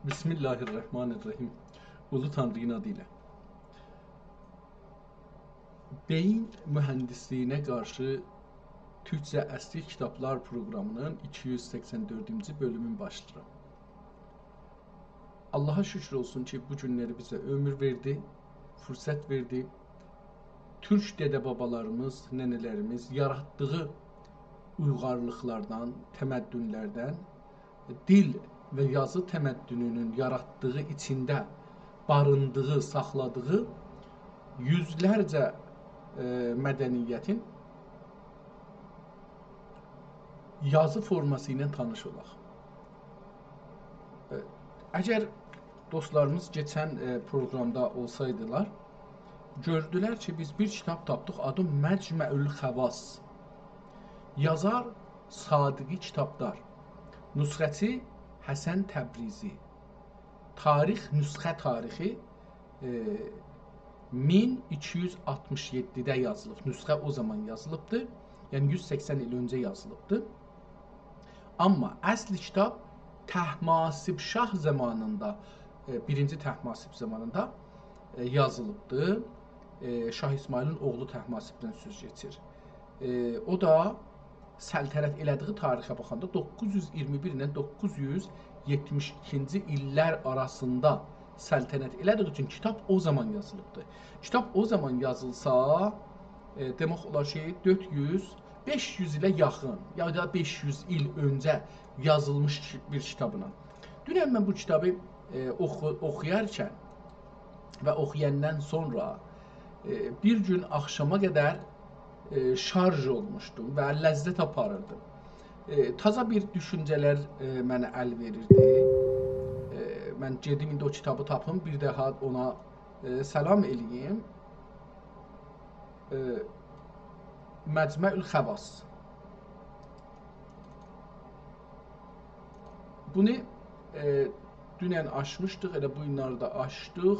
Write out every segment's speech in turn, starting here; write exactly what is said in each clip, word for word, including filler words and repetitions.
بسم الله الرحمن الرحیم. اولو تانری‌نین آدی ایله. بئیین موهندیسلیگینه قارشی تورکجه اصلی کیتابلار پروقرامی‌نین ایکی یوز سکسن دؤردونجو بؤلومون باشلاییرام. آللاها شوکور اولسون کی، بو گونلری بیزه عؤمور وئردی، فرصت وئردی. تورک دده-بابالاریمیز، ننه‌لریمیز یاراتدیغی اویغارلیقلاردان، تمدن‌لردن، دیل و یازی تمدنونون یاراتدیغی، ایچینده باریندیغی، ساخلادیغی یوزلرجه، ائ، مدنیتین یازی فورماسی ایله تانیش اولاق. ائ، اگر دوستلاریمیز کئچن، ائ، پروقرامدا اولسایدیلار، گؤردولر کی، بیز بیر کیتاب تاپدیق، آدی مجمع الخواص. یازار صادقی کیتابدار. نسخه‌چی حسن تبریزی. تاریخ، نسخه تاریخی، ائ، مین ایکی یوز آلتمیش یئددیده یازیلیب. نسخه او زامان یازیلیبدی. یعنی یوز سکسن ایل اؤنجه یازیلیبدی. آمما اصلی کیتاب طهماسب شاه زامانیندا، ائ، بیرینجی طهماسب زامانیندا، ائ، یازیلیبدی. ائ، شاه اسماعیلین اوغلو طهماسبدن سؤز گئچیر. ائ، او دا سلطنت ائله‌دیگی تاریخه باخاندا دوققوز یوز اییرمی بیر ایله دوققوز یوز یئتمیش ایکینجی ایللر آراسیندا سلطنت ائله‌دیگی اوچون کیتاب او زامان یازیلیبدی. کیتاب او زامان یازیلسا، ائ، دئمک اولار کی، دؤرد یوز، بئش یوز ایله یاخین، یا دا بئش یوز ایل اؤنجه یازیلمیش کی-، بیر کیتابینا. دونن من بو کیتابی، ائ، اوخو-، اوخویارکن و اوخویاندان سونرا، ائ، بیر گون آخشاما قدر، ائ، شارژ اولموشدوم و لذت آپاریردیم. ائ، تازا بیر دوشونجه‌لر، ائ، منه ال وئریردی. ائ، من گئدیم ایندی او کیتابی تاپیم، بیر داها اونا، ائ، سلام ائله‌ییم. ائ، مجمع الخواص. بونو، ائ، دونن آچمیشدیق، ائله بو گونلری ده آچدیق.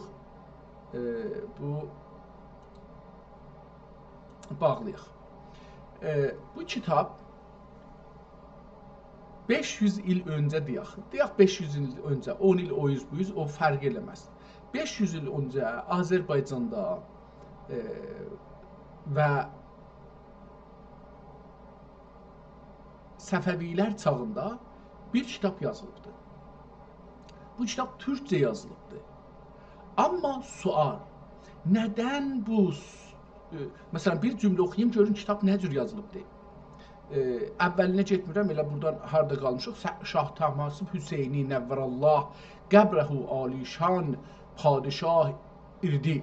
ائ، بو باغلایاق. ائ، بو کیتاب بئش یوز ایل اؤنجه دئیک، دئیک بئش یوز ایل اؤنجه، اون ایل او اوز بو اوز، او فرق ائله‌مز. بئش یوز ایل اؤنجه آذربایجاندا، ائ، و صفوی‌لر چاغیندا بیر کیتاب یازیلیبدی. بو کیتاب تورکجه یازیلیبدی. آمما سؤال، ندن بو س-، ائ، مثلا، بیر جمله اوخویوم، گؤرون کیتاب نه جور یازیلیبدی. ائ، اوّلینه گئتمیرم، ائله بورادان هاردا قالمیشیق. س-، شاه طهماسب حسینی نوّرالله قبره عالی‌شان پادشاه ایردی.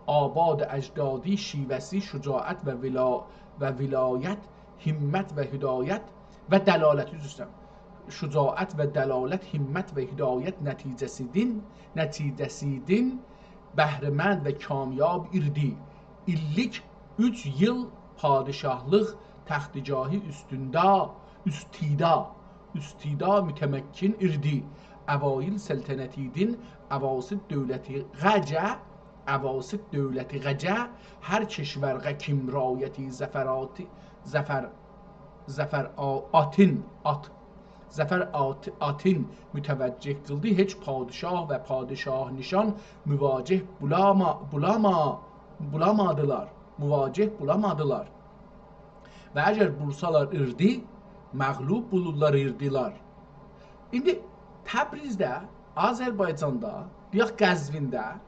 آباد اجدادی، شیوه‌سی، شجاعت و ولا-، و ولایت، همت و هدایت و دلالت، عذر ایسته‌ییرم. شجاعت و دلالت، همت و هدایت نتیجه‌سیدین، نتیجه‌سیدین بهره‌مند و کامیاب ایردی. ایللیک اوچ ییل پادشاهلیق تختگاهی اوستونده، اوستیدا، اوستیدا متمکن ایردی. اوایل سلطنتیدین، اواسط دؤولتی غجه، اواسط دؤولتی غجه، هر کشورغه کیم رعایتی ظفراتی، ظفر، ظفر آ-، آتین، آت، ظفر آت-، آتین متوجه قیلدی. هئچ پادشاه و پادشاه‌نشان مواجه بولاما-، بولاما-، بولامادیلار. مواجه بولامادیلار. و اگر بولسالار ایردی، مغلوب بولورلار ایردیلار. ایندی تبریزده، آذربایجاندا، دئیک قزوینده، ائ،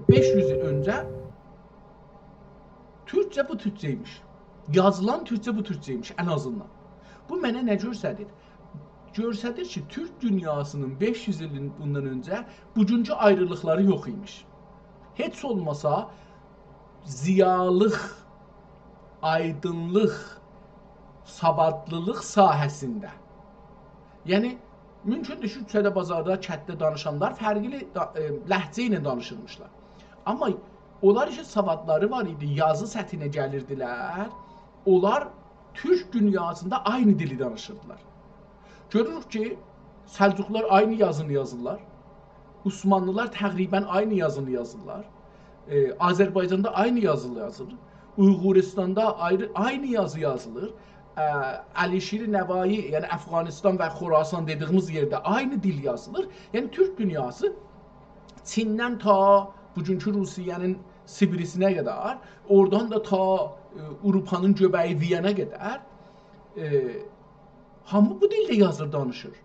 بئش یوز ایل اؤنجه تورکجه بو تورکجه ایمیش. یازیلان تورکجه بو تورکجه ایمیش، ان آزیندان. بو منه نه گؤستریر؟ گؤستریر کی، تورک دونیاسی‌نین بئش یوز ایل بوندان اؤنجه بوگونکو آیریلیقلاری یوخ ایمیش. هئچ اولماسا ضیالیق، آیدینلیق، سوادلیلیق ساحه‌سینده. یعنی، مومکوندور کی، کوچه‌ده، بازاردا، کتده دانیشانلار فرقلی دا-، ائ، لهجه ایله دانیشیرمیشلار. آمما اونلار کی سوادلاری وار ایدی، یازی سطحینه گلیردیلر، اونلار تورک دونیاسیندا عینی دیلی دانیشیردیلار. گؤروروک کی، سلجوقلار عینی یازینی یازیرلار. عثمانلیلار تقریبا عینی یازینی یازیرلار. ائ، آذربایجاندا عینی یازی یازیلیر. اویغوریستاندا آیری، عینی یازی یازیلیر. اه، علیشیر نوایی، یعنی افغانستان و خراسان دئدیییمیز یئرده عینی دیل یازیلیر. یعنی تورک دونیاسی چیندن تا بوگونکو روسیه‌نین سیبیریسینه قدر، اورادان دا تا، ائ، آوروپانین گؤبه‌یی ویانا قدر، ائ، هامی بو دیلده یازیر، دانیشیر.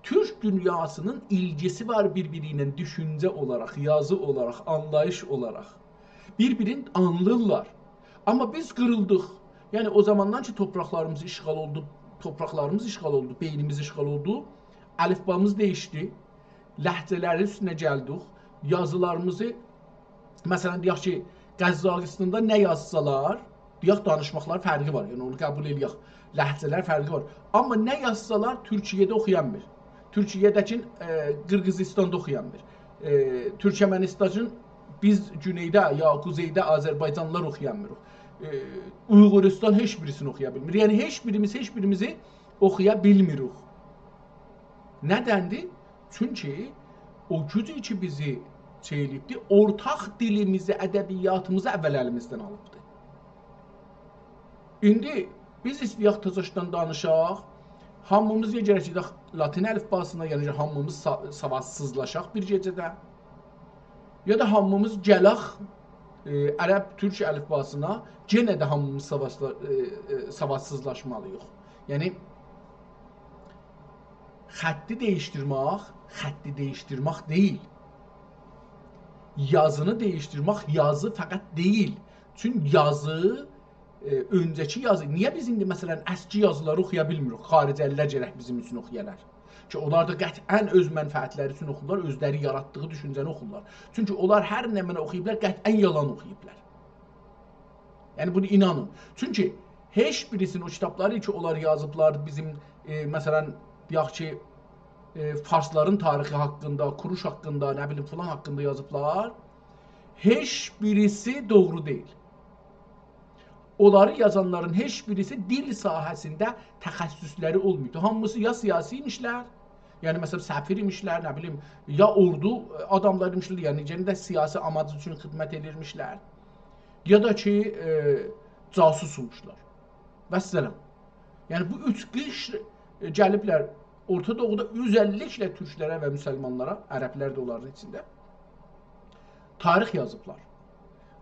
تورک دونیاسی‌نین ایلگیسی وار بیر-بیری ایله دوشونجه اولاراق، یازی اولاراق، آنلاییش اولاراق. بیر-بیرینی آنلیرلار. آمما بیز قیریلدیق. یعنی او زاماندان کی تورپاقلاریمیز اشغال اولدو، تورپاقلاریمیز اشغال اولدو، بئینیمیز اشغال اولدو، الیفبامیز دییشدی، لهجه‌لرین اوستونه گلدیک، یازیلاریمیزی، مثلا، دئیک کی، قزاقیستاندا نه یازسالار، دئیک، دانیشماقلار فرقی وار، یعنی اونو قبول ائله‌یک، لهجه‌لر فرقی وار. آمما نه یازسالار، تورکیه‌ده اوخویانمیر. تورکیه‌ده‌کین، ائ، قیرغیزیستاندا اوخویانمیر. ائ، تورکمنیستانین بیز گونئیده یا قوزئیده آذربایجانلیلار اوخویانمیریق. ائ، اویغوریستان هئچ بیریسینی اوخویا بیلمیر. یعنی هئچ بیریمیز هئچ بیریمیزی اوخویا بیلمیریک. ندندیر؟ چونکی او گوج کی بیزی شئی ائله‌ییبدی، اورتاق دیلیمیزی، ادبیاتیمیزی اول الیمیزدن آلیبدی. ایندی بیز ایسته‌یک تازاشدان دانیشاق، هامیمیز یا گرک گئدک لاتین الیفباسینا، یعنی کی هامیمیز سا-، سوادسیزلاشاق بیر گئجه‌ده، یا دا هامیمیز گلک، ائ، عرب تورک الیفباسینا، یئنه ده هامیمیز سوادسیزلا-، ائ، ائ، سوادسیزلاشمالیییق. یعنی خطی دییشدیرمک، خطی دییشدیرمک دئییل. یازینی دییشدیرمک، یازی فقط دئییل. چون یازی، ائ، اؤنجه‌کی یازی، نییه بیز ایندی، مثلا، اسکی یازیلاری اوخویا بیلمیریک؟ خارجه‌لیلر گرک بیزیم اوچون اوخویالار. کی اونلار دا قطعا اؤز منفعتلری اوچون اوخورلار، اؤزلری یاراتدیغی دوشونجه‌نی اوخورلار. چونکی اونلار هر نمنه اوخویوبلار، قطعا یالان اوخویوبلار. یعنی بونو اینانین. چونکی هئچ بیریسینین او کیتابلاری کی اونلار یازیبلار، بیزیم، ائ، مثلا، دئیک کی، ائ، فارسلارین تاریخی حاقیندا، کوروش حاقیندا، نه بیلیم، فلان حاقیندا یازیبلار، هئچ بیریسی دوغرو دئییل. اونلاری یازانلارین هئچ بیریسی دیل ساحه‌سینده تخصصلری اولماییبدی. هامیسی یا سیاسی ایمیشلر، یعنی، مثلا، سفیر ایمیشلر، نه بیلیم، یا اوردو آداملاری ایمیشلر، یعنی یئنه ده سیاسی آماج اوچون خدمت ائدیرمیشلر، یا دا کی، ائ، جاسوس ایمیشلر. والسلام. یعنی بو اوچ قشر، ائ، گلیبلر اورتا دوغودا، اؤزللیکله تورکلره و مسلمانلارا، عربلر ده اونلارین ایچینده، تاریخ یازیبلار.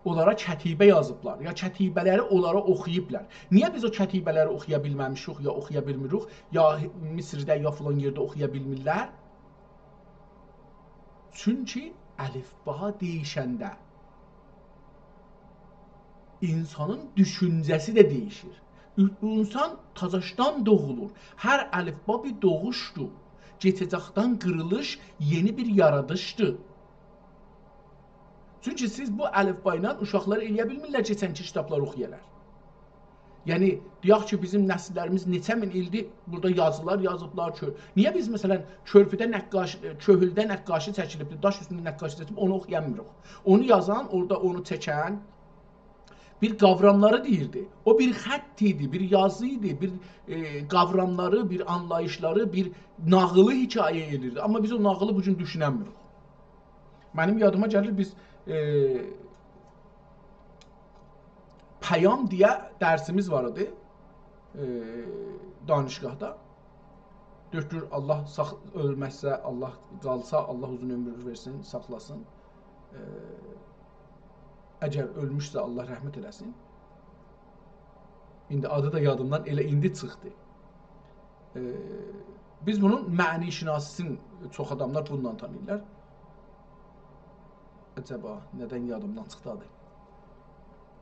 اونلارا کتیبه یازیبلار. یا کتیبه‌لری اونلارا اوخویوبلار. نییه بیز او کتیبه‌لری اوخویا بیلمه‌میشیک، یا اوخویا بیلمیریک، یا مصرده، یا فلان یئرده اوخویا بیلمیرلر؟ چونکی الیفبا دییشنده اینسانین دوشونجه‌سی ده دییشیر. او-، اینسان تازاشدان دوغولور. هر الیفبا بیر دوغوشدور. کئچه‌جکدن قیریلیش یئنی بیر یارادیشدیر. چونکی سیز بو الیفبا ایله اوشاقلار ائله‌یه بیلمیرلر کئچنکی کیتابلاری اوخویالار. یعنی، دئیک کی، بیزیم نسیللریمیز نئچه مین ایلدیر بورادا یازیلار یازیبلار. کؤ-، نییه بیز، مثلا، کؤرپوده نقاش-، کؤهولده نقاشی چکیلیبدیر، داش اوستونده نقاشی چکیلیب، اونو اوخویانمیریق؟ اونو یازان، اورادا اونو چکن بیر قاوراملاری دئییردی. او بیر خط ایدی، بیر یازی ایدی، بیر، ائ، قاوراملاری، بیر آنلاییشلاری، بیر ناغیلی حکایه ائدیردی. آمما بیز او ناغیلی بو گون دوشوننمیریک. منیم یادیما گلیر، بیز، ائ، پیام دئیه درسیمیز وار ایدی، ائ، دانشگاهدا. دکتر، الله ساخ-، اؤلمزسه، الله قالسا، الله اوزون عؤمور وئرسین، ساخلاسین. ائ، اگر اؤلموشسه، الله رحمت ائله‌سین. ایندی آدی دا یادیمدان ائله ایندی چیخدی. ائ، بیز بونون معنی‌شناسی‌سینی چوخ آداملار بونونلا تانیییرلار. عجبا، ندن یادیمدان چیخدی آدی؟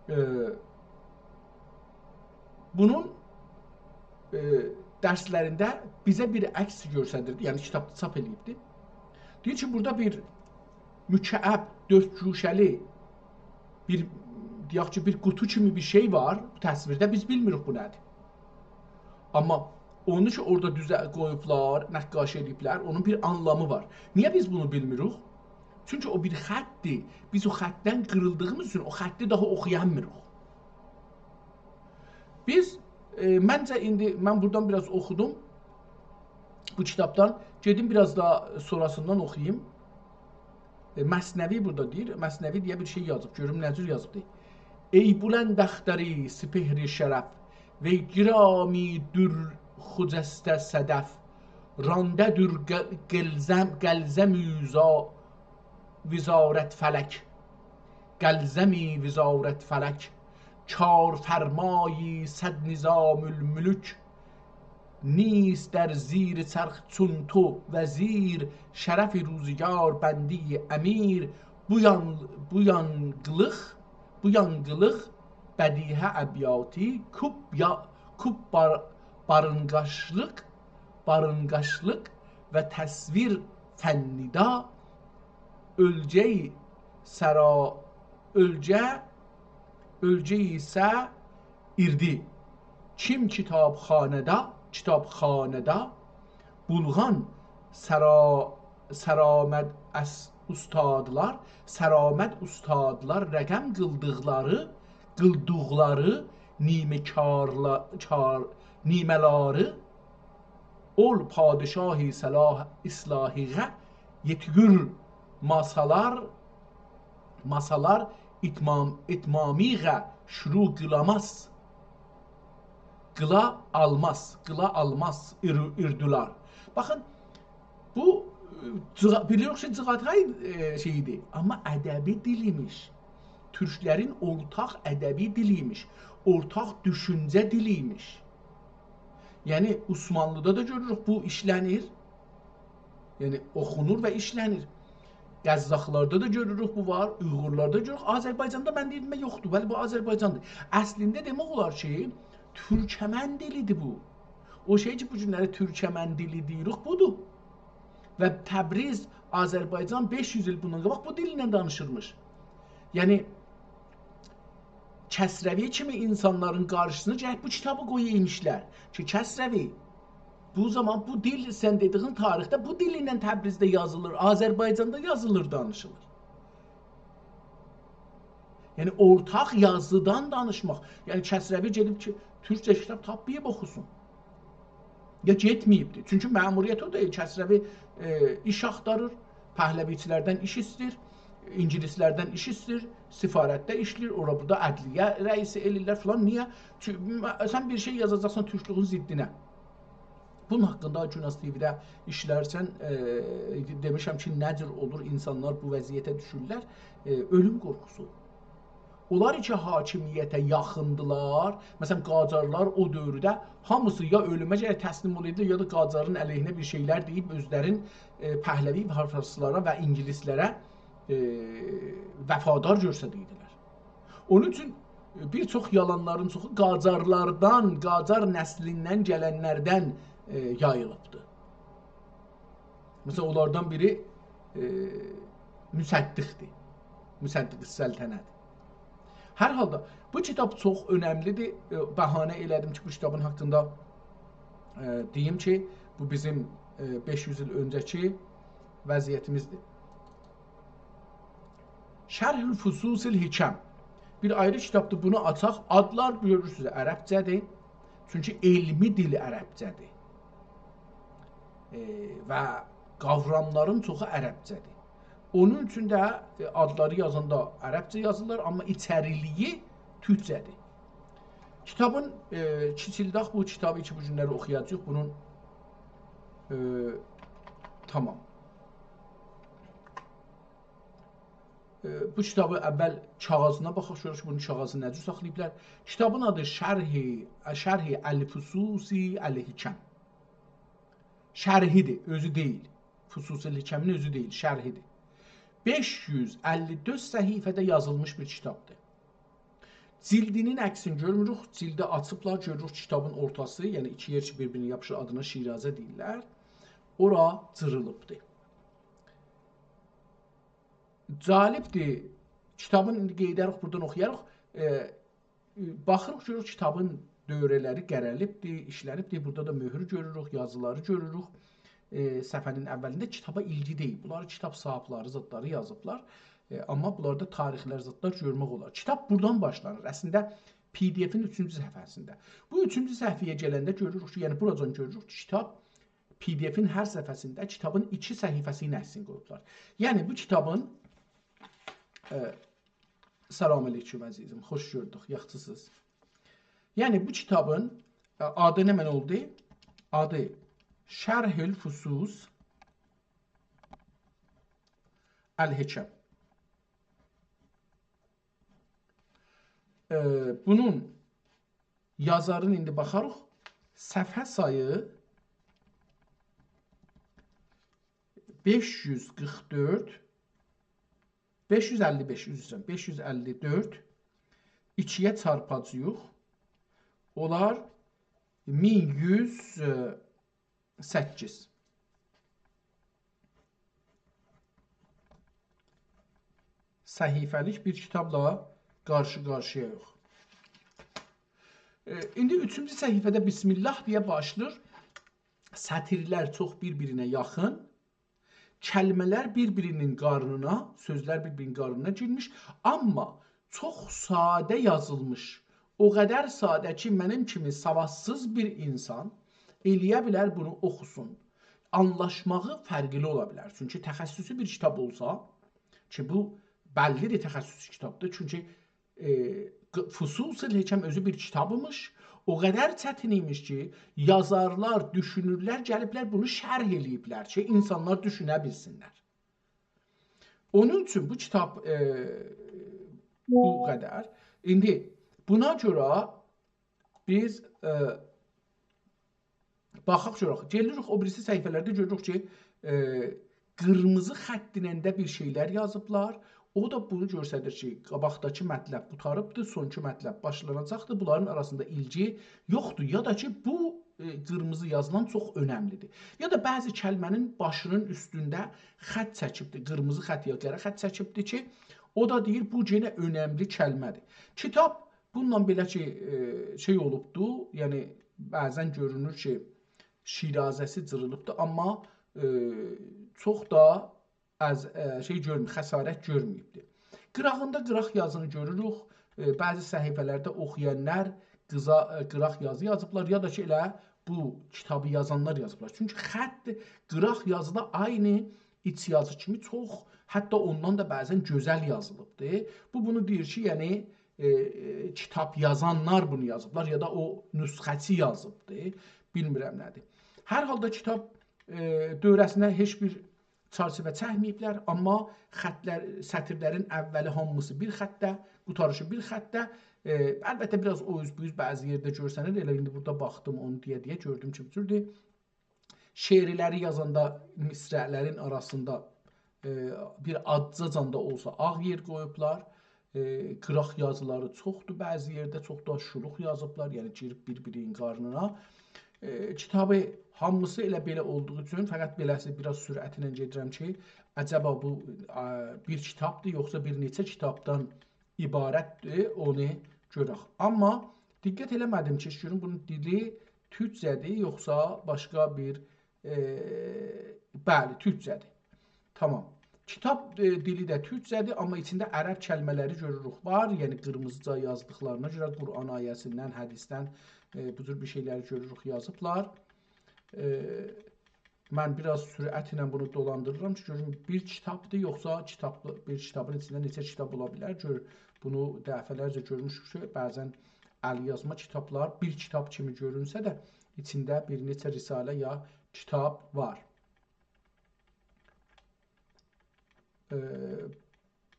ائ، بونون، ائ، درسلرینده بیزه بیر عکس گؤستریردی، یعنی کیتابدا چاپ ائله‌ییبدی. دئییر کی، بورادا بیر مکعب، دؤرد گوشه‌لی بیر، دئیک کی، بیر قوطو کیمی بیر شئی وار بو تصویرده، بیز بیلمیریک بو نه‌دیر. آمما اونو کی، اورادا دوزه قویوبلار، نقاشی ائله‌ییبلر، اونون بیر آنلامی وار. نییه بیز بونو بیلمیریک؟ چونکی او بیر خطدیر. بیز او خطدن قیریلدیغیمیز اوچون او خطی داها اوخویانمیریق. بیز، ائ، منجه ایندی من بورادان بیر آز اوخودوم بو کیتابدان. گئدیم بیر آز دا سونراسیندان اوخویوم. ائ، مثنوی بورادا دئییر. مثنوی دئیه بیر شئی یازیب. گؤروم نه جور یازیبدی. «ای بلند اختری سپهر شرف، وی گرامی دور خجسته صدف، رانده دور ق-، قلزم، قلزم اوزا وزارت فلک. قلزمی وزارت فلک، چار فرمایی صد نظام الملوک، نیست در زیر چرخ چون تو وزیر، شرف روزگار بندی امیر، بو یان-، بو یانقیلیق، بو یانقیلیق بدیهه ابیاتی، کوب یا-، کوب بار-، بارینقاشلیق، بارینقاشلیق و تصویر فنیدا اؤلجه‌ی سرا-، اؤلجه، اؤلجه ایسه ایردی. کیم کیتابخانه‌ده، کیتابخانه‌ده بولغان سرا-، سرآمد اس-، اوستادلار، سرآمد اوستادلار رقم قیلدیقلاری، قیلدیقلاری نیمه کارلا-، کار-، نیمه‌لری اول پادشاهی صلاح اصلاحیغه یئتیگور ماسالار، ماسالار اتمام، اتمامیغه شروع قیلاماز. قیلا آلماز، قیلا آلماز، ایر-، ایردولار. باخین، بو، ائ، جیغا-، بیلیریک کی، جیغاتای، ائ، شئیدیر، آمما ادبی دیل ایمیش. تورکلرین اورتاق ادبی دیلی ایمیش، اورتاق دوشونجه دیلی ایمیش. یعنی، عثمانلیدا دا گؤروروک، بو ایشله‌نیر. یعنی، اوخونور و ایشله‌نیر. قزاخلاردا دا گؤروروک، بو وار، اویغورلاردا گؤروروک. آذربایجاندا من دئییردیم، یوخدور. بلی، بو آذربایجاندیر. اصلینده دئمک اولار کی، تورکمن دیلیدیر بو. او شئی کی، بو گونلری تورکمن دیلی دئییریک، بودور. و تبریز، آذربایجان بئش یوز ایل بوندان قاباق بو دیلله دانیشیرمیش. یعنی، کسروی کیمی اینسانلارین قارشیسینا گرک بو کیتابی قویا ایمیشلر کی، کسروی، بو زامان بو دیل، سن دئدیگین تاریخده بو دیل ایله تبریزده یازیلیر، آذربایجاندا یازیلیر، دانیشیلیر. یعنی، اورتاق یازیدان دانیشماق. یعنی، کسروی گئدیب کی، تورکجه کیتاب تاپماییب اوخوسون. یا گئتمه‌ییبدیر. چونکی مأموریتی او دئییل. کسروی، ائ، ایش آختاریر، پهلوی‌چیلردن ایش ایسته‌ییر، اینگیلیسلردن ایش ایسته‌ییر، سفارتده ایشله‌ییر، اورا بورادا عدلیه رئیسی ائله‌ییرلر فلان. نییه؟ چون-، م-، سن بیر شئی یازاجاقسان تورکلویون ضدینه. بونون حاقیندا گوناز تی‌وی‌ده ایشلرسن، ائ، دئمیشم کی، نه جور اولور، اینسانلار بو وضعیته دوشورلر، ائ، اؤلوم قورخوسو. اونلار کی، حاکمیته یاخیندیلار، مثلا، قاجارلار او دؤورده هامیسی یا اؤلومه گرک تسلیم اولایدی، یا دا قاجارین علیهینه بیر شئیلر دئییب، اؤزلرین، ائ، پهلوی فارسلارا و اینگیلیسلره، ائ، وفادار گؤرسدیدیلر. اونون اوچون بیر چوخ یالانلارین چوخو قاجارلاردان، قاجار نسلیندن گلنلردن، ائ، یاییلیبدی. مثلا، اونلاردان بیری، ائ، مصدق‌دیر. مصدق السلطنه‌دیر. هر حالدا، بو کیتاب چوخ اؤنملی‌دیر. ائ، بهانه ائله‌دیم کی، بو کیتابین حاقیندا، ائ، دئییم کی، بو بیزیم، ائ، بئش یوز ایل اؤنجه‌کی وضعیتیمیزدیر. شرح الفصوص الحکم. بیر آیری کیتابدیر، بونو آچاق. آدلار گؤرورسونوز، عربجه‌دیر. چونکی علمی دیل عربجه‌دیر. ائ، و قاوراملارین چوخو عربجه‌دیر. اونون اوچون ده، ائ، آدلاری یازاندا عربجه یازیرلار، آمما ایچریلیگی تورکجه‌دیر. کیتابین، ائ، کیچیلداق بو کیتابی کی، بو گونلری اوخویاجاغیق. بونون، ائ، تامام. ائ، بو کیتابی اول کاغیذینا باخاق، گؤرک کی، بونون کاغیذی نه جور ساخلاییبلار. کیتابین آدی شرح، شرح الفصوص الحکم. شرحی‌دیر، اؤزو دئییل. فصوص الحکمین اؤزو دئییل، شرحی‌دیر. بئش یوز اللی دؤرد صفحه‌ده یازیلمیش بیر کیتابدیر. جیلدینین عکسینی گؤرموروک، جیلدی آچیبلار، گؤروروک کیتابین اورتاسی، یعنی ایکی یئر کی، بیر-بیرینه یاپیشیر، آدینا شیرازه دئییرلر. اورا جیریلیبدیر. جالبدیر. کیتابین ایندی قئییداریق، بورادان اوخویاریق. ائ، باخیریق، گؤروروک کیتابین دؤوره‌لری قره‌لیبدیر، ایشله‌نیبدیر. بورادا دا مؤهور گؤروروک، یازیلاری گؤروروک. ائ، صفحه‌نین اولینده کیتابا ایلگی دئییل. بونلاری کیتاب صاحیبلری، زادلاری یازیبلار. ائ، آمما بونلاردا تاریخلر، زادلار گؤرمک اولار. کیتاب بورادان باشلانیر. اصلینده، پی‌دی‌افین اوچونجو صفحه‌سینده. بو اوچونجو صفحه‌یه گلنده گؤروروک کی، یعنی بوراجان گؤروروک کی، کیتاب، پی‌دی‌افین هر صفحه‌سینده کیتابین ایکی صفحه‌سینین عکسینی قویوبلار. یعنی بو کیتابین، ائ، سلام علیکم عزیزیم، خوش گؤردوک، یاخشیسینیز؟ یعنی بو کیتابین، ائ، آدی نمنه اولدو؟ آدی شرح الفصوص الحکم. ائ، بونون یازارین ایندی باخاریق. صفحه سایی بئش یوز قیرخ دؤرد، بئش یوز اللی بئش، عذر ایسته‌ییرم، بئش یوز اللی دؤرد، ایکی‌یه چارپاجاغیق. اولار مین یوز سککیز صفحه‌لیک بیر کیتابلا قارشی-قارشییاییق. ائ، ایندی اوچونجو صفحه‌ده بسم الله دئیه باشلاییر. سطیرلر چوخ بیر-بیرینه یاخین، کلمه‌لر بیر-بیرینین قارنینا، سؤزلر بیر-بیرینین قارنینا گیرمیش، آمما چوخ ساده یازیلمیش. او قدر ساده کی، منیم کیمی سوادسیز بیر اینسان ائلیه بیلر بونو اوخوسون. آنلاشماغی فرقلی اولا بیلر. چونکی تخصصی بیر کیتاب اولسا، کی، بو بللی‌دیر، تخصصی کیتابدیر. چونکی، ائ، ق-، فصوص الحکم اؤزو بیر کیتاب ایمیش. او قدر چتین ایمیش کی، یازارلار، دوشونورلر، گلیبلر بونو شرح ائله‌ییبلر کی، اینسانلار دوشونه بیلسینلر. اونون اوچون بو کیتاب، ائ، بو قدر. ایندی بونا گؤره بیز، ائ، باخاق گؤرک. گلیریک او بیریسی صفحه‌لرده گؤروروک کی، ائ، قیرمیزی خط ایله ده بیر شئیلر یازیبلار. او دا بونو گؤستریر کی، قاباقداکی مطلب قوتاریبدیر، سونکی مطلب باشلاناجاقدیر. بونلارین آراسیندا ایلگی یوخدور. یا دا کی، بو، ائ، قیرمیزی یازیلان چوخ اؤنملی‌دیر. یا دا بعضی کلمه‌نین باشینین اوستونده خط چکیبدیر. قیرمیزی خط یا قره خط چکیبدیر کی، او دا دئییر، بو یئنه اؤنملی کلمه‌دیر. کیتاب بونونلا بئله کی، ائ، شئی اولوبدو، یعنی بعضا گؤرونور کی، شیرازه‌سی جیریلیبدی، آمما، ائ، چوخ دا از، ائ، شئی گؤرمه‌ییب، خسارت گؤرمه‌ییبدی. قیراغیندا قیراق یازینی گؤروروک. ائ، بعضی صفحه‌لرده اوخویانلار قیزا-، ائ، قیراق یازی یازیبلار، یا دا کی، ائله بو کیتابی یازانلار یازیبلار. چونکی خط قیراق یازیدا عینی ایچ یازی کیمی چوخ، حتی اوندان دا بعضا گؤزل یازیلیبدی. بو بونو دئییر کی، یعنی، ائ، ائ، کیتاب یازانلار بونو یازیبلار، یا دا او نسخه‌چی یازیبدی. بیلمیرم نه‌دیر. هر حالدا کیتاب، ائ، دؤوره‌سینه هئچ بیر چرچیوه چکمه‌ییبلر، آمما خطلر، سطیرلرین اولی هامیسی بیر خطده، قوتاریشی بیر خطده. ائ، البته، بیر آز او اوز بو اوز بعضی یئرده گؤرسنیر. ائله ایندی بورادا باخدیم، اونو دئیه-دئیه گؤردوم کی، بو جوردور. شعرلری یازاندا مصرع‌لرین آراسیندا، ائ، بیر آزجاجان دا اولسا آغ یئر قویوبلار. ائ، قیراق یازیلاری چوخدور بعضی یئرده، چوخ دا شولوق یازیبلار، یعنی گیریب بیر-بیرینین قارنینا. ائ، کیتابی هامیسی ائله بئله اولدوغو اوچون، فقط بئله‌سی بیر آز سرعتله گئدیرم کی، عجبا بو، ا، بیر کیتابدیر، یوخسا بیر نئچه کیتابدان عبارتدیر، اونو گؤرک. آمما دقت ائله‌مه‌دیم کی، گؤروم بونون دیلی تورکجه‌دیر، یوخسا باشقا بیر، ائ، بلی، تورکجه‌دیر. تمام. کیتاب، ائ، دیلی ده تورکجه‌دیر، آمما ایچینده عرب کلمه‌لری گؤروروک وار، یعنی قیرمیزیجا یازدیقلارینا گؤره قرآن آیه‌سیندن، حدیثدن، ائ، بو جور بیر شئیلری گؤروروک یازیبلار. ائ، من بیر آز سرعتله بونو دولاندیریرام کی، گؤروم بیر کیتابدیر، یوخسا کیتاب، بیر کیتابین ایچینده نئچه کیتاب اولا بیلر. گؤر، بونو دفعه‌لرجه گؤرموشوک کی، بعضا ال‌یازما کیتابلار بیر کیتاب کیمی گؤرونسه ده، ایچینده بیر نئچه رساله یا کیتاب وار. ائ،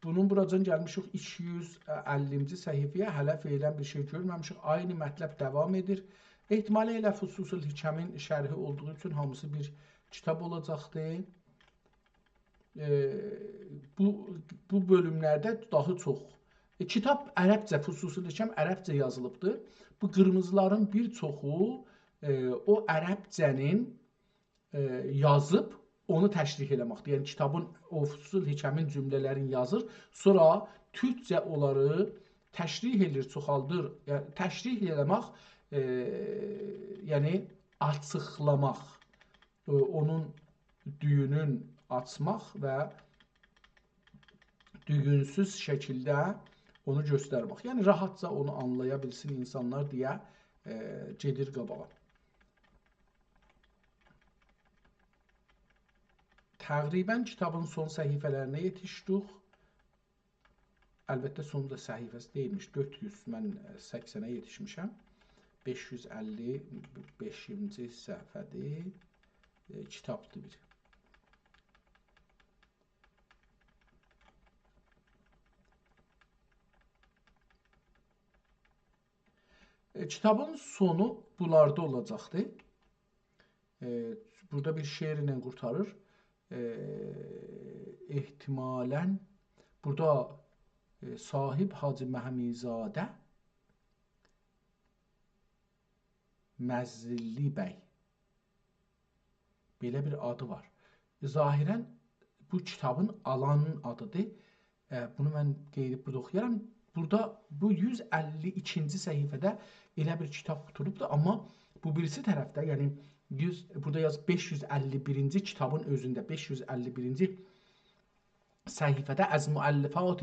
بونون بوراجان گلمیشیک ایکی یوز اللینجی صفحه‌یه، هله فعلا بیر شئی گؤرمه‌میشیک. عینی مطلب داوام ائدیر. احتمالا ائله فصوص الحکمین شرحی اولدوغو اوچون هامیسی بیر کیتاب اولاجاقدیر. ائ، بو، بو بؤلوملرده داها چوخ. ائ، کیتاب عربجه، فصوص الحکم عربجه یازیلیبدیر. بو قیرمیزیلارین بیر چوخو، ائ، او عربجه‌نین ائ، یازیب، اونو تشریح ائله‌مکدیر. یعنی، کیتابین، او فصوص الحکمین جمله‌لرینی یازیر، سونرا تورکجه اونلاری تشریح ائله‌ییر، چوخالدیر. یعنی، تشریح ائله‌مک، ائ، یعنی، آچیقلاماق، ائ، اونون دویونون آچماق و دویونسوز شکیلده اونو گؤسترمک. یعنی، راحتجا اونو آنلایا بیلسین اینسانلار دئیه، ائ، گئدیر قاباغا. تقریبا کیتابین سون صفحه‌لرینه یئتیشدیک. البته، سون دا صفحه‌سی دئییلمیش، دؤرد یوز، من، ائ، سکسنه یئتیشمیشم. بئش یوز اللی بئشینجی صفحه‌دیر. ائ، کیتابدیر بیر. ائ، کیتابین سونو بونلاردا اولاجاقدیر. ائ، بورادا بیر شعر ایله قورتاریر. ائ، احتمالاً بورادا، ائ، صاحب حاجی محمیزاده مزلی بی. بئله بیر آدی وار. ظاهراً بو کیتابین آلانین آدیدیر. ائ، بونو من قاییدیب بورادا اوخویارام. بورادا بو یوز اللی ایکینجی صفحه‌ده ائله بیر کیتاب توتولوبدور، آمما بو بیریسی طرفده، یعنی یوز، بورادا یاز بئش یوز اللی بیرینجی کیتابین اؤزونده، بئش یوز اللی بیرینجی صفحه‌ده از مؤلفات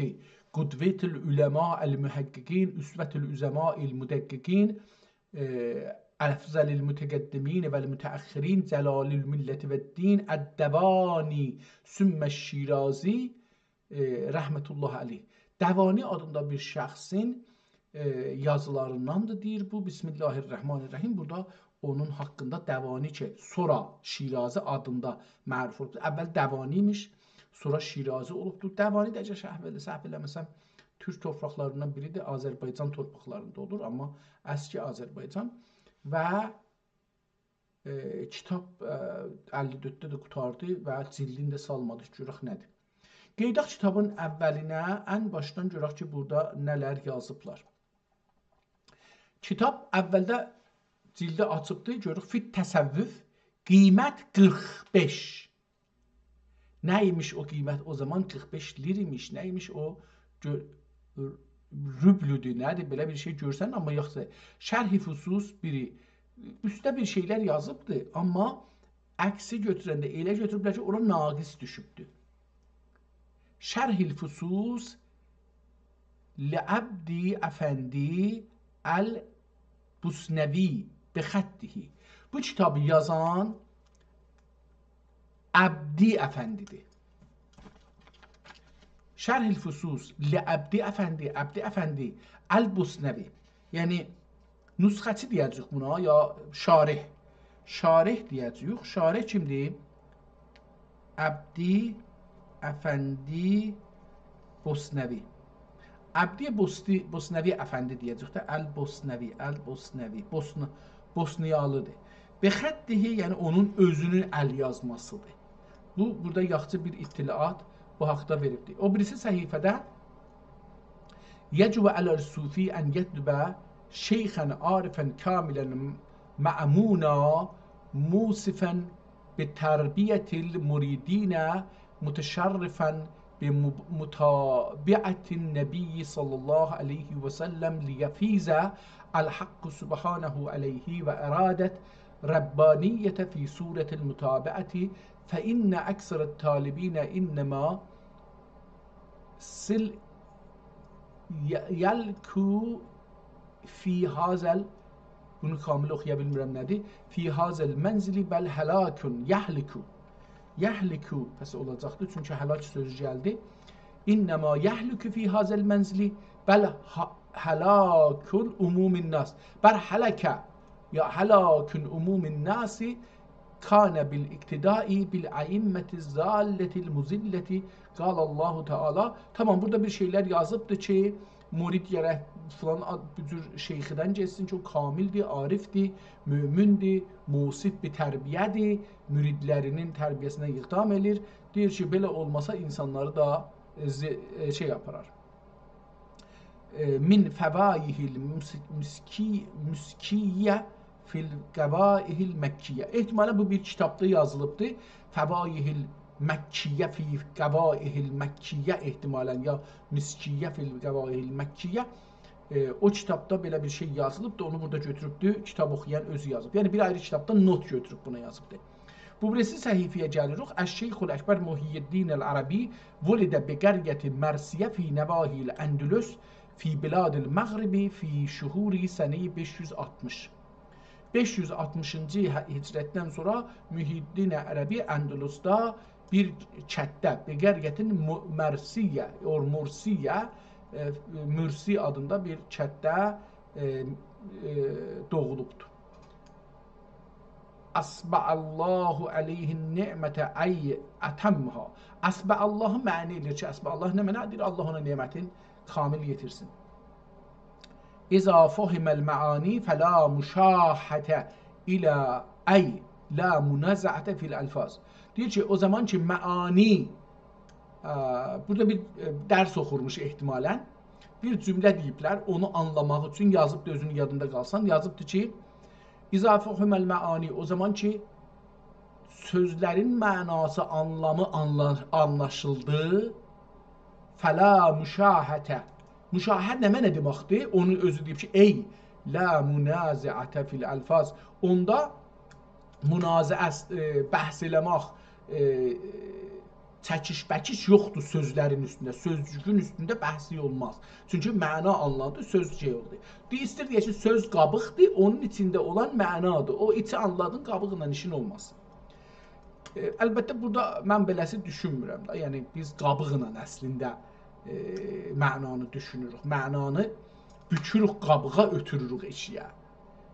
قدوة العلماء المحققین، اسوة العظماء المدققین، ائ، افضل المتقدمین و المتأخرین، جلال الملة و الدین، الدوانی ثم الشیرازی، ائ، رحمة الله علیه. دوانی آدیندا بیر شخصین، ائ، یازیلاریندان‌دیر، دئییر بو. بسم الله الرحمن الرحیم. بورادا اونون حاقیندا دوانی کی، سونرا شیرازی آدیندا معروف اولوبدور. اول دوانی ایمیش، سونرا شیرازی اولوبدور. دوانی ده، اگر سهو ائله-، سهو ائله‌مه‌سم، تورک تورپاقلاریندان بیریدیر، آذربایجان تورپاقلاریندا اولور، آمما اسکی آذربایجان. و، ائ، کیتاب، ائ، اللی دؤردده ده قوتاردی و جیلدینی ده سالمادی، گؤرک نه‌دیر. قاییداق کیتابین اولینه، ان باشدان گؤرک کی، بورادا نه‌لر یازیبلار. کیتاب اولده جیلدی آچیبدی، گؤروروک فی تصوف، قیمت قیرخ بئش. نه ایمیش او قیمت او زامان؟ قیرخ بئش لیر ایمیش. نه ایمیش او؟ گؤ-، روبلودور، نه‌دیر؟ بئله بیر شئی گؤرسن، آمما یوخسا شرح فصوص بیری، اوسته بیر شئیلر یازیبدی، آمما عکسی گؤتورنده ائله گؤتوروبلر کی، اورا ناقص دوشوبدو. شرح الفصوص لعبدی افندی البوسنوی بخطه. بو کیتابی یازان عبدی افندی‌دیر. شرح الفصوص لعبدی افندی، عبدی افندی البوسنوی. یعنی، نسخه‌چی دئیه‌جه‌ییک بونا، یا شارح؟ شارح دئیه‌جه‌ییک. شارح کیمدیر؟ عبدی افندی بوسنوی. عبدی بوستی-، بوسنوی افندی دئیه‌جه‌ییک ده، البوسنوی، البوسنوی، بوسن-، بوسنیالی‌دیر. بخطه، یعنی اونون اؤزونون ال‌یازماسی‌دیر. بو، بورادا یاخشی بیر اطلاعات بو حاقدا وئریبدیر. او بیریسی صفحه‌ده: «یجب علی الصوفی ان یطلب شیخا عارفا کاملا مأمونا موصفا بتربیة المریدین متشرفا بمتابعة النبی صلی الله علیه و سلم لیفیض الحق سبحانه علیه و ارادة ربانیة فی صورة المتابعة، فإن اکثر الطالبین انما سل-، ی-، یلکو فی هذا ال-»، بونو کامل اوخویا بیلمیرم نه‌دیر. «فی هذا المنزل بل هلاک یهلک.» یهلک، پس اولاجاقدیر، چونکی هلاک سؤزو گلدی. «انما یهلک فی هذا المنزل بل ه-، هلاک عموم الناس.» بل هلک، یا «هلاک عموم الناس کان بالاقتداء بالائمة الضالة المضلة، قال الله تعالی. تامام، بورادا بیر شئیلر یازیبدیر کی، مرید گرک فلان آد-، بو جور شیخیدن گئتسین کی، او کامل‌دیر، عارف‌دیر، مؤمن‌دیر، موصف بیر تربیه‌دیر، مریدلرینین تربیه‌سینه اقدام ائله‌ییر. دئییر کی، بئله اولماسا اینسانلاری دا، ائ، زی-، ائ، شئی آپارار. ائ، من فوایح المسکی-، مسکیه فی القواعد المکیه. احتمالاً بو بیر کیتابدا یازیلیبدی. فوایح المکیه فی القواعد المکیه احتمالاً، یا مسکیه فی القواعد المکیه. ائ، او کیتابدا بئله بیر شئی یازیلیبدی، اونو بورادا گؤتوروبدو، کیتاب اوخویان اؤزو یازیب. یعنی بیر آیری کیتابدا نوت گؤتوروب بونا یازیبدی. بو بیریسی صفحه‌یه گلیریک. الشیخ الاکبر محی الدین العربی ولد بقریة مرثیة فی نواحی الاندلس فی بلاد المغرب فی شهور سنهٔ بئش یوز آلتمیش. بئش یوز آلتمیشینجی ه-، هجرتدن سونرا محی الدین عربی اندلسدا بیر کتده، بقریة م-، مرثیة، اور مرثیة، ائ، مرثی آدیندا بیر کتده، ائ، ائ، دوغولوبدور. «أسبغ الله عليه النعمة أي أتمها». «أسبغ الله» معنی ائله‌ییر کی، «أسبغ الله» نه معنا؟ دئییر، الله اونا نعمتین کامل یئتیرسین. «إذا فهم المعاني فلا مشاحة إلى أي لا منازعة في الألفاظ». دئییر کی، او زامان کی، معانی، ا، بورادا بیر، ائ، درس اوخورموش احتمالاً. بیر جمله دئییبلر، اونو آنلاماق اوچون یازیبدی، اؤزونون یادیندا قالسین، یازیبدی کی، «إذا فهم المعاني»، او زامان کی، سؤزلرین معناسی، آنلامی آنلا-، آنلاشیلدی، «فلا مشاحة». مشاحة نه معنا دئمکدیر؟ اونون اؤزو دئییب کی، «أي لا منازعة في الألفاظ». اوندا منازعه، ائ، بحث ائله‌مک، ائ، چکیش-بکیش یوخدور سؤزلرین اوستونده، سؤزجویون اوستونده بحثی اولماز. چونکی معنا آنلاندی، سؤز شئی اولدو. دئییر، ایسته‌ییر دئیه کی، سؤز قابیقدیر، اونون ایچینده اولان معنادیر. او ایچی آنلادین، قابیقلا ایشین اولماز. ائ، البته، بورادا من بئله‌سی دوشونمورم ده. یعنی، بیز قابیقلا اصلینده، ائ، معنانی دوشونوروک. معنانی بوکوروک، قابیغا اؤتوروروک ائشییه.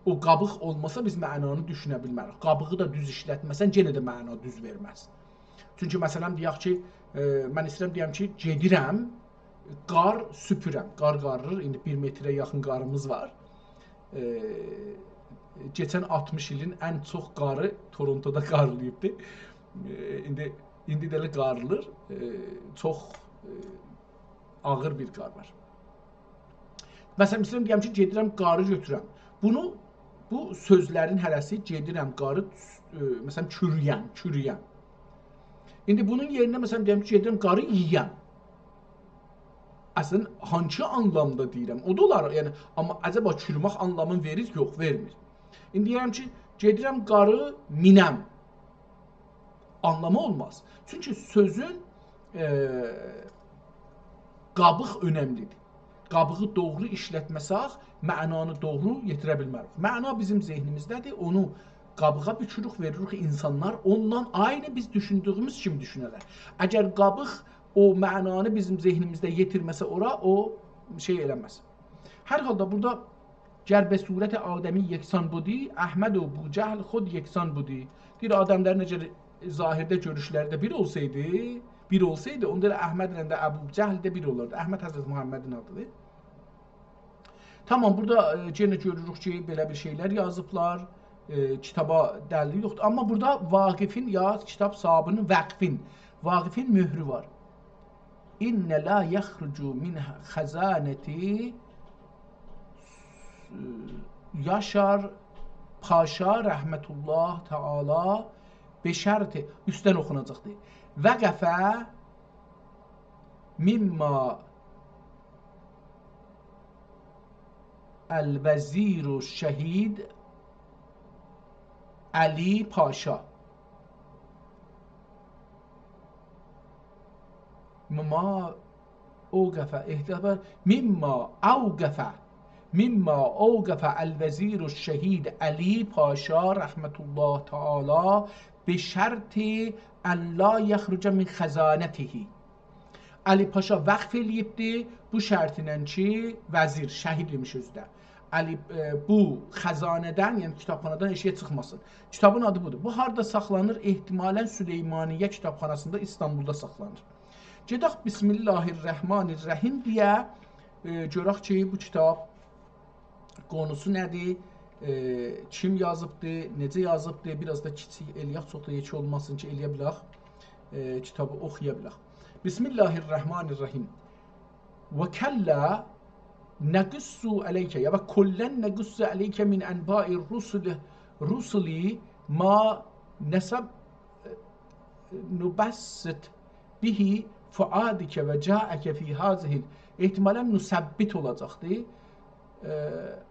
او قابیق اولماسا، بیز معنانی دوشونه بیلمه‌ریک. قابیغی دا دوز ایشلتمه‌سن، یئنه ده معنا دوز وئرمز. چونکی، مثلاً، دئیک کی، ائ، من ایسته‌ییرم دئیم کی، گئدیرم، قار سوپورم. قار قاریریر، ایندی بیر متره یاخین قاریمیز وار. ائ، کئچن آلتمیش ایلین ان چوخ قاری تورونتودا قارلاییبدی. ائ، ایندی، ایندی ده ائله قارلیر. ائ، چوخ، ائ، آغیر بیر قار وار. مثلاً، ایسته‌ییرم دئیم کی، گئدیرم قاری گؤتورم. بونو، بو سؤزلرین هره‌سی «گئدیرم قاری، ائ، مثلاً، کورویم، کورویم». ایندی بونون یئرینه، مثلاً، دئیم کی، «گئدیرم قاری یئیم». اصلاً، هانسی آنلامدا دئییرم؟ او دا اولار، یعنی، آمما عجبا کورومک آنلامین وئریر؟ یوخ، وئرمیر. ایندی دئییرم کی، «گئدیرم قاری مینم». آنلامی اولماز. چونکی سؤزون، ائ، قابیق اؤنملیدیر. قابیغی دوغرو ایشلتمه‌سک، معنانی دوغرو یئتیره بیلمه‌ریک. معنا بیزیم ذهنیمیزده‌دیر، اونو قابیغا بوکوروک، وئریریک اینسانلار، اوندان عینی بیز دوشوندویوموز کیمی دوشونه‌لر. اگر قابیق او معنانی بیزیم ذهنیمیزده یئتیرمه‌سه اورا، او شئی ائله‌مز. هر حالدا بورادا «گر به صورت آدمی یکسان بودی، احمد و بوجهل خود یکسان بودی». دئییر، آدملر نئجه ظاهرده گؤروشلری ده بیر اولسایدی، بیر اولسایدی، اوندا ائله احمدله ده ابوجهل ده بیر اولاردی. احمد حضرت محمدین آدیدیر. تامام، بورادا، ائ، یئنه گؤروروک کی، بئله بیر شئیلر یازیبلار. ائ، کیتابا دلیل یوخدور. آمما بورادا واقفین، یا کیتاب صاحیبینین، وقفین، واقفین مؤهرو وار. «إن لا يخرج من خزانة»، یاشار پاشا رحمة الله تعالی «بشرط»، اوستدن اوخوناجاقدیر. «وقف مما الوزیر الشهید علی پاشا». مما اوقف، احتیاط بر، مما اوقف، مما اوقف الوزیر الشهید علی پاشا رحمة الله تعالی «بشرط أن لا يخرج من خزانته». علی پاشا وقف ائله‌ییبدی، بو شرطله کی، وزیر، شهید ایمیش اؤزو ده. علی، ائ، بو خزانه‌دن، یعنی کیتابخانادان ائشیگه چیخماسین. کیتابین آدی بودور. بو هاردا ساخلانیر؟ احتمالاً سلیمانیه کیتابخاناسیندا ایستانبولدا ساخلانیر. گئدک بسم الله الرحمن الرحیم دئیه، ائ، گؤرک کی، بو کیتاب قونوسو نه‌دیر؟ ائ، کیم یازیبدی؟ نئجه یازیبدی؟ بیر آز دا کیچیک ائله‌یک، چوخ دا یئکه اولماسین کی، ائله‌یه بیلک، ائ، کیتابی اوخویا بیلک. بسم الله الرحمن الرحیم. «وكلا نقص عليك»، یا «وكلا نقص عليك من أنباء الرسل، الرسل ما نسب، نبسط به فؤادك وجاءك في هذه ال»، احتمالاً «نثبت» اولاجاقدی. ائ،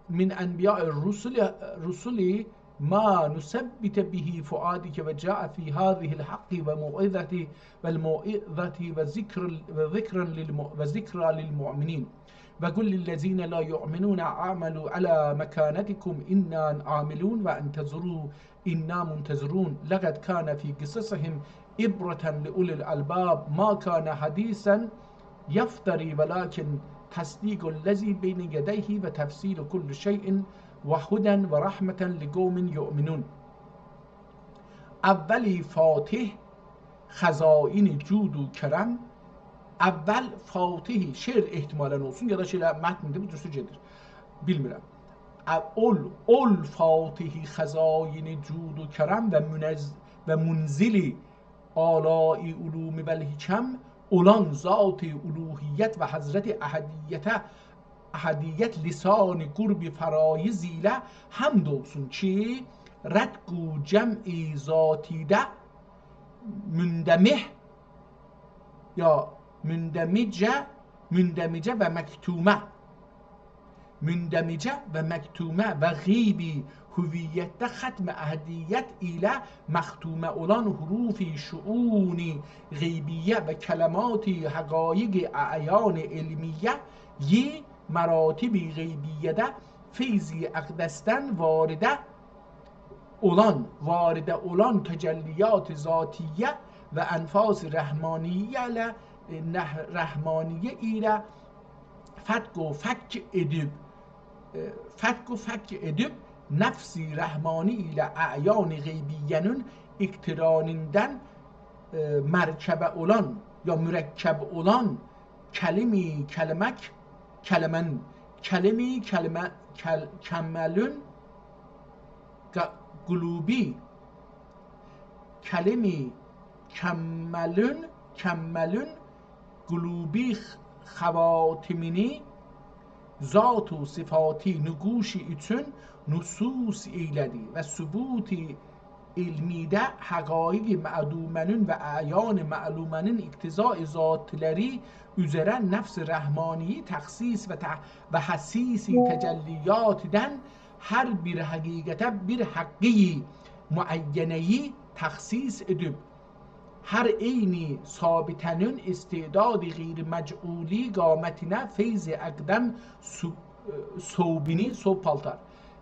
«من أنباء الرسل، الرسل ما نثبت به فؤادك وجاءك في هذه الحق وموعظة، والموعظة وذكر، وذكرا للم، وذكرى للمؤمنين. وقل للذين لا يؤمنون اعملوا على مكانتكم إنا عاملون وانتظروا إنا منتظرون. لقد كان في قصصهم عبرة لأولي الألباب. ما كان حديثا يفترى ولكن تصديق الذي بين يديه وتفصيل كل شيء و هدی و رحمة لقوم یؤمنون. اولی فاتح خزائن جود و کرم. اول فاتحی، شعر احتمالاً اولسون، یا دا شئیله متن‌دیر، بو جورسو گئدیر. بیلمیرم. ا-، اول، اول فاتحی خزائن جود و کرم و منز-، و منزل آلاء علوم و الحکم اولان ذات الوهیت و حضرت احدیته، احدیت لسان قرب فرایض ایله حمد اولسون کی، رتق و جمع ذاتیده مندمج یا مندمجه، مندمجه و مکتومه، مندمجه و مکتومه و غیبی هویتده ختم احدیت ایله مختومه اولان حروف شؤون غیبیه و کلمات حقایق اعیان علمیه، مراتب غیبیه‌ده فیض اقدسدن وارده اولان، وارده اولان تجلیات ذاتیه و انفاس رحمانیه ایله، ائ، نه-، رحمانیه ایله فتق و فک ائدیب، ائ، فتق و فک ائدیب، نفس رحمانی ایله اعیان غیبیه‌نین اقتراندان، ائ، مرکبه اولان یا مرکب اولان کلمی کلمک، کلمن، کلمی کلمه، کل-، کملون ق-، قلوبی، کلمی کملون، کملون قلوبی خ-، خواتمینی ذات و صفاتی نقوشی اوچون نصوص ائیله‌دی و ثبوت علمیده حقایق معدومه‌نین و اعیان معلومه‌نین اقتضای ذاتلری اوزره نفس رحمانیی تخصیص و ته-، و حثیث تجلیاتدان هر بیر حقیقته بیر حقی معینه‌یی تخصیص ائدیب، هر عین ثابته‌نین استعداد غیر مجعولی قامتینه فیض اقدم سو-، ثوبینی، ثوب پالتار،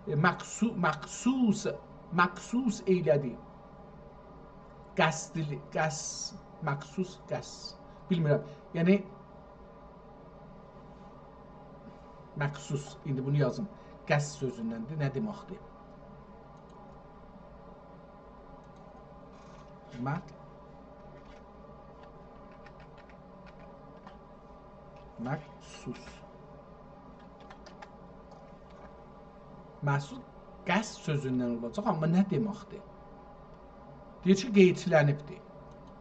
مخصو-، مخصوص، مخصوص ائیله‌دی. قصدلی، قص-، مخصوص، قص-، بیلمیرم. یعنی، مخصوص، ایندی بونو یازیم. قصد سؤزوندندیر، نه دئمکدیر؟ مخ-، مخصوص. مخصوص قصد سؤزوندن اولاجاق، آمما نه دئمکدیر؟ دئییر کی، قئیچیلنیبدیر،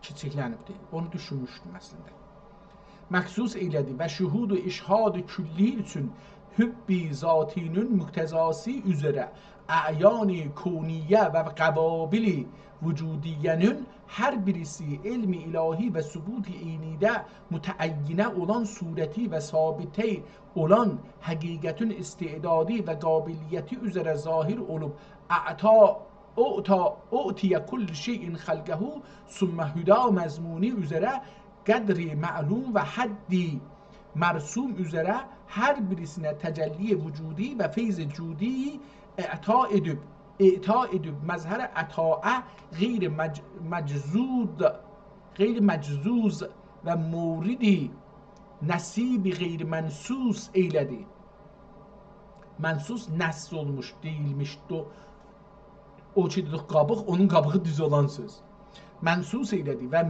کیچیکلنیبدیر. اونو دوشونموشدوم اصلینده. مخصوص ائیله‌دی و شهود و اشهاد کلی اوچون حب ذاتی‌نین مقتضاسی اوزره اعیان کونیه و قوابل وجودیه‌نین هر بیریسی علم الهی و ثبوت عینیده متعینه اولان صورتی و ثابته اولان حقیقتین استعدادی و قابلیتی اوزره ظاهر اولوب، اعطا، اعطا، اعطی کل شیء خلقه ثم هدی مضمونی اوزره قدر معلوم و حد مرسوم اوزره هر بیریسینه تجلی وجودی و فیض جودی اعطا ائدیب، اعطا ائدیب، مظهر عطایه غیر مج-، مجذوذ، غیر مجذوذ و مورد نصیب غیر منصوص ائیله‌دی. منصوص نص اولموش، دئییلمیش، دو-، او کی، دئدیک قابیق، اونون قابیغی دوز اولان سؤز. منصوص ائیله‌دی و،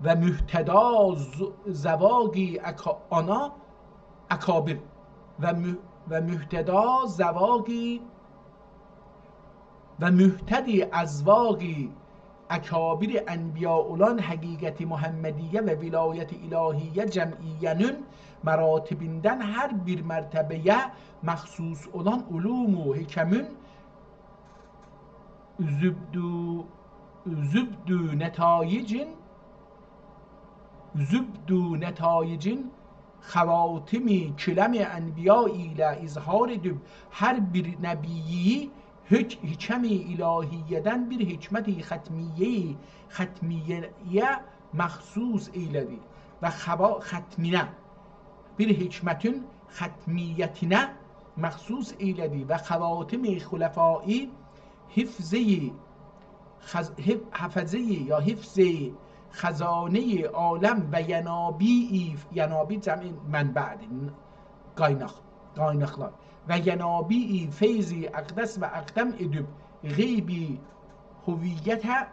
و مهتدی ز-، ذواق اکا-، آنا اکابر و مه-، و مهتدی ذواق و مهتدی اذواق اکابر انبیا اولان حقیقت محمدیه و ولایت الهیه جمعیه‌نین مراتبیندن هر بیر مرتبه‌یه مخصوص اولان علوم و حکمین زبد و، زبد و نتایجین، زبد و نتایجین خواتم کلام انبیا ایله اظهار ائدیب، هر بیر نبیی حک-، حکم الهیه‌دن بیر حکمت ختمیه، ختمیه‌یه مخصوص ائیله‌دی و خوا-، ختمینه، بیر حکمتین ختمیتینه مخصوص ائیله‌دی و خواتم خلفایی حفظه‌ی خز-، حف-، حفظه‌ی یا حفظ خزانه‌ی عالم و ینابیع، ینابیع جمع منبع‌دیر، قایناق، قایناقلار. و ینابیع فیض اقدس و اقدم ائدیب غیبی هویته،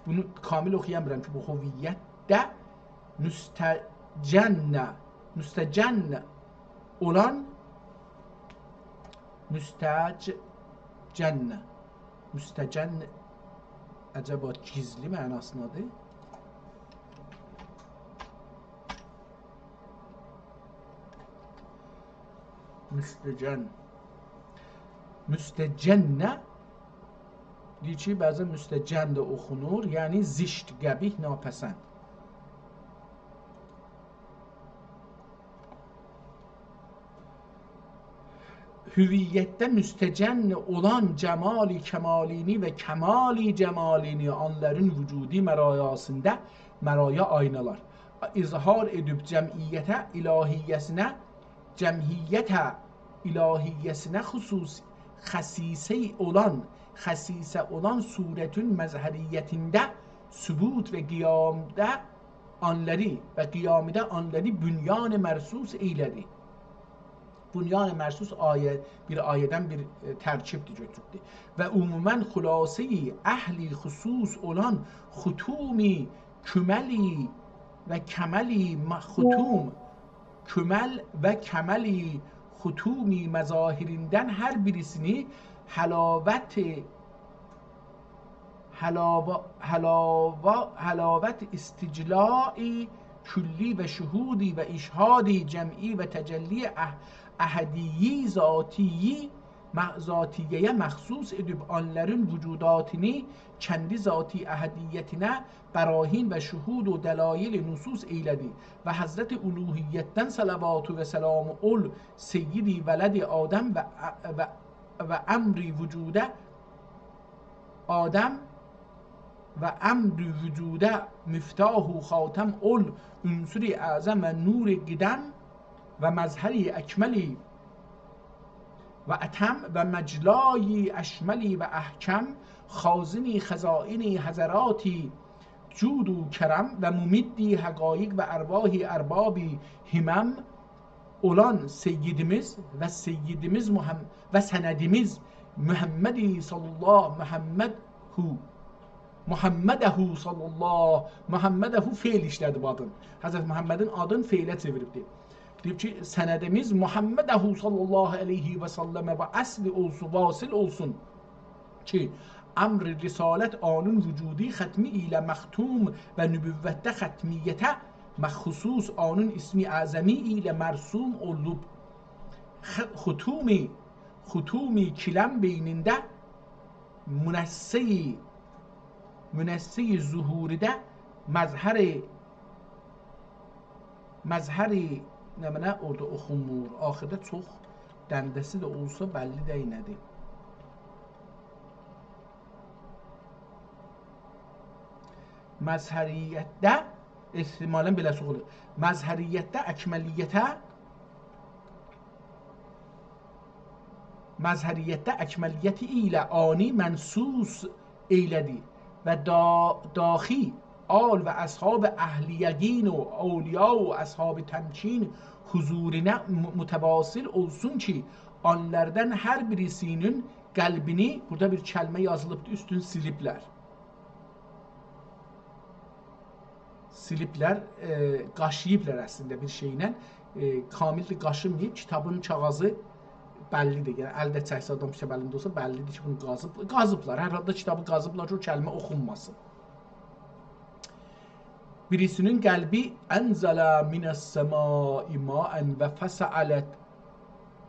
بونو کامل اوخویامیرام کی، بو هویتده مستجن، مستجن اولان، مستجن، مستجن، عجبا گیزلی معناسی نه‌دیر؟ مستجن. مستجن نه؟ دئییر کی، بعضا مستجن ده اوخونور، یعنی زشت، قبیح، ناپسند. هویتده مستجن اولان جمال کمالینی و کمال جمالینی آنلارین وجودی مرایاسیندا، مرایا آینالار، اظهار ائدیب جمعیته الهیه‌سینه، جمعیته الهیه‌سینه خصوص، خصیصه اولان، خصیصه اولان صورتون مظهریتینده ثبوت و قیامده آنلاری و قیامده آنلاری بنیان مرصوص ائیله‌دی. بنیان مرصوص آیه، بیر آیه‌دن بیر، ائ، ترکیبدیر، گؤتوروبدور. و عموماً خلاصه‌ی اهل خصوص اولان ختوم کملی و کملی م-، ختوم، کمل و کملی ختوم مظاهریندن هر بیریسینی حلاوت حلاوه-، حلاوه-، حلاوت استجلاء کلی و شهود و اشهاد جمعی و تجلی اح-، احدی ذاتی، م-، ذاتیه‌یه مخصوص ائدیب آنلارین وجوداتینی کندی ذاتی احدیتینه براهین و شهود و دلایل نصوص ائیله‌دی و حضرت الوهیتدن صلوات و سلام اول سید ولد آدم و، و، و امر وجوده آدم و امر وجوده مفتاح و خاتم اول عنصر اعظم نور قدم و مظهر اکمل و اتم و مجلای اشمل و احکم خازن خزائن حضرات جود و کرم و ممد حقایق و ارواح ارباب همم اولان سیدیمیز و سیدیمیز محم-، و سندیمیز محمد صلی الله، محمد هو، محمده صلی الله، محمده فعل ایشله‌دیب آدین. حضرت محمدین آدین فعله چئویریبدیر. دئییب کی، سندیمیز محمده صلی الله علیه و سلم و اصل اولسون، واصل اولسون کی، امر رسالت آنون وجودی ختمی ایله مختوم و نبوتده ختمیته مخصوص آنون اسم اعظمی ایله مرسوم اولوب. خ-، ختوم، ختوم کلم بینینده منصه، منصه ظهوریده مظهر، مظهر، نمنه اورادا اوخونمور. آخیردا چوخ دنده‌سی ده اولسا بللی دئییل نه‌دیر. مظهریتده، احتمالاً بئله‌سی اوخونور. مظهریتده اکملیته، مظهریتده اکملیتی ایله آنی منصوص ائیله‌دی و دا-، داخی آل و اصحاب اهل یقین و اولیا و اصحاب تمکین حضورینه م-، متواصل اولسون کی، آنلاردان هر بیریسینین قلبینی، بورادا بیر کلمه یازیلیبدی، اوستون سیلیبلر. سیلیبلر، ائ، قاشیییبلار اصلینده بیر شئیله. ائ، کامل ده قاشیماییب، کیتابین کاغیذی بللی‌دیر. یعنی، الده چکسه آدام، کیتاب الینده اولسا، بللی‌دیر کی، بونو قازیب، قازیبلار. هر حالدا کیتابی قازیبلار کی، او کلمه اوخونماسین. بیریسینین قلبی «انزل من السماء ماء و فسالت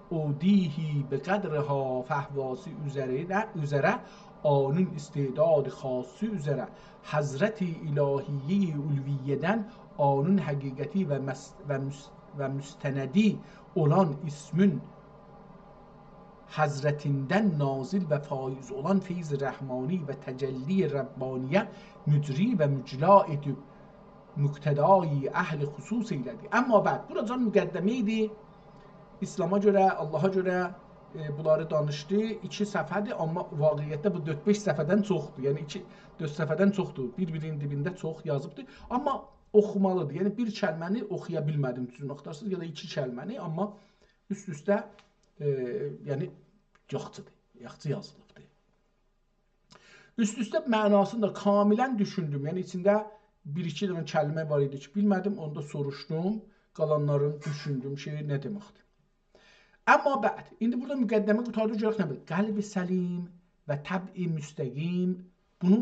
اودیه بقدرها» فهواسی اوزرینه، اوزره آنون استعداد خاصی اوزره حضرت الهیه علویه‌دن آنون حقیقتی و مس-، و مس-، و مستندی اولان اسمین حضرتیندن نازل و فایض اولان فیض رحمانی و تجلی ربانیه مجری و مجلا ائدیب مقتدای اهل خصوص ائیله‌دی. اما بعد، بوراجان مقدمه ایدی. اسلاما گؤره، آللاها گؤره، ائ، بونلاری دانیشدی. ایکی صفحه‌دیر، اما واقعیتده بو دؤرد-بئش صفحه‌دن چوخدور. یعنی ایکی، دؤرد صفحه‌دن چوخدور. بیر-بیرینین دیبینده چوخ یازیبدیر. اما اوخومالیدیر. یعنی بیر کلمه‌نی اوخویا بیلمه‌دیم، دوزونو آختارسانیز، یا دا ایکی کلمه‌نی، اما اوست-اوسته، ائ، یعنی یاخچیدیر، یاخچی یازیلیبدیر. اوست-اوسته معناسینی دا کاملاً دوشوندوم. یعنی ایچینده بیر-ایکی دنه کلمه وار ایدی کی، بیلمه‌دیم، اونو دا سوروشدوم، قالانلارینی دوشوندوم، شعر نه دئمکدیر. اما بعد، ایندی بورادا مقدمه قوتاردی، گؤرک نه بیل. قلب سلیم و طبع مستقیم، بونو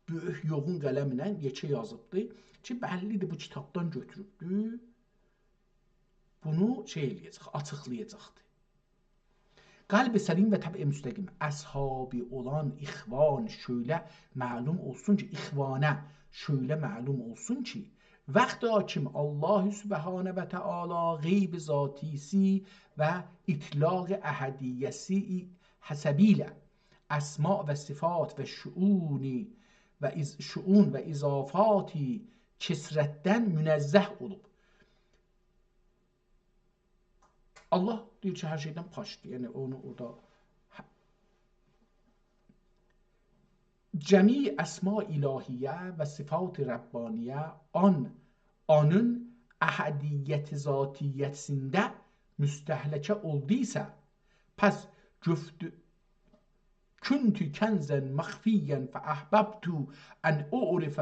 بؤیوک یوغون قلمله یئکه یازیبدی کی، بللیدیر، بو کیتابدان گؤتوروبدو. بونو شئی ائله‌یه‌جک، آچیقلایاجاقدی. قلب سلیم و طبع مستقیم، اصحابی اولان اخوان شؤیله معلوم اولسون کی، اخوانه شؤیله معلوم اولسون کی، وقت حاکم الله سبحانه و تعالی غیب ذاتی‌سی و اطلاق احدیه‌سی حسبیله اسماء و صفات و شؤونی و اض-، شؤون و اضافاتی کثرتدن منزه اولوب. الله دئییر کی، هر شئیدن پاکدیر. یعنی اونو اورادا ه-، جمیع اسماء الهیه و صفات ربانیه آن، آنین احدیت ذاتیه‌سینده مستهلکه اولدویسا، پس گفت-، «کنت کنزا مخفیا فأحببت أن أعرف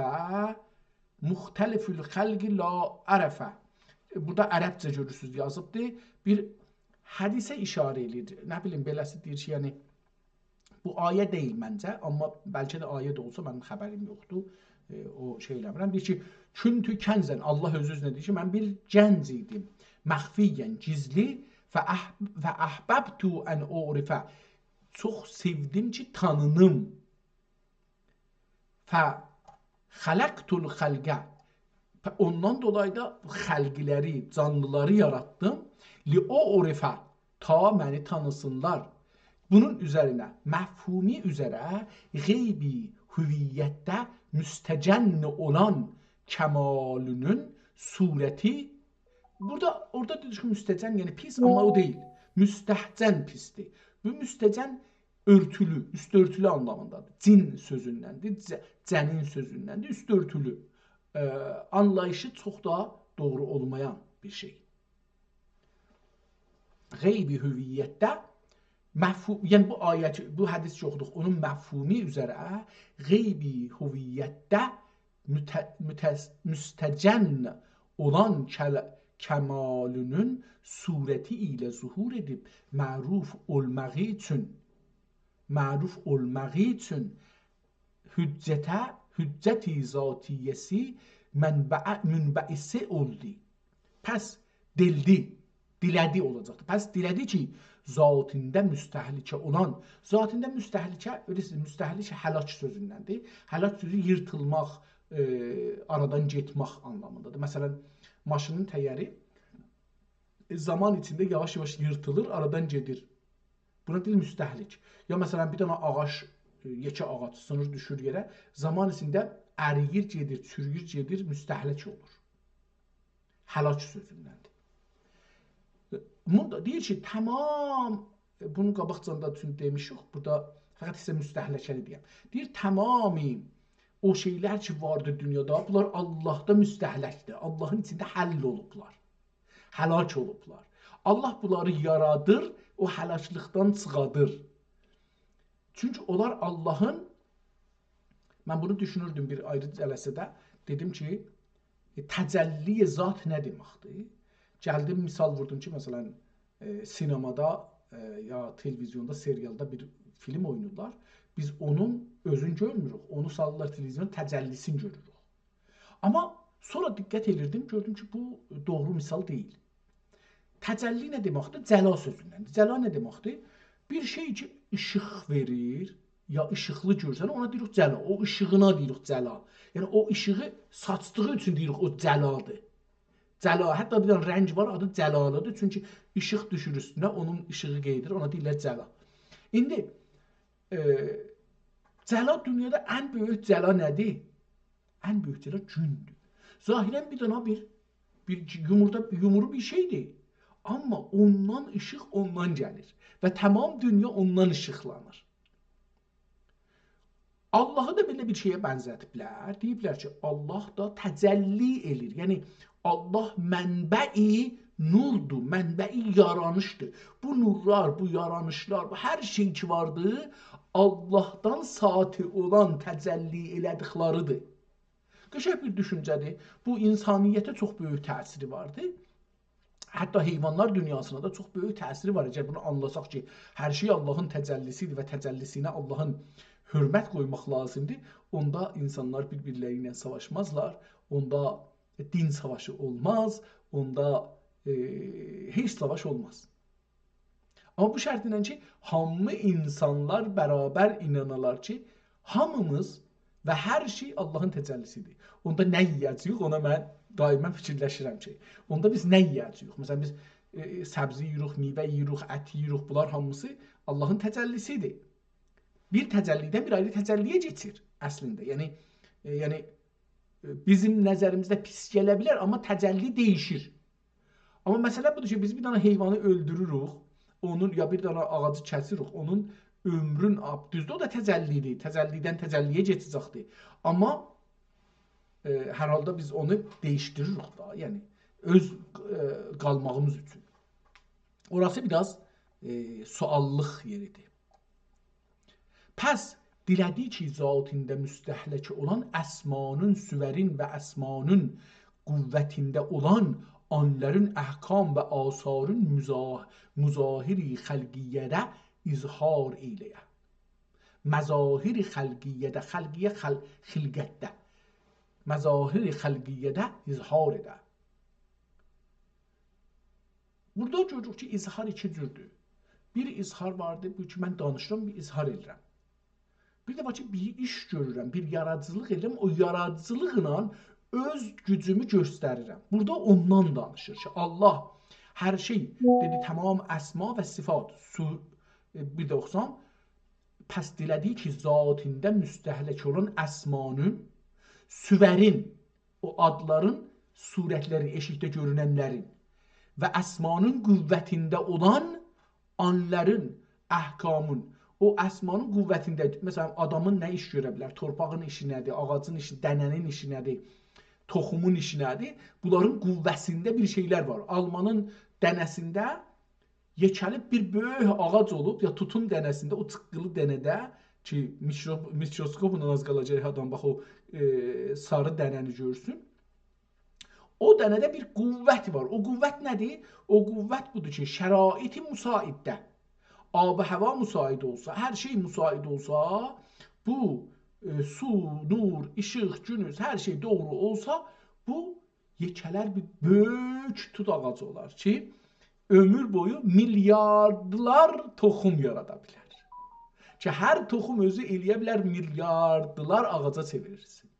مختلف الخلق لا عرف». بورادا عربجه گؤرورسونوز یازیبدیر. بیر حدیثه اشاره ائله‌ییر. نه بیلیم، بئله‌سی دئییر کی، یعنی بو آیه دئییل منجه، اما بلکه ده آیه ده اولسا منیم خبریم یوخدور. ائ، او شئی ائله‌میرم. دئییر کی، «کنت کنزا»، الله اؤزو اؤزونه دئییر کی، من بیر گنج ایدیم. «مخفیا»، گیزلی. «فأح-، فأحببت أن أعرف». چوخ سئودیم کی، تانینیم. «فخلقت الخلق». پ-، اوندان دولایی دا خلقلری، جانلیلاری یاراتدیم. «لأعرف»، تا منی تانیسینلار. بونون اوزرینه، مفهومی اوزره غیبی هویتده مستجن اولان کمالینین صورتی، بورادا، اورادا دئدیک کی، مستجن، یعنی پیس، اما او دئییل. مستهجن پیسدیر. بو مستجن اؤرتولو، اوست اؤرتولو آنلامیندادیر. جن سؤزوندندیر، ج-، جنین سؤزوندندیر، اوست اؤرتولو. ائ، آنلاییشی چوخ دا دوغرو اولمایان بیر شئی. غیبی هویتده مفهو-، یعنی بو آیتی، بو حدیث کی اوخودوق، اونون مفهومی اوزره غیبی هویتده مت-، متس-، مستجن اولان کل-، کمالینین صورتی ایله ظهور ائدیب معروف اولماغی اوچون، معروف اولماغی اوچون حجته، حجت ذاتیه‌سی منبع-، منبعث اولدو. پس دیلدی، دیله‌دی اولاجاقدی. پس دیله‌دی کی، ذاتیندا مستهلکه اولان، ذاتیندا مستهلکه، بیلیرسینیز، مستهلکه هلاک سؤزوندندیر. هلاک سؤزو ییرتیلماق، ائ، آرادان گئتمک آنلامیندادیر. مثلا، ماشینین تایری، ائ، زامان ایچینده یاواش-یاواش ییرتیلیر، آرادان گئدیر. بونا دئییلیر مستهلک. یا مثلا، بیر دنه آغاج، ائ، یئکه آغاج سینیر، دوشور یئره، زامان ایچینده ارییر، گئدیر، چورویور، گئدیر، مستهلک اولور. هلاک سؤزوندندیر. بوندا دئییر کی، تمام، بونو قاباقجادان دا چون دئمیشیک، بورادا فقط ایسه مستهلکه‌نی دئیم. دئییر، تمامی او شئیلر کی واردی دونیادا، بونلار اللهدا مستهلکدیر. اللهین ایچینده حل اولوبلار. هلاک اولوبلار. الله بونلاری یارادیر، او هلاکلیقدان چیخادیر. چونکی اونلار اللهین، من بونو دوشونوردوم بیر آیری جلسه‌ده، دئدیم کی، ائ، تجلی ذات نه دئمکدیر؟ گلدیم، مثال ووردوم کی، مثلا، ائ، سینمادا، ائ، یا تلویزیوندا، سریالدا بیر فیلم اویناییرلار. بیز اونون اؤزون گؤرموروک، اونو سالیرلار تلویزیونا، تجلی‌سینی گؤروروک. اما سونرا دقت ائدیردیم، گؤردوم کی، بو دوغرو مثال دئییل. تجلی نه دئمکدیر؟ جلا سؤزوندندیر. جلا نه دئمکدیر؟ بیر شئی کی، ایشیق وئریر، یا ایشیقلی گؤرسن، اونا دئییریک جلا. او ایشیغینا دئییریک جلا. یعنی، او ایشیغی ساچدیغی اوچون دئییریک، او جلادیر. جلا، حتی بیر دنه رنگ وار، آدی جلالی‌دیر. چونکی ایشیق دوشور اوستونه، اونون ایشیغی قئییدیر، اونا دئییرلر جلا. ایندی، ائ، جلا، دونیادا ان بؤیوک جلا نه‌دیر؟ ان بؤیوک جلا گوندور. ظاهرا بیر دنه بیر، بیر یومورتا، یومرو بیر شئیدیر. اما اوندان ایشیق اوندان گلیر و تمام دونیا اوندان ایشیقلانیر. اللهی دا بئله بیر شئیه بنزه‌دیبلر. دئییبلر کی، الله دا تجلی ائله‌ییر. یعنی، الله منبع نوردور، منبعی یارانیشدیر. بو نورلار، بو یارانیشلار، بو هر شئی کی واردیر، آللاهدان ساطع اولان، تجلی ائله‌دیکلریدیر. قشنگ بیر دوشونجه‌دیر. بو، انسانیته چوخ بؤیوک تأثیری واردی. حتی حیوانلار دونیاسینا دا چوخ بؤیوک تأثیری وار. اگر بونو آنلاساق کی، هر شئی آللاهین تجلی‌سیدیر و تجلی‌سینه آللاهین حؤرمت قویماق لازیمدیر، اوندا انسانلار بیر-بیرلری ایله ساواشمازلار، اوندا دین ساواشی اولماز، اوندا، ائ، هئچ ساواش اولماز. آمما بو شرطله کی، هامی انسانلار برابر اینانالار کی، هامیمیز و هر شئی آللاهین تجلی‌سیدیر. اوندا نه یئیه‌جه‌ییک، اونا من دائما فیکیرلشیرم کی، اوندا بیز نه یئیه‌جه‌ییک؟ مثلا، بیز، ائ، سبزی یئییریک، میوه یئییریک، ات یئییریک، بونلار هامیسی آللاهین تجلی‌سیدیر. بیر تجلی‌دن بیر آیری تجلی‌یه کئچیر اصلینده. یعنی، ائ، یعنی، ائ، بیزیم نظریمیزده پیس گله بیلر، آمما تجلی دییشیر. آمما مسئله بودور کی، بیز بیر دنه حیوانی اؤلدوروروک، اونون، یا بیر دنه آغاجی کسیریک، اونون عؤمرون آب-، دوزدور، او دا تجلی‌دیر. تجلی‌دن تجلی‌یه کئچه‌جکدیر. آمما، ائ، هر حالدا بیز اونو دییشدیریریک دا، یعنی اؤز، ائ، قالماغیمیز اوچون. اوراسی بیر آز، ائ، سؤاللیق یئریدیر. پس دیله‌دی کی، ذاتیندا مستهلک اولان اسمانین، صورین و اسمانین قوتینده اولان آنلارین احکام و آثارین مظا-، مظاهر خلقیه‌ده اظهار ائیله‌یه. مظاهر خلقیه‌ده، خلقیه خل-، خلقتده. مظاهر خلقیه‌ده اظهار ائده. بورادا گؤروروک کی، اظهار ایکی جوردور. بیر اظهار واردیر، بو کی، من دانیشیرام، بیر اظهار ائدیرم. بیر ده وار کی، بیر ایش گؤرورم، بیر یارادیجیلیق ائدیرم، او یارادیجیلیقلا اؤز گوجومو گؤستریرم. بورادا اوندان دانیشیر کی، آللاه هر شئی، دئدی، تمام اسما و صفات، سو-، ائ، بیر دوخسان، پس دیله‌دی کی، ذاتیندا مستهلک اولان اسمانین، صورین، او آدلارین، صورتلرین، ائشیکده گؤروننلرین و اسمانین قوتینده اولان آنلارین، احکامین، او اسمانین قوتینده، مثلا، آدامین نه ایش گؤره بیلر؟ تورپاغین ایشی نه‌دیر؟ آغاجین ایشی، دنه‌نین ایشی نه‌دیر؟ توخومون ایشی نه‌دیر؟ بونلارین قوتینده بیر شئیلر وار. آلمانین دنه‌سینده یئکه‌لیب بیر بؤیوک آغاج اولوب، یا توتون دنه‌سینده، او چیققیلی دنه‌ده کی، میکرو-، میکروسکوپلا آز قالاجاق آدام، باخ، او، ائ، ساری دنه‌نی گؤرسون. او دنه‌ده بیر قوت وار. او قوت نه‌دیر؟ او قوت بودور کی، شرایط مساعدده، آب و هوا مساعد اولسا، هر شئی مساعد اولسا، بو، ائ، سو، نور، ایشیق، گونوز، هر شئی دوغرو اولسا، بو یئکه‌لر بیر بؤیوک توت آغاجی اولار کی، عؤمور بویو میلیاردلار توخوم یارادا بیلر. کی، هر توخوم اؤزو ائلیه بیلر میلیاردلار آغاجا چئوریلسین.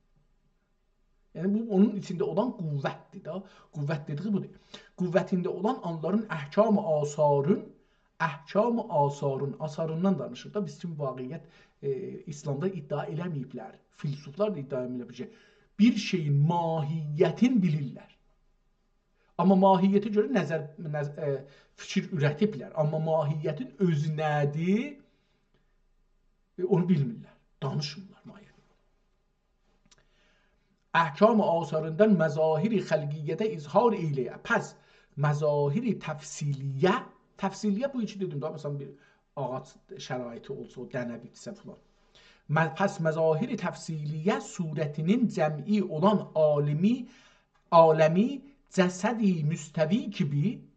یعنی، بو اونون ایچینده اولان قوتدیر دا. قوت دئدیگی بودور. قوتینده اولان آنلارین احکام آثارین، احکام آثارین، آثاریندان دانیشیر دا. بیز کیمی واقعیت، ائ، ایسلامدا ادعا ائله‌مه‌ییبلر. فیلسوفلار دا ادعا ائله‌میر بیر شئی. بیر شئیین ماهیتین بیلیرلر. آمما ماهیته گؤره نظر، نظ-، ائ، فیکیر اوره‌دیبلر. آمما ماهیتین اؤزو نه‌دیر، ائ، اونو بیلمیرلر. دانیشمیرلار ماهیتین. احکام آثاریندان مظاهر خلقیه‌ده اظهار ائیله‌یه. پس مظاهر تفصیلیه، تفصیلیه بو کی دئدیم ده، مثلا، بیر آغاج شرایطی اولسا، او دنه بیتسه فلان. م-، پس مظاهر تفصیلیه صورتینین جمعی اولان عالمی، عالمی جسدی مستوی کیبی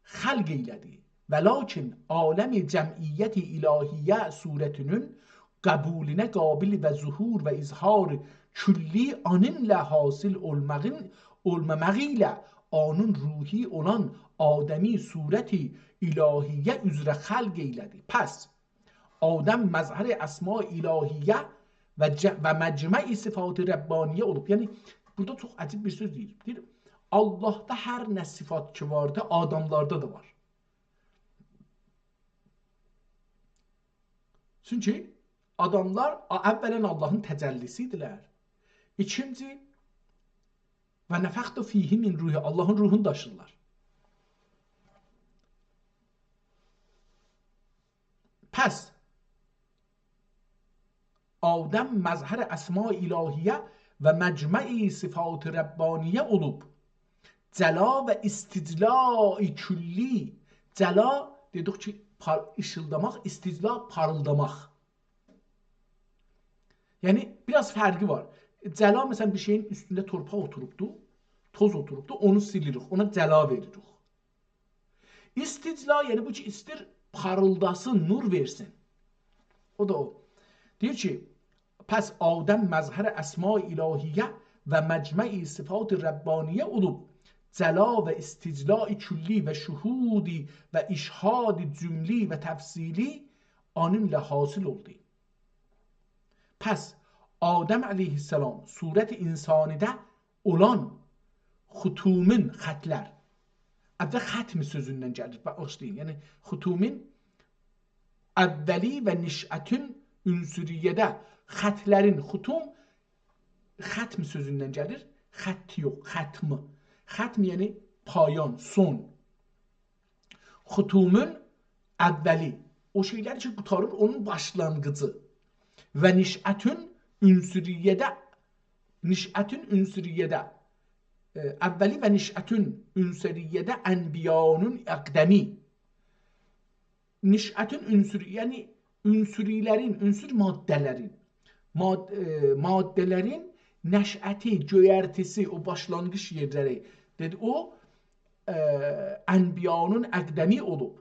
خلق ائیله‌دی. ولکن عالم جمعیت الهیه صورتینین قبولینه قابل و ظهور و اظهار کلی آنینلا حاصل اولماغین، اولماماغی ایله آنین روحی اولان آدمی صورت الهیه اوزره خلق ائیله‌دی. پس آدم مظهر اسماء الهیه و ج-، و مجمع صفات ربانیه اولوب. یعنی، بورادا چوخ عجیب بیر سؤز دئییر. دئییر، آللاهدا هر نه صفات کی واردی، آداملاردا دا وار. چونکی آداملار، آ-، اولاً آللاهین تجلی‌سی ایدیلر. ایکینجی، «و نفخت فیه من روحی»، آللاهین روحونو داشیرلار. پس آدم مظهر اسماء الهیه و مجمع صفات ربانیه اولوب. جلا و استجلاء کلی. جلا دئدیک کی، پار-، ایشیلداماق، استجلا پاریلداماق. یعنی، بیر آز فرقی وار. جلا، مثلا، بیر شئیین اوستونده تورپاق اوتوروبدو، توز اوتوروبدو، اونو سیلیریک، اونا جلا وئریریک. استجلا، یعنی بو کی ایستیر پاریلداسین، نور وئرسین. او دا او. دئییر کی، پس آدم مظهر اسماء الهیه و مجمع صفات ربانیه اولوب، جلا و استجلاء کلی و شهود و اشهاد جملی و تفصیلی اونونلا حاصل اولدو. پس آدم علیه‌السلام صورت انسانی‌ده اولان ختومون، خطلر. البته ختم سؤزوندن گلیر، باغیشلایین. یعنی ختومون اولی و نشأتون عنصریه‌ده خطلرین، ختوم ختم سؤزوندن گلیر. خط یوخ، ختم. ختم یعنی پایان، سون. ختومون اولی. او شئیلر کی قوتاریر، اونون باشلانغیجی. و نشأتون عنصریه‌ده، نشأتون عنصریه‌ده، ائ، اولی و نشأتون عنصریه‌ده انبیانون اقدمی. نشأتون عنصری، یعنی عنصری‌لرین، عنصر ماده‌لرین، ماد-، ائ، ماده‌لرین نشأتی، گؤیرتیسی، او باشلانغیج یئرلری، دئدی، او، ائ، انبیانون اقدمی اولوب.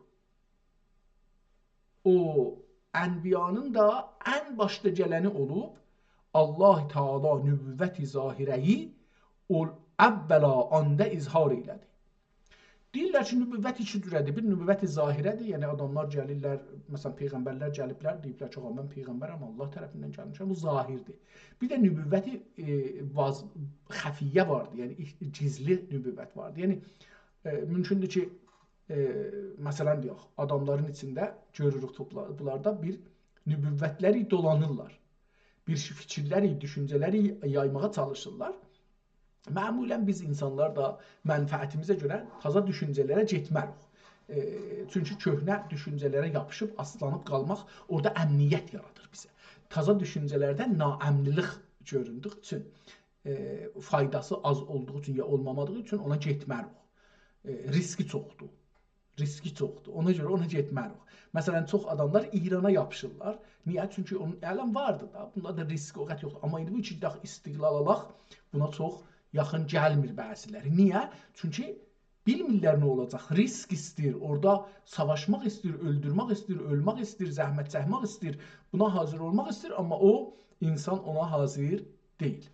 او انبیانون دا ان باشدا گلنی اولوب. الله تعالی نبوت ظاهره‌یی اول-، اولا آندا اظهار ائیله‌دی. دئییرلر کی، نبوت ایکی جوره‌دیر. بیر نبوت ظاهره‌دیر، یعنی آداملار گلیرلر، مثلا، پیغمبرلر گلیبلر، دئییبلر کی، «آغا، من پیغمبرم، الله طرفیندن گلمیشم.» بو ظاهردیر. بیر ده نبوت، ائ، واز-، خفیه واردیر، یعنی ایخ-، گیزلی نبوت واردیر. یعنی، ائ، مومکوندور کی، ائ، مثلا، دئیک، آداملارین ایچینده گؤروروک توپلا-، بونلاردا بیر نبوتلری دولانیرلار. بیر شئی، فیکیرلری، دوشونجه‌لری یایماغا چالیشیرلار. معمولا بیز اینسانلار دا منفعتیمیزه گؤره تازا دوشونجه‌لره گئتمه‌ریک. ائ، چونکی کؤهنه دوشونجه‌لره یاپیشیب، آسلانیب قالماق اورادا امنیت یارادیر بیزه. تازا دوشونجه‌لرده ناامنلیک گؤروندویو اوچون، ائ، فایداسی آز اولدوغو اوچون یا اولمامادیغی اوچون اونا گئتمه‌ریک. ائ، ریسکی چوخدور. ریسکی چوخدور. اونا گؤره اونا گئتمه‌ریک. مثلا، چوخ آداملار ایرانا یاپیشیرلار. نییه؟ چونکی اونون الان واردی دا. بوندا دا ریسک او قدر یوخدور. آمما ایندی بو کی، گئدک استقلال آلاق، بونا چوخ یاخین گلمیر بعضی‌لری. نییه؟ چونکی بیلمیرلر نه اولاجاق. ریسک ایسته‌ییر. اورادا ساواشماق ایسته‌ییر، اؤلدورمک ایسته‌ییر، اؤلمک ایسته‌ییر، زحمت چکمک ایسته‌ییر. بونا حاضر اولماق ایسته‌ییر، آمما او اینسان اونا حاضر دئییل.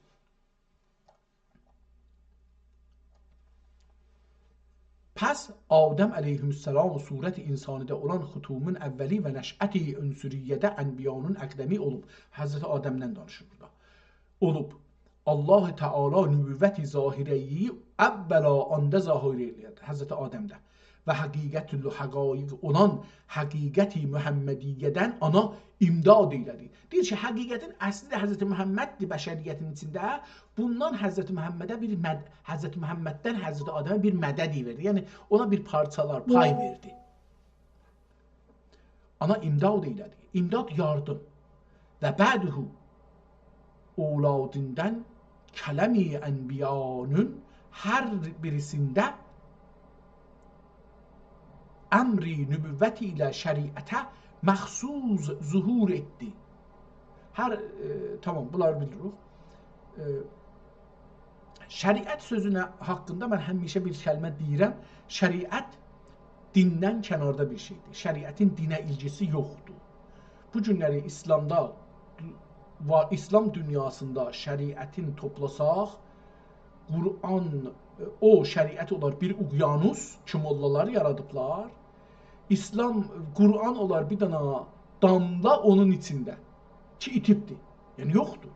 پس آدم علیه‌السلام صورت انسانی‌ده اولان ختومون اولی و نشأت عنصریه‌ده انبیانون اقدمی اولوب. حضرت آدمدن دانیشیر بورادا. اولوب. الله تعالی نبوت ظاهره‌یی اولا آندا ظاهر ائله‌دی، حضرت آدمده. و حقیقت الحقایق اولان حقیقت محمدیه‌دن اونا امداد ائیله‌دی. دئییر کی، حقیقتین اصلی ده حضرت محمددیر بشریتین ایچینده. بوندان حضرت محمده بیر مد-، حضرت محمددن حضرت آدمه بیر مدد وئردی. یعنی، اونا بیر پارچالار، پای وئردی. اونا امداد ائیله‌دی. امداد، یاردیم. و بعده اولادیندان کلمی انبیانون هر بیریسینده امری نبوت ایله شریعته مخصوص ظهور ائتدی. هر، ائ، تامام، بونلاری بیلیریک. ائ، شریعت سؤزونه حاقیندا من همیشه بیر کلمه دئییرم. شریعت دیندن کناردا بیر شئیدیر. شریعتین دینه ایلگیسی یوخدور. بو گونلری ایسلامدا، وا-، ایسلام دونیاسیندا شریعتین توپلاساق، قرآن، او شریعت اولار بیر اقیانوس کی، موللالار یارادیبلار. ایسلام، قرآن اولار بیر دنه داملا اونون ایچینده کی، ایتیبدیر. یعنی، یوخدور.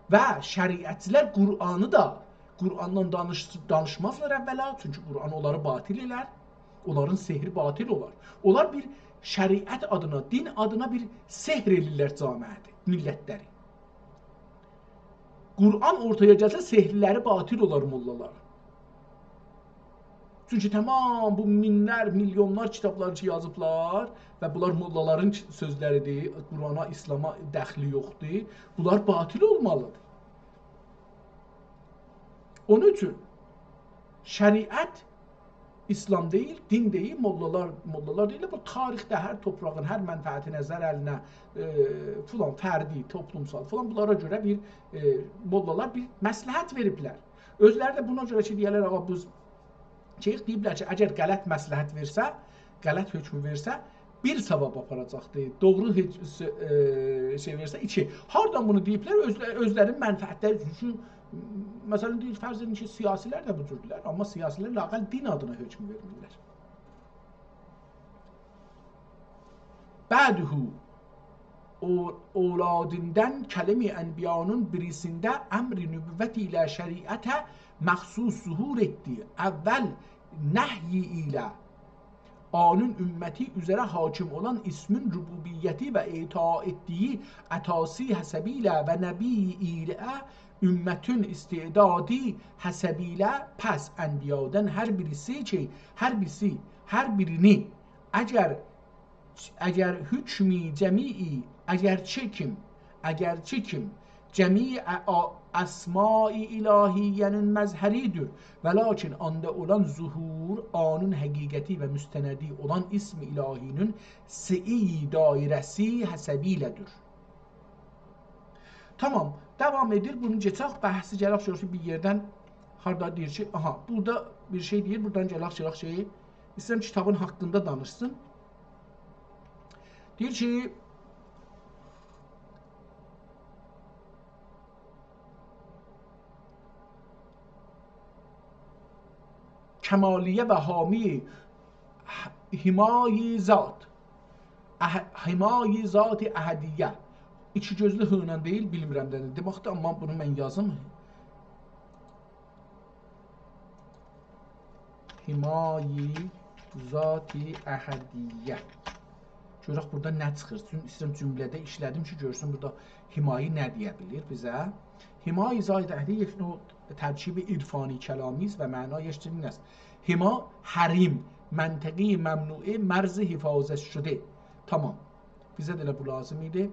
و شریعتچیلر قرآنی دا، قرآندان دانیش-، دانیشمازلار اولا، چونکی قرآن اونلاری باطل ائلر، اونلارین سحری باطل اولار. اونلار بیر شریعت آدینا، دین آدینا بیر سحر ائله‌ییرلر جامعه‌ده، میللتلری. قرآن اورتایا گلسه، سحرلری باطل اولار موللالارین. چونکی تامام بو مینلر، میلیونلار کیتابلار کی یازیبلار و بونلار موللالارین سؤزلریدیر، قرآنا، ایسلاما دخلی یوخدور، بونلار باطل اولمالیدیر. اونون اوچون شریعت، ایسلام دئییل، دین دئییل، موللالار، موللالار دئییل. بو تاریخده هر توپراغین، هر منفعتینه، ضررینه، ائ، فلان، فردی، توپلومسال فلان، بونلارا گؤره بیر، ائ، موللالار بیر مصلحت وئریبلر. اؤزلری ده بونا گؤره کی، دئیه‌لر، «آغا، بو شیخ»، دئییبلر کی، اگر غلط مصلحت وئرسه، غلط حکمو وئرسه، بیر ثواب آپاراجاقدیر. دوغرو هئچ-، ائ، شئی وئرسه، ایکی. هاردان بونو دئییبلر؟ اؤزله-، اؤزلرینین منفعتلری اوچون. مثلا، دئییر، فرض ائدین کی، سیاسی‌لر ده بو جوردولر، آمما سیاسی‌لر لااقل دین آدینا حکم وئرمیرلر. بعده، او-، اولادیندان کلمه‌ی انبیانین بیریسینده امر نبوت ایله شریعته مخصوص ظهور ائتدی. اول نهی ایله آنین امتی اوزره حاکم اولان اسمین ربوبیتی و اعطا ائتدیگی عطاسی حسبیله و نبی ایله امتین استعدادی حسبیله، پس انبیادان هر بیریسی کی، هر بیریسی، هر بیرینی، اگر، اگر حکمی جمیعی، اگرچه کیم، اگرچه کیم، جمیع آ-، اسمای الهیه‌نین مظهری‌دیر، ولکن آندا اولان ظهور، آنین حقیقتی و مستندی اولان اسم الهی‌نین سعی دایره‌سی حسبیله‌دیر. تامام، داوام ائدیر. بونو گئچک، بحثی گلک گؤرک بیر یئردن، هاردا دئییر کی، آها، بورادا بیر شئی دئییر، بورادان گلک گؤرک شئیی. ایسته‌ییرم کیتابین حاقیندا دانیشسین. دئییر کی، کمالیه و حامی حمای ذات. اح-، حمای ذات احدیه. ایکی گؤزلو ح ایله دئییل، بیلمیرم ده نه دئمکدیر، آمما بونو من یازیم. حمای ذات احدیه. گؤرک بورادا نه چیخیر. چون-، ایسته‌ییرم جمله‌ده ایشله‌دیم کی، گؤرسون بورادا حمای نه دئیه بیلیر بیزه. حمای ذات احدیه یک نوع ترکیب عرفانی کلامی است و معنایش چنین است: حما، حریم، منطقه‌ی ممنوعه، مرز حفاظت شده. تامام. بیزه ده ائله بو لازیم ایدی.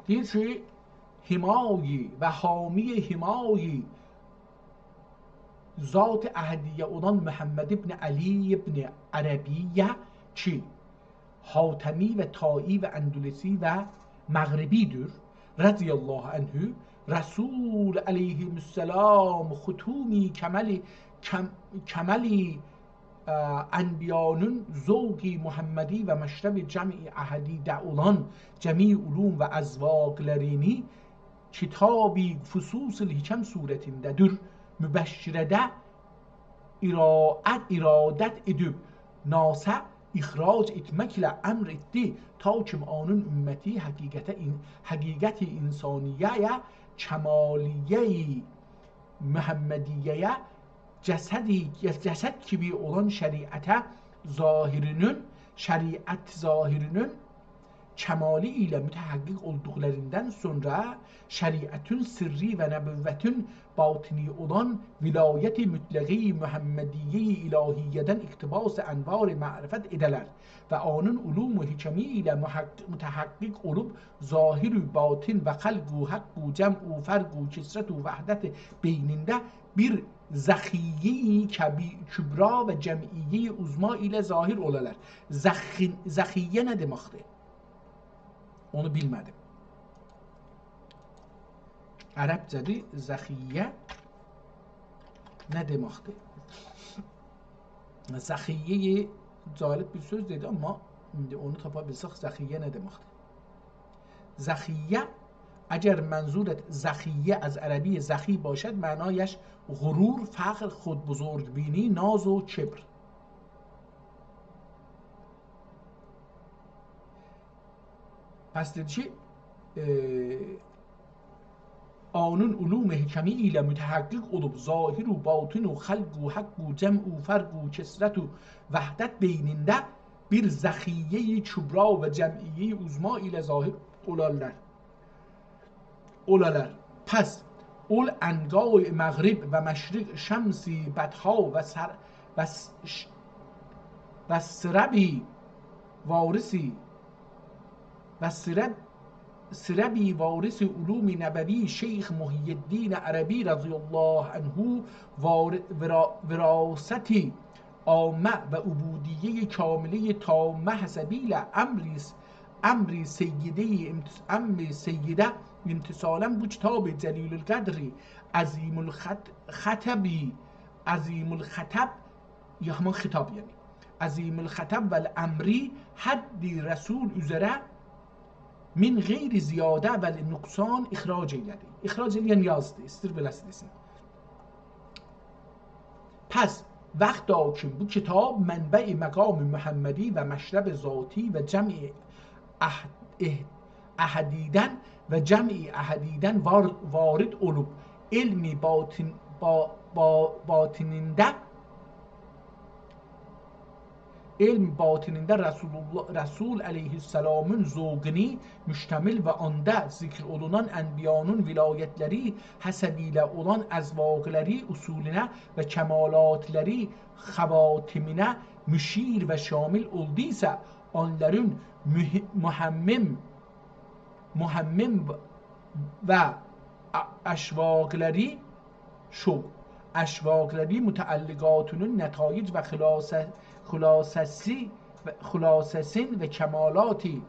دئییر کی، حمای و حامی حمای ذات احدیه اولان محمد ابن علی ابن عربیه کی، حاتمی و طایی و اندلسی و مغربی‌دیر، رضی الله عنه، رسول علیه السلام ختومی کملی، کم-، کملی ا، انبیانین ذوق محمدی و مشرب جمع احدیده اولان جمیع علوم و اذواقلرینی کتاب فصوص الحکم صورتینده‌دیر مبشره‌ده ارائه-، ارادت ائدیب ناسه اخراج ائتمکله امر ائتدی، تا کی اونون امتی حقیقته این-، حقیقت انسانیه‌یه، کمالیه‌ی محمدیه‌یه جسدی، جسد کیمی اولان شریعته ظاهرینین، شریعت ظاهرینین کمالی ایله متحقق اولدوقلاریندان سونرا شریعتین سرّی و نبوتین باطنی اولان ولایت مطلقه‌ی محمدیه‌ی الهیه‌دن اقتباس انوار معرفت ائده‌لر و اونون علوم حکمی ایله محق-، متحقق اولوب ظاهر و باطن و خلق و حق و جمع و فرق و کثرت و وحدت بینینده بیر ذخیه‌ی کبی-، کبری و جمعیه‌ی عظمی ایله ظاهر اولالار. ذخی-، ذخیه نه دئمکدیر؟ اونو بیلمه‌دیم. عربجه‌دیر، ذخیه نه دئمکدیر؟ ذخیه جالب بیر سؤز دئدی، آمما ایندی اونو تاپا بیلسک، ذخیه نه دئمکدیر؟ ذخیه، اگر منظورت ذخیه از عربی ذخی باشد، معنایش غرور، فخر، خودبزرگ‌بینی، ناز و کبر. پس دئدی کی، ائ، اونون علوم حکمی ایله متحقق اولوب، ظاهر و باطن و خلق و حق و جمع و فرق و کثرت و وحدت بینینده بیر ذخیه‌ی کبری و جمعیه‌ی عظمی ایله ظاهر اولارلار. اولالار. پس، اول انقای مغرب و مشرق شمس بطحا و سر-، و س-، ش-، و سربی وارثی و سرب-، سربی وارث علوم نبوی شیخ محی‌الدین عربی رضی الله عنه وار-، ورا-، وراثت عامه و عبودیهٔ کاملهٔ تامه حسبیله امر، امر سیده امت-، امر سیده امتثالاً بو کتاب جلیل‌القدر عظیم الخط-، خطبی، عظیم الخطب، یا همان خطاب یعنی، عظیم الخطب و الامری حد رسول اوزره من غیر زیاده و نقصان اخراج ائیله‌دی. اخراج ائله‌ین یازدی، ایستیر بئله‌سی دئسین. پس وقتا کی بو کتاب منبع مقام محمدی و مشرب ذاتی و جمع اح-، اح-، احدیدن و جمع احدیدن وار-، وارد اولوب، علم باطن، با-، با-، باطنینده، علم باطنینده رسول الله، رسول علیه‌السلامین ذوقونو مشتمل و آندا ذکر اولونان انبیانین ولایتلری حسبیله اولان اذواقلری اصولونه و کمالاتلری خواتمینه مشیر و شامل اولدویسا، آنلارین مه-، مهمم، مهمم و ا-، اشواقلری، شوق، اشواقلری متعلقاتینین نتایج و خلاصه-، خلاصه‌سی و خلاصه‌سین و کمالاتی.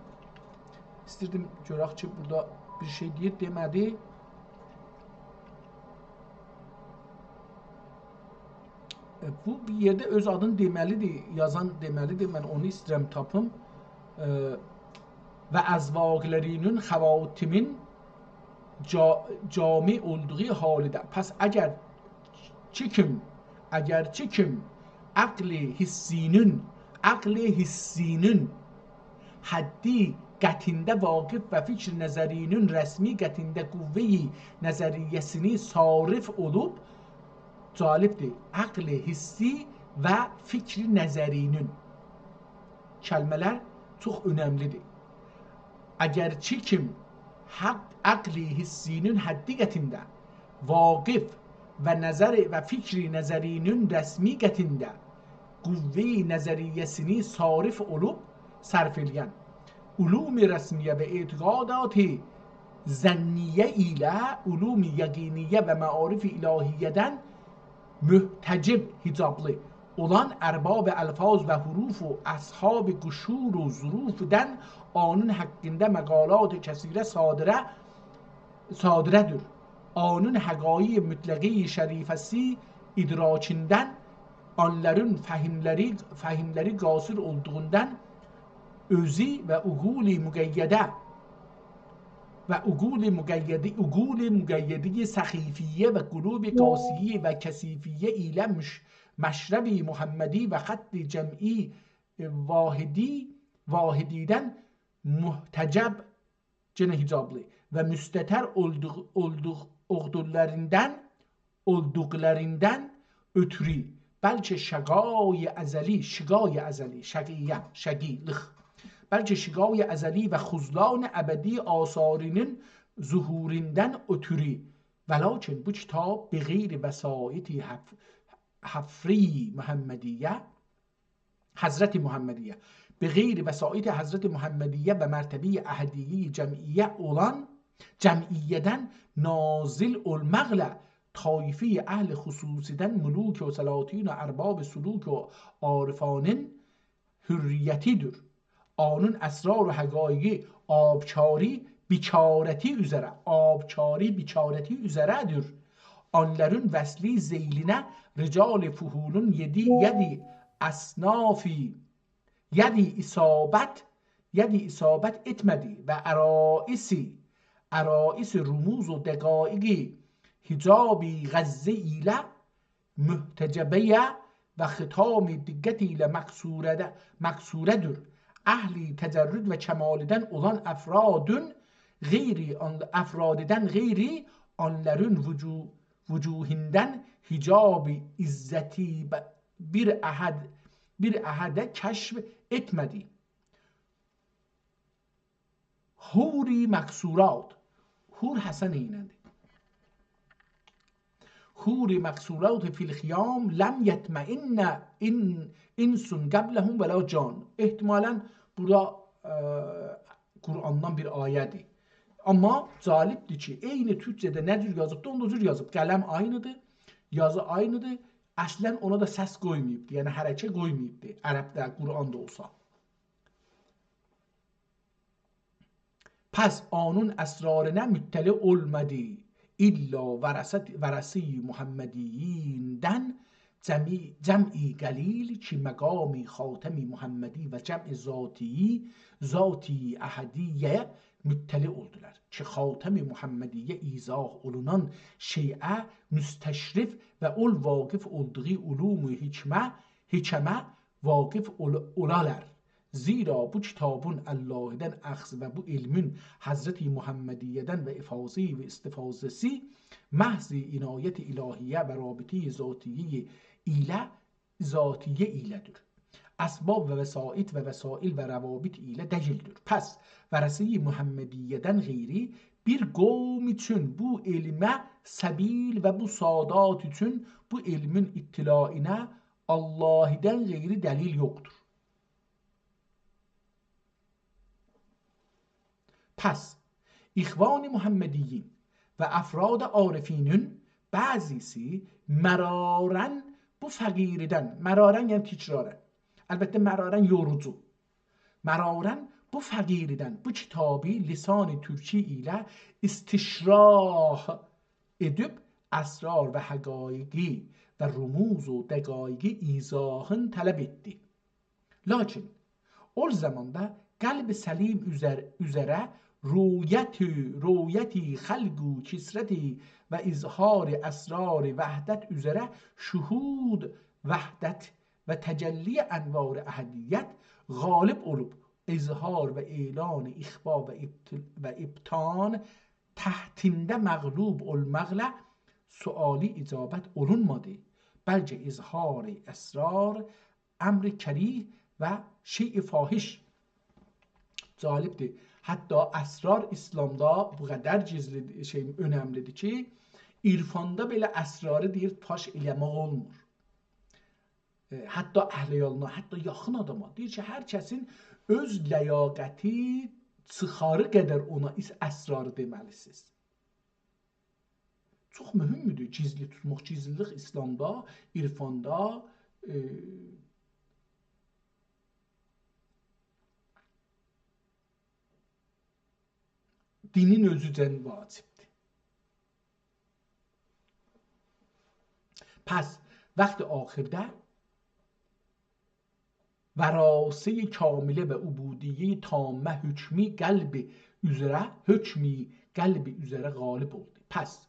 ایستیردیم گؤرک کی بورادا بیر شئی دئییر، دئمه‌دی. ائ، بو بیر یئرده اؤز آدینی دئمه‌لیدیر، یازان دئمه‌لیدیر، من اونو ایسته‌ییرم تاپیم. ائ، و اذواقلری‌نین خواتمین جا-، جامع اولدوغو حالده. پس اگر چی کیم، اگر چی کیم عقل حسی‌نین، عقل حسی‌نین حدی قطعینده واقف و فکر نظری‌نین رسمی قطعینده قوهٔ نظریه‌سینی صارف اولوب، جالبدیر، عقل حسی و فکر نظری‌نین، کلمه‌لر چوخ اؤنملیدیر. اگر چی کیم حق عقل حسی‌نین حدی قطعینده واقف و نظر و فکر نظری‌نین رسمی قطعینده قوهٔ نظریه‌سینی صارف اولوب، صرف ائله‌ین علوم رسمیه و اعتقادات ظنیه ایله علوم یقینیه و معارف الهیه‌دن محتجب، حجابلی اولان ارباب الفاظ و حروف و اصحاب قشور و ظروفدن آنین حقینده مقالات کثیره صادره، صادره‌دیر. آنین حقایق مطلقه شریفه‌سی ادراکیندن آنلارین فهیملری، فهیملری قاصر اولدوغوندان اؤزو و عقول مقیده و عقول مقیده، عقول مقیده سخیفیه و قلوب قاسیه و کثیفیه ایله مش-، مشرب محمدی و خط جمعی واحدی، واحدیدن محتجب، گئنه حجابلی، و مستتر اولدوغ-، اولدوغ-، اولدوقلاریندان، اولدوقلاریندان اؤتورو، بلکه شقای ازلی، شقای ازلی، شقیه، شقی‌لیق، بلکه شقای ازلی و خذلان ابدی آثاری‌نین ظهوریندان اؤتورو، ولکن بو کتاب بغیر وساطت حف-، حفری محمدیه، حضرت محمدیه، بغیر وساطت حضرت محمدیه و مرتبهٔ احدیهٔ جمعیه اولان، جمعیه‌دن نازل اولماقلا طایفهٔ اهل خصوصیدن ملوک و سلاطین و ارباب سلوک و عارفانین حریتی‌دیر. آنین اسرار و حقایقی آبکاری بیچارتی اوزره، آبکاری بیچارتی اوزره‌دیر. آنلارین وصلی ذیلینه رجال فحولون یدی، یدی اصنافی، یدی اصابت، یدی اصابت ائتمه‌دی و عرائصی، عرائص رموز و دقایقی حجابی غزه ایله محتجبه‌یه و ختام دقت ایله مکسوره‌ده-، مکسوره‌دیر. اهل تجرد و کمالیدن اولان افرادین غیری آن-، افرادیدن غیری آنلارین وجو-، وجوهیندن حجاب عزتی ب-، بیر احد، بیر احده کشف ائتمه‌دی. حور مکسورات. حور حسن ایلندی. حور مکسورات فی الخیام لم یطمئن ان-، انس قبلهم ولا جان. احتمالاً بورا، ائ، قرآندان بیر آیه‌دیر. آمما جالبدیر کی، عینی تورکجه‌ده نه جور یازیبدی، اوندا او جور یازیب. قلم عینی‌دیر، یازی عینی‌دیر. اصلاً اونا دا سس قویماییبدی، یعنی حرکه قویماییبدی. عربده، قرآندا اولسا. پس آنون اسرارینا مطلع اولمادی، الا ورثت-، ورثه‌ی محمدییندن جمعی، جمعی قلیل کی مقام خاتم محمدی و جمع ذاتی، ذاتی احدی‌یه مطلع اولدولار. کی خاتم محمدی‌یه ایضاح اولونان شیعه مستشرف و اول واقف اولدوغو علوم حکمه، حکمه واقف اول-، اولالار. زیرا بو کیتابین اللهی‌دن اخذ و بو علمین حضرت محمدیه‌دن و افاضه‌ی و استفاضه‌سی محض عنایت الهیه و رابطه‌ی ذاتیه ایله، ذاتیه ایله‌دیر. اسباب و وسایط و وسایل و روابط ایله دئییلدیر. پس ورثه‌ی محمدیه‌دن غیری بیر قوم اوچون بو علمه سبیل و بو سادات اوچون بو علمین اطلاعینا اللهی‌دن غیری دلیل یوخدور. پس اخوان محمدیین و افراد عارفینین بعضی‌سی مراراً بو فقیردن، مراراً یعنی تکراراً، البته مراراً یوروجو، مراراً بو فقیردن بو کیتابی لسان تورکی ایله استشراح ائدیب اسرار و حقایقی و رموز و دقایقی ایضاحین طلب ائتدی. لاکین اول زاماندا قلب سلیم اوزر-، اوزره رؤیت، رؤیت خلق و کثرت و اظهار اسرار وحدت اوزره شهود وحدت و تجلی انوار احدیت غالب اولوب، اظهار و اعلان اخفا و ابط-، و ابطان تحتینده مغلوب اولماقلا سؤالی اجابت اولونمادی، بلکه اظهار اسرار امر کریه و شیء فاحش. جالبدیر. حتی اسرار اسلامدا بو قدر گیزلی شئی، اؤنملیدیر کی، عرفاندا بئله اسراری دئییر، فاش ائله‌مک اولمور. ائ، حتی اهل عیالینا، حتی یاخین آداما. دئییر کی، هر کسین اؤز لیاقتی چیخاری قدر اونا اس-، اسراری دئمه‌لی‌سینیز. چوخ مهمدور گیزلی توتماق، گیزلیلیک اسلامدا، عرفاندا، ائ، دینین اؤزوجن واجبدیر. پس وقت آخرده وراثه‌ی کامله و عبودیه‌ی تامه حکمی قلب اوزره، حکمی قلب اوزره غالب اولدو. پس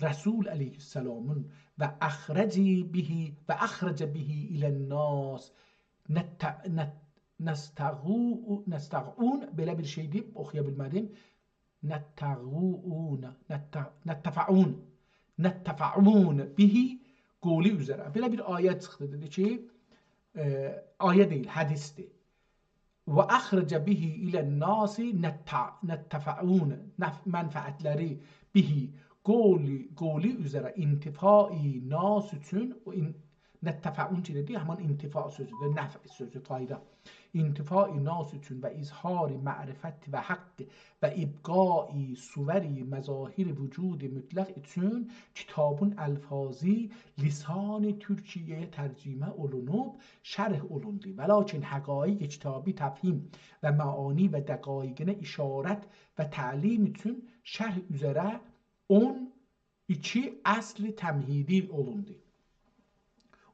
رسول علیه‌السلامین و اخرج به، و اخرج به الی الناس نت-، نت-، نستغو-، نستغعون، بئله بیر شئیدیر، اوخویا بیلمه‌دیم. نتغوعون، نت-، نتفعون، نتفعون به قولی اوزره. بئله بیر آیه چیخدی، دئدی کی، ائ، آیه دئییل، حدیثدیر. و اخرج به الی الناس نت-، نتفعون، نف-، منفعتلری به قولی، قولی اوزره انتفاع ناس اوچون، او ان-، نتفعون کی دئدی، همین انتفاع سؤزودور، نفع سؤزو، فایدا. انتفاع ناس اوچون و اظهار معرفت و حق و ابقاء صور مظاهر وجود مطلق اوچون کیتابین الفاظی لسان ترکیه‌یه ترجمه اولونوب، شرح اولوندو. ولکن حقایق کیتابی تفهیم و معانی و دقایقینه اشارت و تعلیم اوچون شرح اوزره اون ایکی اصل تمهیدی اولوندو.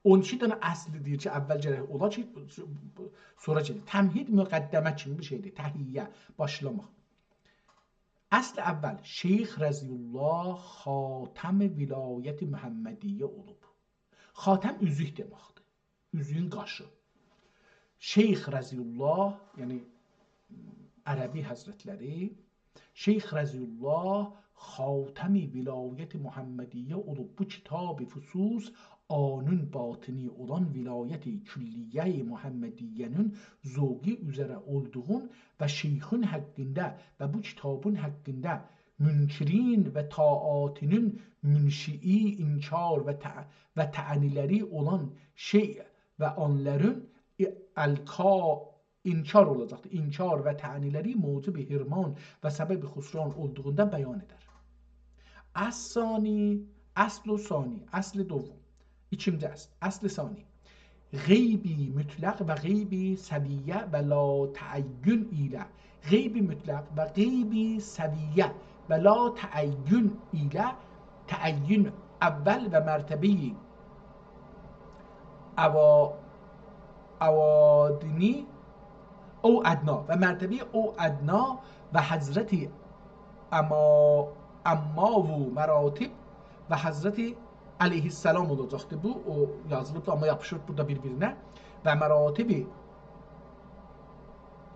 اون ایکی دنه اصل دئییر کی، اول گرک اولا کی، سونرا گلیر. تمهید مقدمه کیمی بیر شئیدیر، تهیه، باشلاماق. اصل اول، شیخ رضی‌الله خاتم ولایت محمدیه اولوب. خاتم اوزوک دئمکدیر. اوزویون قاشی. شیخ رضی‌الله، یعنی عربی حضرتلری، شیخ رضی‌الله خاتم ولایت محمدیه اولوب. بو کیتاب فصوص آنون باطنی اولان ولایت کلیه محمدیه‌نین ذوقی اوزره اولدوغون و شیخین حقینده و بو کیتابین حقینده منکرین و طاعاتینین منشئی، انکار و تع-، و طعنلری اولان شیع و آنلارین الکا-، انکار اولاجاقدیر. انکار و طعنه‌لری موجب حرمان و سبب خسران اولدوغوندان بیان ائدر. الثانی، اصل ثانی، اصل دوم. ایکینجی اصل، اصل ثانی. غیب مطلق و غیب سویه و لا تعین ایله. غیب مطلق و غیب سویه و لا تعین ایله، تعین اول و مرتبهٔ اوا-، اوادنی او ادنا و مرتبهٔ او ادنا و حضرت اما-، اما و مراتب و حضرت علیه السلام اولاجاقدی. بو، او یازیلیب، آمما یاپیشیب بورادا بیر-بیرینه. و مراتب،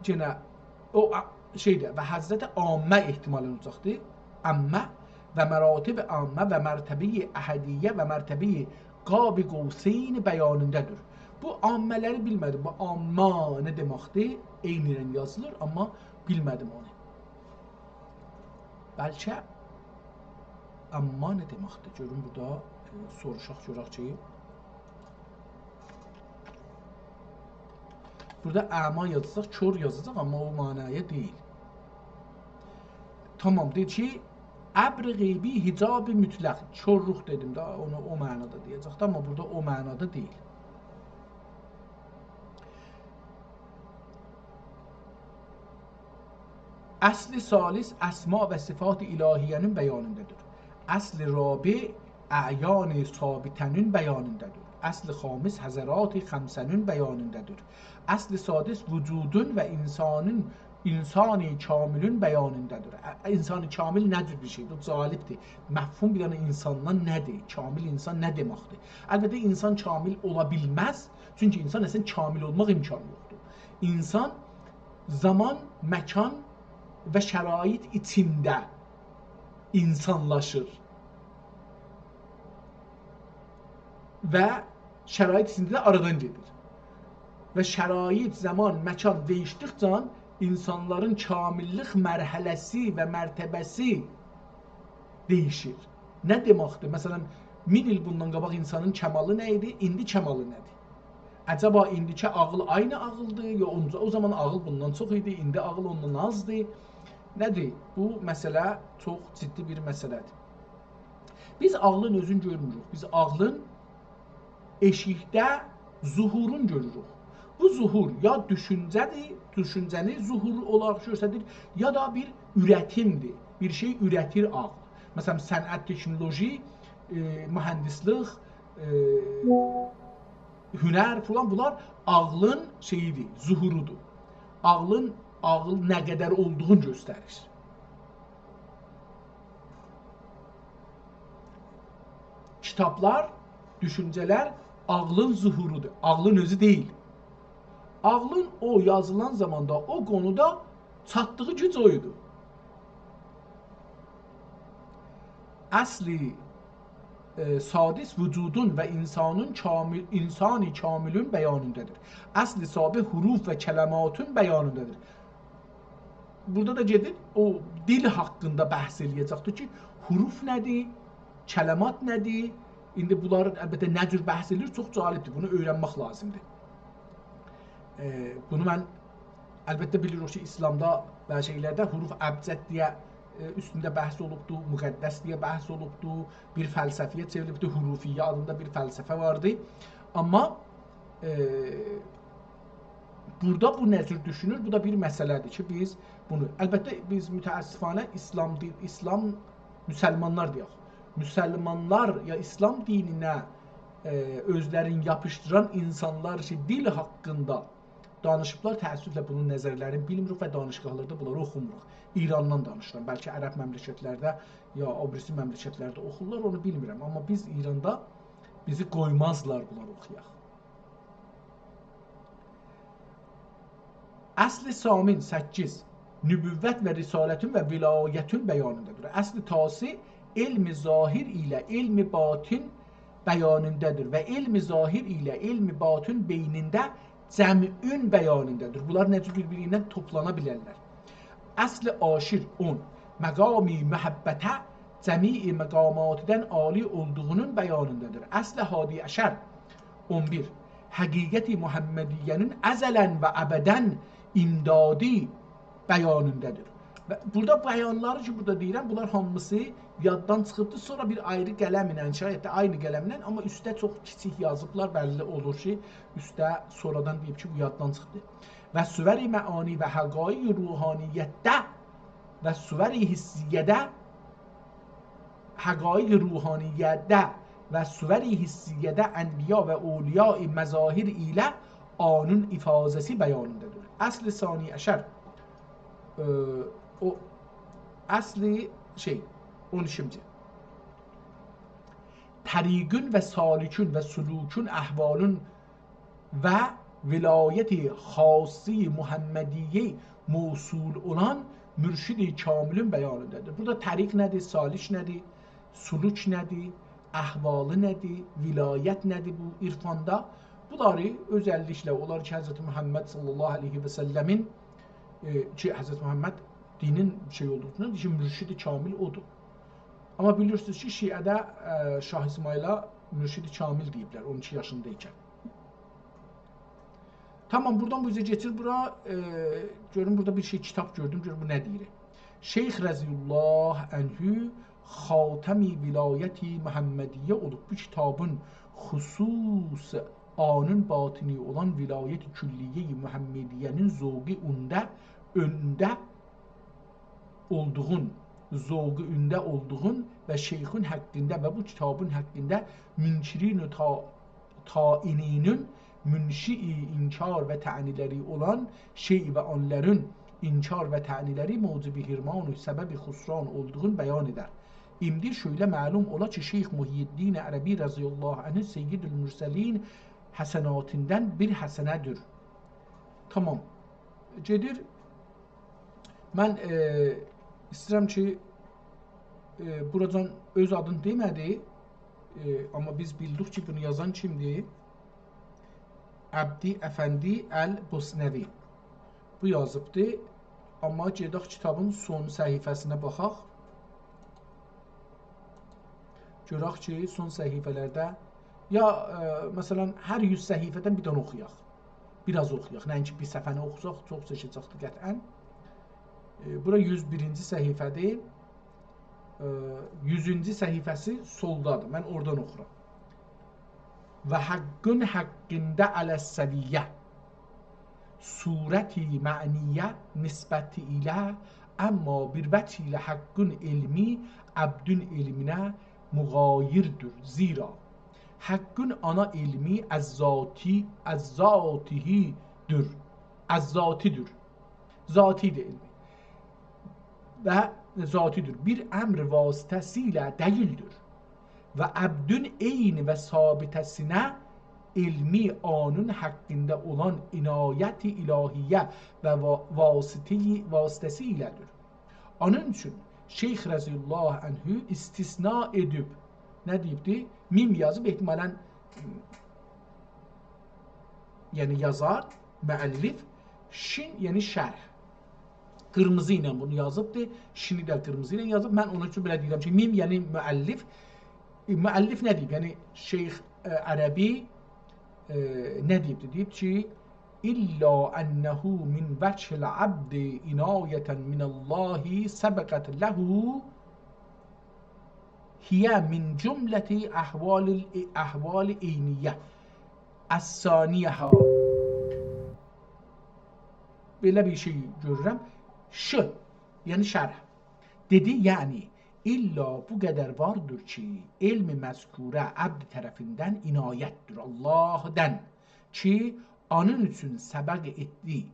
یئنه او ا-، شئیده، و حضرت عامه احتمالاً اولاجاقدی. عامه و مراتب عامه و مرتبهٔ احدیه و مرتبهٔ قاب قوسین بیانینده‌دیر. بو عامه‌لری بیلمه‌دیم. بو عامه نه دئمکدیر؟ عینی ایله یازیلیر، آمما بیلمه‌دیم اونو. بلکه عامه نه دئمکدیر؟ گؤروم بورادا، ائ، سوروشاق گؤرک کی، بورادا اعمی یازاجاق، کور یازاجاق، آمما او معنایا دئییل. تامام، دئییر کی، ابر غیبی حجاب مطلق. کورلوق دئدیم ده، اونو او معنادا دئیه‌جکدی، آمما بورادا او معنادا دئییل. اصل ثالث اسما و صفات الهیه‌نین بیانینده‌دیر. اصل رابع اعیان ثابته‌نین بیانینده‌دیر. اصل خامس حضرات خمسه‌نین بیانینده‌دیر. اصل سادس وجودون و انسانین، انسان کاملین بیانینده‌دیر. ا-، انسان کامل نه جور بیر شئیدیر؟ او جالبدیر. مفهوم بیر دنه انساندان نه‌دیر؟ کامل انسان نه دئمکدیر؟ البته، انسان کامل اولا بیلمز. چونکی انسان اصلاً کامل اولماق امکانی یوخدور. انسان زامان، مکان و شرایط ایچینده انسانلاشیر و شرایط ایچینده ده آرادان گئدیر. و شرایط، زامان، مکان دییشدیکجه انسانلارین کامللیک مرحله‌سی و مرتبه‌سی دییشیر. نه دئمکدیر؟ مثلاً، مین ایل بوندان قاباق انسانین کمالی نه ایدی؟ ایندی کمالی نه‌دیر؟ عجبا ایندیکی عاغیل عینی عاغیلدیر، یا اونجا، او زامان عاغیل بوندان چوخ ایدی، ایندی عاغیل اوندان آزدیر؟ نه‌دیر؟ بو مسئله چوخ جدی بیر مسئله‌دیر. بیز عاغلین اؤزون گؤرموروک. بیز عاغلین ائشیکده ظهورون گؤروروک. بو ظهور یا دوشونجه‌دیر، دوشونجه‌نی ظهور اولاراق گؤستریر، یا دا بیر اورتیمدیر، بیر شئی اورتیر عاغیل. مثلاً، صنعت، تکنولوژی، ائ، مهندسلیک، ائ، هنر فلان، بونلار عاغلین شئییدیر، ظهورودور. عاغلین، عاغیل نه قدر اولدوغونو گؤستریر. کیتابلار، دوشونجه‌لر عاغلین ظهورودور. عاغلین اؤزو دئییل. عاغلین او یازیلان زاماندا، او قونودا چاتدیغی گوج او ایدی. اصل، ائ، سادس وجودون و انسانین کامل، انسان کاملین بیانینده‌دیر. اصل سابع حروف و کلماتین بیانینده‌دیر. بورادا دا گئدیر، او دیل حاقیندا بحث ائله‌یه‌جکدیر کی، حروف نه‌دیر، کلمات نه‌دیر؟ ایندی بونلار، البته، نه جور بحث ائله‌ییر، چوخ جالبدیر. بونو اؤیرنمک لازیمدیر. ائ، بونو من، البته، بیلیریک کی، اسلامدا و شئیلرده حروف ابجد دئیه، ائ، اوستونده بحث اولوبدو، مقدس دئیه بحث اولوبدو، بیر فلسفه‌یه چئوریلیبدی، حروفیه آدیندا بیر فلسفه واردی. آمما، ائ، بورادا بو نه جور دوشونور؟ بو دا بیر مسئله‌دیر کی، بیز بونو، البته، بیز متأسفانه اسلام دین، اسلام، مسلمانلار دئیک، مسلمانلار یا اسلام دینینه، ائ، اؤزلرینی یاپیشدیران انسانلار کی، دیل حاقیندا دانیشیبلار، تأسفله بونون نظرلرینی بیلمیریک و دانشگاهلاردا بونلاری اوخوموروق. ایراندان دانیشیرام، بلکه عرب مملکتلرده یا او بیریسی مملکتلرده اوخورلار، اونو بیلمیرم. آمما بیز ایراندا، بیزی قویمازلار بونلاری اوخویاق. اصل ثامن، سککیز، نبوت و رسالتین و ولایتین بیانیندادیر. اصل تاسع، علم ظاهر ایله علم باطن بیانیندادیر و علم ظاهر ایله علم باطن بینینده جمعین بیانیندادیر. بونلار نه جور بیر-بیری ایله توپلانا بیلرلر؟ اصل عاشر، اون، مقام محبته جمیع مقاماتدان عالی اولدوغونون بیانیندادیر. اصل حادی عشر، اون بیر، حقیقت محمدیه‌نین ازلاً و ابداً امدادی بیانیندادیر. و بورادا بیانلاری کی، بورادا دئییرم، بونلار هامیسی یاددان چیخیبدیر. سونرا بیر آیری قلم ایله، شاید ده عینی قلمله، آمما اوسته چوخ کیچیک یازیبلار، بللی اولور کی، اوسته سونرادان دئییب کی، بو یاددان چیخدی. و صور معانی و حقایق روحانیه‌ده و صور حسیه‌ده، حقایق روحانیه‌ده و صور حسیه‌ده انبیا و اولیاء مظاهر ایله آنون افاضه‌سی بیانیندادیر. اصل ثانی عشر، ائ، او اصل شئی، اون اوچونجو. طریقون و سالکون و سلوکون احوالون و ولایت خاصه محمدیه‌یه موصول اولان مرشد کاملین بیانیندادیر. بورادا طریق نه‌دیر، سالک نه‌دیر، سلوک نه‌دیر، احوالی نه‌دیر، ولایت نه‌دیر بو عرفاندا؟ بونلاری اؤزللیکله اونلار کی، حضرت محمد صلی الله علیه و سلمین، ائ، کی، حضرت محمد دینین شئی اولدوغو اوچون دئییر کی، مرشد کامل اودور. آمما بیلیرسینیز کی، شیعه‌ده، ائ، شاه اسماعیلا مرشد کامل دئییبلر اون ایکی یاشیندا ایکن. تامام، بورادان بو اوزه کئچیر بورا، ائ، گؤروم بورادا بیر شئی، کیتاب گؤردوم، گؤروم بو نه دئییر. شیخ رضی الله عنه خاتم ولایت محمدیه اولوب. بو کیتابین خصوص آنون باطنی اولان ولایت کلیه محمدیه‌نین ذوقی اونده، اؤنده اولدوغون، ذوقی اونده اولدوغون و شیخون حقینده و بو کیتابین حقینده منکرین و طا-، طاعنینین منشئ انکار و طعنلری اولان شیعی و آنلارین انکار و طعنلری موجب حرمان و سبب خسران اولدوغون بیان ائدر. ایندی شؤیله معلوم اولا کی، شیخ محی‌الدین عربی رضی الله عنه سید المرسلین حسناتیندان بیر حسنه‌دیر. تامام. گئدیر. من، ائ، ایسته‌ییرم کی، ائ، بوراجان اؤز آدینی دئمه‌دی. ائ، آمما بیز بیلدیک کی، بونو یازان کیمدیر؟ عبدی افندی البوسنوی. بو یازیبدی. آمما گئدک کیتابین سون صفحه‌سینه باخاق. گؤرک کی، سون صفحه‌لرده یا، ائ، مثلا، هر یوز صفحه‌دن بیر دنه اوخویاق. بیر آز اوخویاق. نه اینکی بیر صفحه‌نی اوخوساق، چوخ چکه‌جکدی قطعا. ائ، بورا یوز بیرینجی صفحه‌دیر. ائ، یوزونجو صفحه‌سی سولدادیر. من اورادان اوخورام. و حقون حقینده علی السویه، صورت معنیه نسبت ایله، اما بیر وجه ایله حقون علمی عبدون علمینه مغایردیر. زیرا حقون آنا علمی از ذاتی، از ذاتی‌دیر. از ذاتی‌دیر. ذاتی‌دیر علمی. و ذاتی‌دیر. بیر امر واسطه‌سیله دئییلدیر. و عبدون عینی و ثابته‌سینه علمی آنون حقینده اولان عنایت الهیه و وا-، واسطه‌ی-، واسطه‌سی ایله‌دیر. اونون اوچون شیخ رضی الله عنه استثنا ائدیب، نه دئییبدی؟ میم یازیب، احتمالا، یعنی یازار، مؤلف، شین، یعنی شرح. قیرمیزی ایله بونو یازیبدی، شینی ده قیرمیزی ایله یازیب. من اونون اوچون بئله دئییرم کی، میم، یعنی مؤلف، ائ، مؤلف نه دئییب؟ یعنی شیخ، ائ، عربی، ائ، نه دئییبدی؟ دئییب کی، «إلا أنه من وجه العبد عنایة من الله سبقت له هی من جملة أحوال ال-، أحوال عینیة الثانیة.» بئله بیر شئی گؤرورم. ش، یعنی شرح. دئدی، یعنی، الا بو قدر واردیر کی، علم مذکوره عبد طرفیندن عنایتدیر، اللهدان، کی، اونون اوچون سبق ائتدی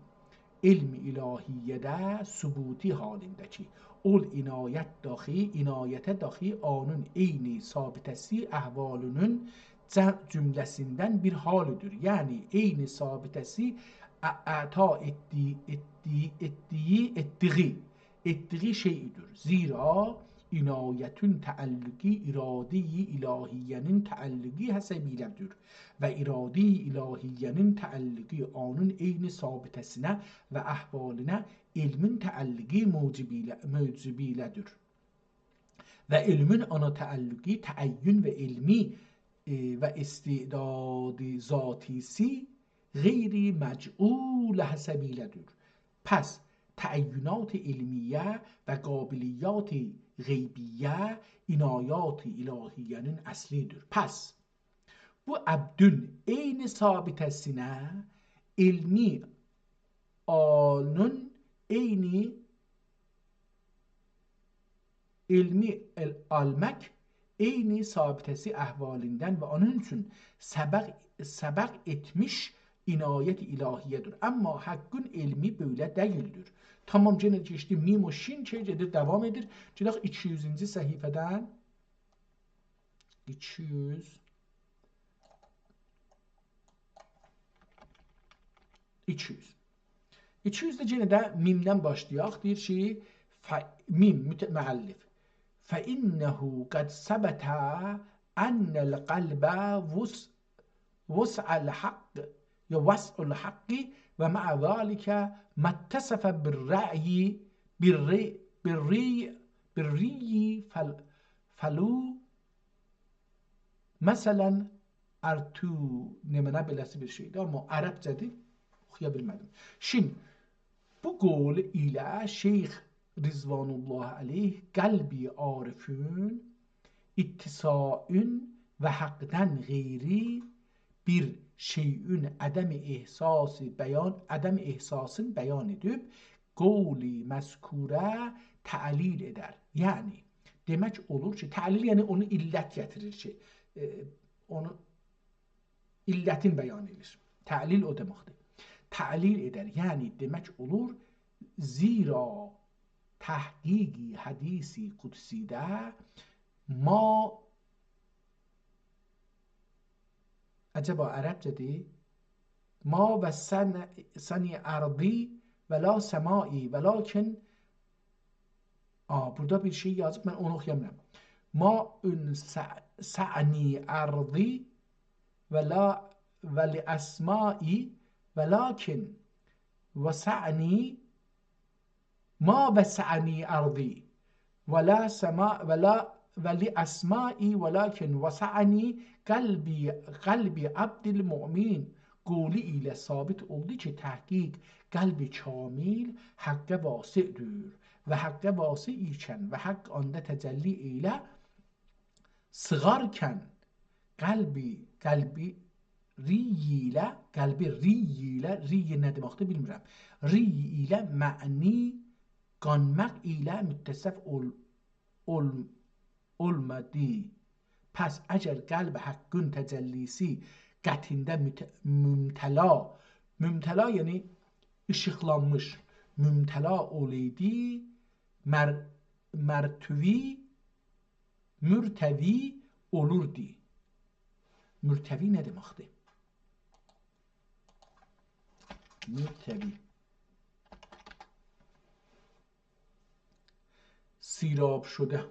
علم الهیه‌ده ثبوتی حالینده کی، اول عنایت داخی، عنایته داخی اونون عینی ثابته‌سی احوالینین جم-، جمله‌سیندن بیر حالیدیر. یعنی، عینی ثابته‌سی ا-، اعطا ائتدیگی، ائتدیگی، ائتدیگی، ائتدیگی، ائتدیگی شئیدیر. زیرا عنایتون تعلقی اراده‌ی الهیه‌نین تعلقی حسبی ایله‌دیر. و اراده‌ی الهیه‌نین تعلقی اونون عینی ثابته‌سینه و احوالینه علمین تعلقی موجبی ایله، موجبی ایله‌دیر. و علمین آنا تعلقی تعین و علمی، ائ، و استعداد ذاتی‌سی غیر مجعول حسبی ایله‌دیر. پس تعینات علمیه و قابلیات غیبیه عنایات الهیه‌نین اصلی‌دیر. پس بو عبدون عین ثابته‌سینه علمی آنون عین علمی ال-، آلماق عین ثابته‌سی احوالیندن و اونون اوچون سبق، سبق ائتمیش عنایت الهیه‌دیر. آمما حقون علمی بئله دئییلدیر. تامام، یئنه کئچدی میم و شین کی، گئدیر، داوام ائدیر. گئدک ایکی یوزونجو صفحه‌دن. ایکی یوز. ایکی یوز. ایکی یوز ده یئنه ده میمدن باشلایاق. دئییر کی، ف-، میم، مت-، مؤلف. «فإنه قد ثبت أن القلب وس-، وسع الحق، یا وسع الحق، ومع ذلك ما اتصف بالرأي، بالرأي، بالرأي، بالرأي فل-، فلو مثلاً ارتو»، نمنه بئله‌سی بیر شئیدیر، آمما عربجه‌دیر، اوخویا بیلمه‌دیم. شین، بو قول ایله شیخ رضوان‌الله علیه قلب عارفون اتساعون و حقدن غیری بیر شیئون عدم احساسی بیان، عدم احساسین بیان ائدیب، قول مذکوره تعلیل ائدر. یعنی، دئمک اولور کی، تعلیل، یعنی اونو علت گتیریر کی، ائ، اونو علتین بیان ائدیر. تعلیل او دئمکدیر. تعلیل ائدر، یعنی دئمک اولور، زیرا تحقیق حدیث قدسی‌ده ما، عجبا عربجه‌دیر؟ «ما وسعن-، سعنی أرضی ولا سمائی ولکن»، آ، بورادا بیر شئی یازیب، من اونو اوخویا بیلمیرم. «ما ان سع-، سعنی أرضی ولا، ولأسمائی ولکن وسعنی، ما وسعنی أرضی ولا سما، ولا، ولأسمائی ولکن وسعنی قلبی، قلب عبد المؤمن»، قولی ایله ثابت اولدو کی، تحقیق قلب کامل حقه واسع‌دیر و حقه واسع ایکن و حق آندا تجلی ائیله سیغارکن قلبی، قلبی ری‌یی ایله، قلبی ری‌یی ایله، ری‌یی نه دئمکدیر بیلمیرم. ری‌یی ایله معنی قانماق ایله متصف اول-، اول-، اولمادی. پس اگر قلب حقین تجلی‌سی قطعینده مت-، ممتلا، ممتلا یعنی ایشیقلانمیش، ممتلا اولایدی، مر-، مرتوی، مرتوی اولوردو. مرتوی نه دئمکدیر؟ مرتوی. سیراب شده.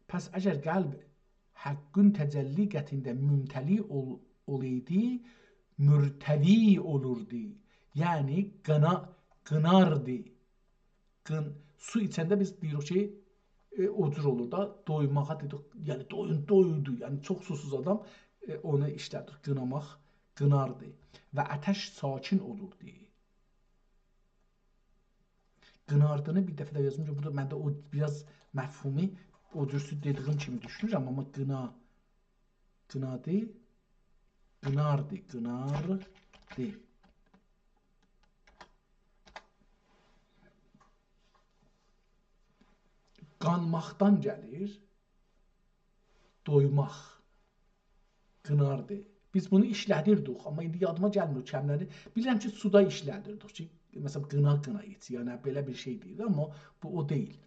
پس اگر قلب حقین تجلی قطعینده ممتلی اول-، اولایدی، مرتوی اولوردو. یعنی قینا-، قیناردی. قین-، سو ایچنده بیز دئییریک کی، ائ، او جور اولور دا، دویماغا دئدیک، یعنی دویون-، دویدو، یعنی چوخ سوسوز آدام، ائ، اونو ایشله‌دیر، قیناماق، قیناردی. و آتش ساکن اولوردو. قیناردینی بیر دفعه ده یازمیشام، بورادا منده او بیر آز مفهومی او جور سو-، دئدیگیم کیمی دوشونورم، آمما قینا، قینادی، قیناردی، قیناردی. قانماقدان گلیر، دویماق. قیناردی. بیز بونو ایشله‌دیردیک، آمما ایندی یادیما گلمیر او کلمه‌لری. بیلیرم کی، سودا ایشله‌دیردیک کی، مثلا، قینا، قینا ایچ، یعنی بئله بیر شئی دئییردی، آمما بو او دئییل.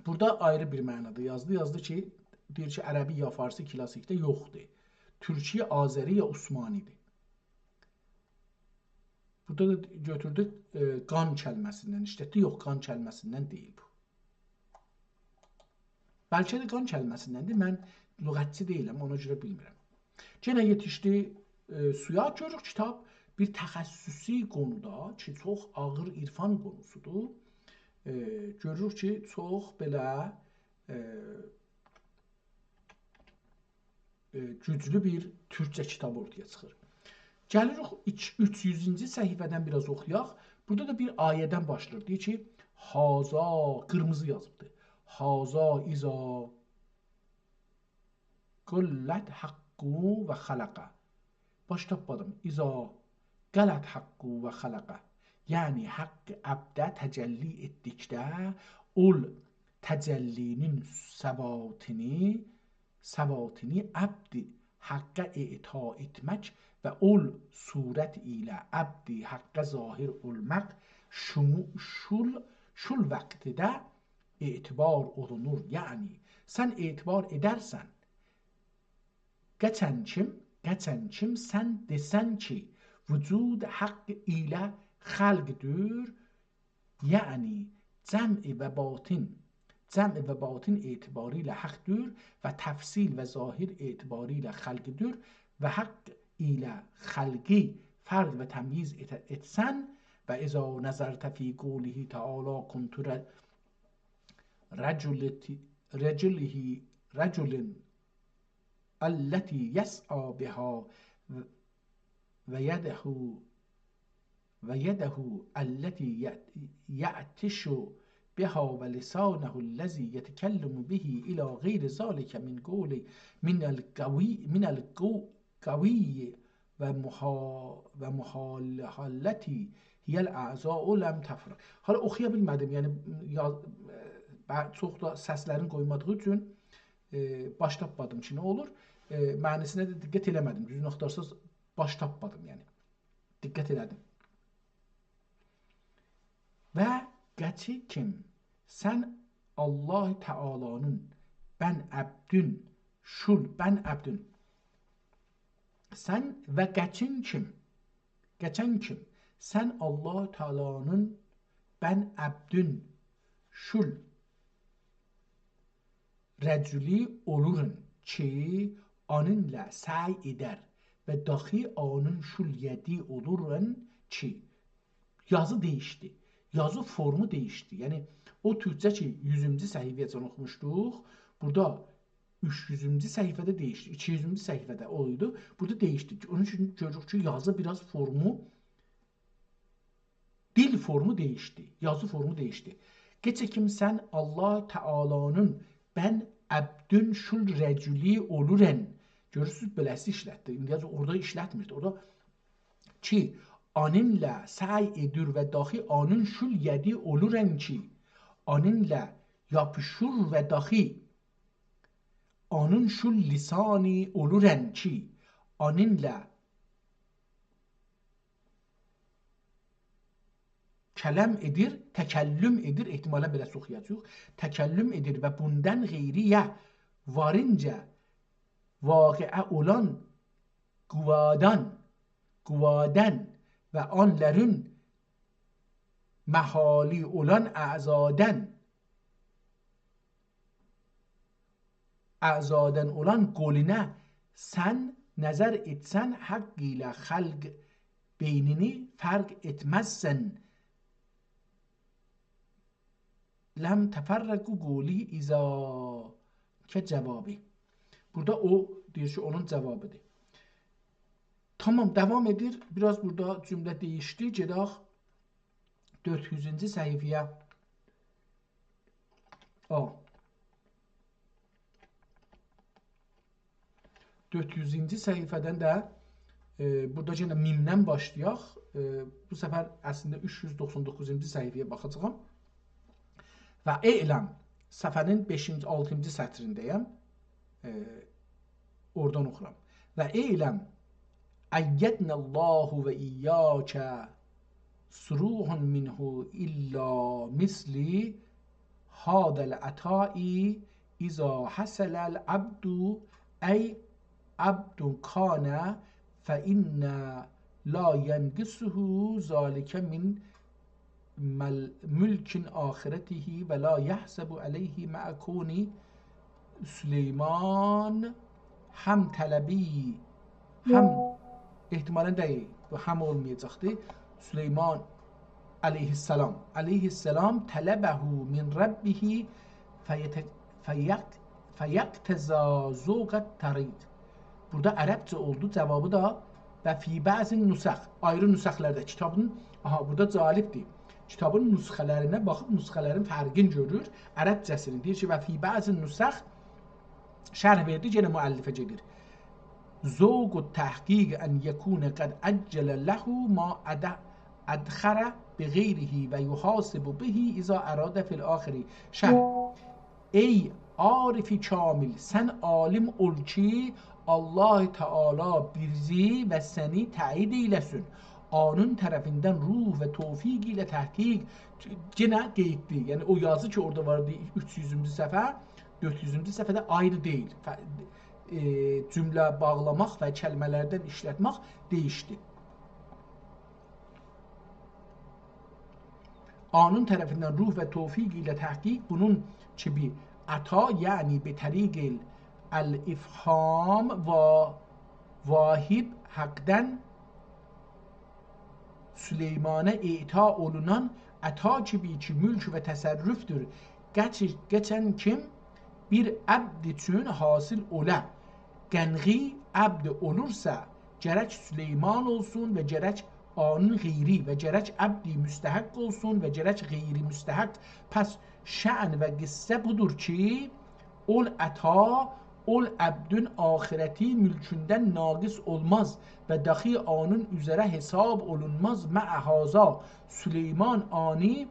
بورادا آیری بیر معنادا یازدی. یازدی کی، دئییر کی، عربی یا فارسی کلاسیکده یوخدور. تورکی، آذری یا عثمانی‌دیر. بورادا دا گؤتوردو، ائ، قان کلمه‌سیندن ایشلتدی. یوخ، قان کلمه‌سیندن دئییل بو. بلکه ده قان کلمه‌سیندندیر. من لغتچی دئییلم، اونا گؤره بیلمیرم. یئنه یئتیشدی، ائ، سویا. گؤروروک کیتاب بیر تخصصی قونودا کی، چوخ آغیر عرفان قونوسودور. ائ، گؤروروک کی، چوخ بئله، ائ، ائ، گوجلو بیر تورکجه کیتابی اورتایا چیخیر. گلیریک ایکی-، اوچ یوزونجو صفحه‌دن بیر آز اوخویاق. بورادا دا بیر آیه‌دن باشلاییر. دئییر کی، «هذا»، قیرمیزی یازیبدیر. «هذا إذا قلت حقه وخلقه». باش تاپمادیم. «إذا قلت حقه وخلقه». یعنی، حق عبده تجلی ائتدیکده، اول تجلی‌نین ثباتینی، ثباتینی عبد حقه اعطا ائتمک و اول صورت ایله عبد حقه ظاهر اولماق شومو-، شول، شول وقتده اعتبار اولونور. یعنی، سن اعتبار ائدرسن، قچن کیم، قچن کیم سن دئسن کی، وجود حق ایله خلقدیر، یعنی جمع و باطن، جمع و باطن اعتباری ایله حقدیر و تفصیل و ظاهر اعتباری ایله خلقدیر و حق ایله خلقی فرق و تمییز ائت-، ائتسن، «و إذا نظرت في قوله تعالی كنت ر-، رجلة، رجله، رجل التي يسعى بها و-، ويده، ويده التي ي-، يعطش بها ولسانه الذي يتكلم به إلى غير ذلك من قول، من القوي، من القو-، قوي و مها-، و مهالهلتی هی الاعضاء لم تفرق. حالا اوخویا بیلمه‌دیم، یعنی، یا-، ائ، چوخ دا سسلرین قویمادیغی اوچون، ائ، باش تاپمادیم کی، نه اولور. ائ، معنی‌سینه ده دقت ائله‌مه‌دیم. دوزونو آختارساز، باش تاپمادیم، یعنی. دقت ائله‌دیم. «و قچی کیم سن الله تعالی‌نین بن عبدون شول»، بن عبدون. سن و قچین کیم، قچن کیم سن الله تعالی‌نین بن عبدون شول رجلی اولورون کی، اونونلا سعی ائدر و داخی اونون شول یدی اولورون کی، یازی دییشدی. یازی فورمو دییشدی. یعنی، او تورکجه کی، یوزونجو صفحه‌یه‌جن اوخوموشدوق، بورادا اوچ یوزونجو صفحه‌ده دییشدی، ایکی یوزونجو صفحه‌ده او ایدی. بورادا دییشدی. اونون اوچون گؤروروک کی، یازی بیر آز فورمو، دیل فورمو دییشدی، یازی فورمو دییشدی. «قچی کیم سن الله تعالی‌نین بن عبدون شول رجلی اولورن». گؤرورسوز، بئله‌سی ایشلتدی. ایندی اورادا ایشلتمیردی. اورادا کی، «اونونلا سعی ائدیر و داخی اونون شول یدی اولورن کی»، اونونلا یاپیشیر و داخی اونون شول لسانی اولورن کی، اونونلا کلام ائدیر، تکلم ائدیر، احتمالاً بئله اوخویاجاغیق. تکلم ائدیر و بوندان غیری‌یه وارینجا واقعه اولان قوادان، قوادان و اونلارین محالی اولان اعضادان، اعضادان اولان قولونا سن نظر ائتسن، حق ایله خلق بینینی فرق ائتمزسن. «لم تفرق قولی إذا»، کی، جوابی. بورادا او دئییر کی، اونون جوابیدیر. تامام، داوام ائدیر. بیر آز بورادا جمله دییشدی. گئدک دؤرد یوزونجو صفحه‌یه. آ. دؤرد یوزونجو صفحه‌دن ده، ائ، بورادا یئنه میمدن باشلایاق. ائ، بو سفر اصلینده اوچ یوز دوخسان دوققوزونجو صفحه‌یه باخاجاغام. «و اعلم»، صفحه‌نین بئشینجی، آلتینجی سطرینده‌یم. ائ، اورادان اوخورام. «و اعلم أیدنا الله و إیاک صروح منه إلی مثل هذا العطاء إذا حصل العبد، أی عبد کان، فإن لا ینقصه ذلک من مل-، ملک آخرته و لا یحسب علیه مع کون سلیمان هم طلبی، هم»، احتمالاً دئییل، بو هم اولمایاجاقدی. سلیمان علیه السلام، علیه السلام «طلبه من ربه فیت-، فیق-، فیقتضی ذوق الطریق. بورادا عربجه اولدو، جوابی دا «و فی بعض النسخ»، آیری نسخ‌لرده کیتابین، آها، بورادا جالبدیر. کیتابین نسخه‌لرینه باخیب، نسخه‌لرین فرقینی گؤرور، عربجه‌سینی. دئییر کی، «و فی بعض النسخ»، شرح وئردی، یئنه مؤلفه گئدیر. «ذوق التحقیق أن یکون قد عجل له ما أد-، أدخر بغیره و یحاسب به إذا أراد فی الآخرة». شرح: ای عارف کامل، سن عالم اول کی، الله تعالی بیزی و سنی تأیید ائیله‌سین. اونون طرفیندن روح و توفیق ایله تحقیق. یئنه قئییتدی. یعنی او یازی کی، اورادا واردی، اوچ یوزونجو صفحه، دؤرد یوزونجو صفحه‌ده آیری دئییل. ف-، ائ، جمله باغلاماق و کلمه‌لردن ایشلتمک دییشدی. اونون طرفیندن روح و توفیق ایله تحقیق، بونون کی بیر عطا، یعنی به طریق ال-، الافهام و واهب حقدن سلیمانه اعطا اولونان عطا کیمی کی ملک و تصرفدور، قئچ-، قئچن کیم بیر عبد اوچون حاصل اولا، قنغی عبد اولورسا، گرک سلیمان اولسون و گرک اونون غیری و گرک عبد مستحق اولسون و گرک غیر مستحق. پس شأن و قصه بودور کی، اول عطا، اول عبدون آخرتی ملکوندن ناقص اولماز و داخی اونون اوزره حساب اولونماز. مع هذا، سلیمان اونی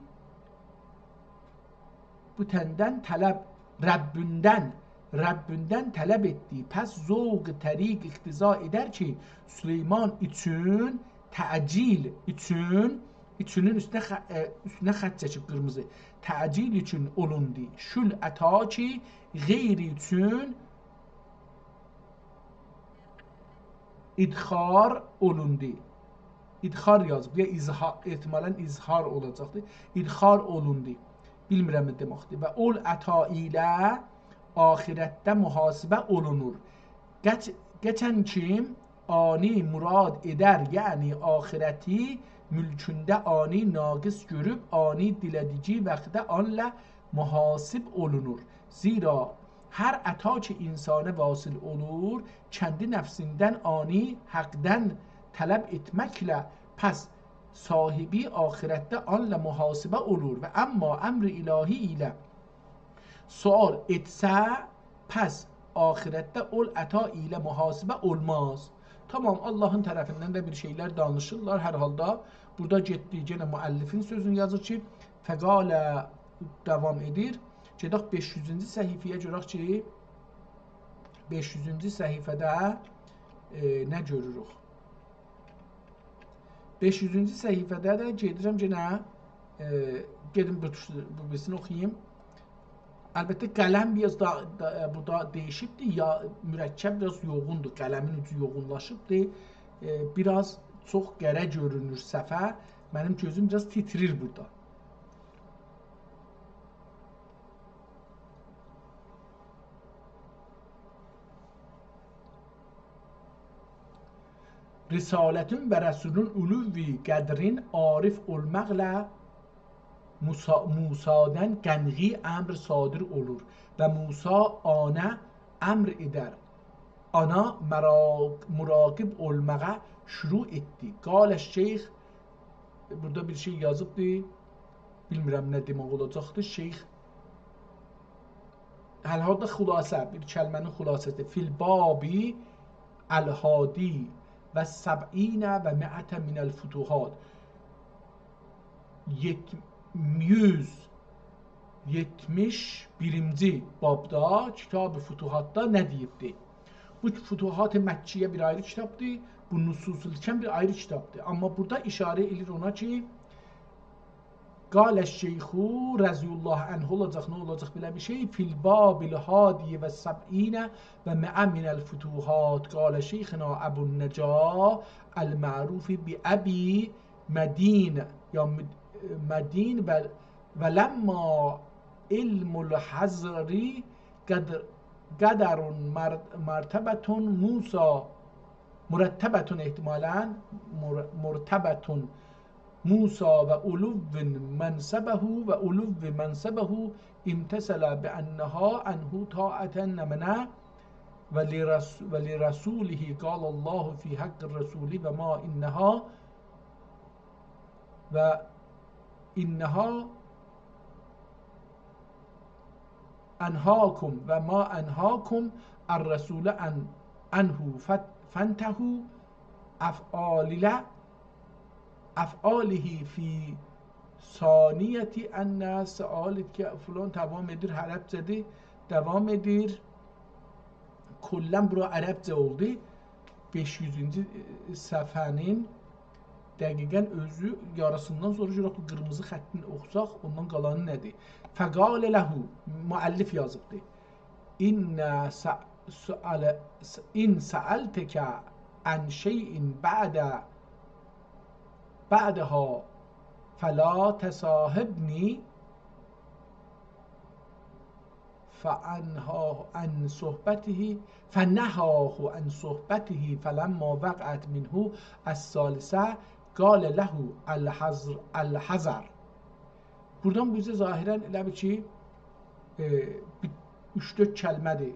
بوتندن طلب، ربوندن، ربوندن طلب ائتدی. پس ذوق طریق اقتضا ائدر کی، سلیمان اوچون تعجیل اوچون، اوچونون اوستونه خ-، ائ، اوستونه خط چکیب قیرمیزی. تعجیل اوچون اولوندو. شول عطا کی، غیر اوچون ادخار اولوندو. ادخار یازیب، یا اظهار، احتمالاً اظهار اولاجاقدیر. ادخار اولوندو. بیلمیرم نه دئمکدیر. و اول عطا ایله آخرتده محاسبه اولونور. قئچ-، قئچن کیم اونی مراد ائدر، یعنی آخرتی ملکونده اونی ناقص گؤروب، اونی دیله‌دیگی واختدا اونونلا محاسب اولونور. زیرا هر عطا کی انسانه واصل اولور، کندی نفسیندن اونی حقدن طلب ائتمکله، پس صاحبی آخرتده اونونلا محاسبه اولور. و اما امر الهی ایله سؤال ائتسه، پس آخرتده اول عطا ایله محاسبه اولماز. تامام، آللاهین طرفیندن ده بیر شئیلر دانیشیرلار. هر حالدا بورادا گئتدی، یئنه مؤلفین سؤزونو یازیر کی، فقال، داوام ائدیر. گئدک بئش یوزونجو صفحه‌یه گؤرک کی، بئش یوزونجو صفحه‌ده، ائ، نه گؤروروک؟ بئش یوزونجو صفحه‌ده ده گئدیرم یئنه، ائ، گئدیم بو، بو بیریسینی اوخویوم. البته، قلم بیر آز دا، دا، بورادا دییشیبدیر، یا مرکب بیر آز یوغوندور، قلمین اوجو یوغونلاشیبدیر. ائ، بیر آز چوخ قره گؤرونور صفحه. منیم گؤزوم بیر آز تیتریر بورادا. رسالتین و رسولون علو قدرین عارف اولماقلا موسی، موسی‌دن قنغی امر صادر اولور و موسی آنا امر ائدر. آنا مراق-، مراقب اولماغا شروع ائتدی. قال الشیخ، بورادا بیر شئی یازیبدی، بیلمیرم نه دئمک اولاجاقدی. شیخ، هر حالدا خلاصه، بیر کلمه‌نین خلاصه‌سی. فی الباب الحادی و سبعین و مئة من الفتوحات. یئت-، یوز یئتمیش بیرینجی بابدا، کتاب فتوحاتدا نه دئییبدی؟ بو فتوحات مکیه بیر آیری کتابدیر، بو نصوص الحکم بیر آیری کتابدیر. آمما بورادا اشاره ائله‌ییر اونا کی، قال الشیخ رضی الله عنه اولاجاق، نه اولاجاق بئله بیر شئی؟ فی الباب الحادی و سبعین و مئة من الفتوحات، قال شیخنا ابو النجاة المعروف بأبی مدین، یا مد-، مدین و، و لما علم الحضر قد-، قدر مر-، مرتبة موسی، مرتبة احتمالاً، مر-، مرتبة موسی و علو منصبه و علو منصبه امتثل بأنها عنه طاعة ومنع و لرس-، و لرسوله قال الله في حق الرسول و ما انها و انها انهاکم و ما انهاکم الرسول عن-، عنه فت-، فانتهوا افعال افعاله فی ثانیة ان سؤال کی فلان دوام ائدیر، عربجه‌دیر، دوام ائدیر. کلاً بورا عربجه اولدو. بئش یوزونجو صفحه‌نین دقیقاً اؤزو یاریسیندان سونرا گؤرک بو قیرمیزی خطین اوخوساق، اوندان قالانی نه‌دیر؟ فقال له، مؤلف یازیبدی. ان س-، سؤال، ان سألتک عن شیء بعد، بعدها فلا تصاحبنی، فأنهاه عن صحبته، فنهاه عن صحبته، فلما وقعت منه الثالثة قال له الحذر، الحذر. بورادان بیزه ظاهراً ائله بیل کی، ائ، بیر اوچ-دؤرد کلمه‌دیر.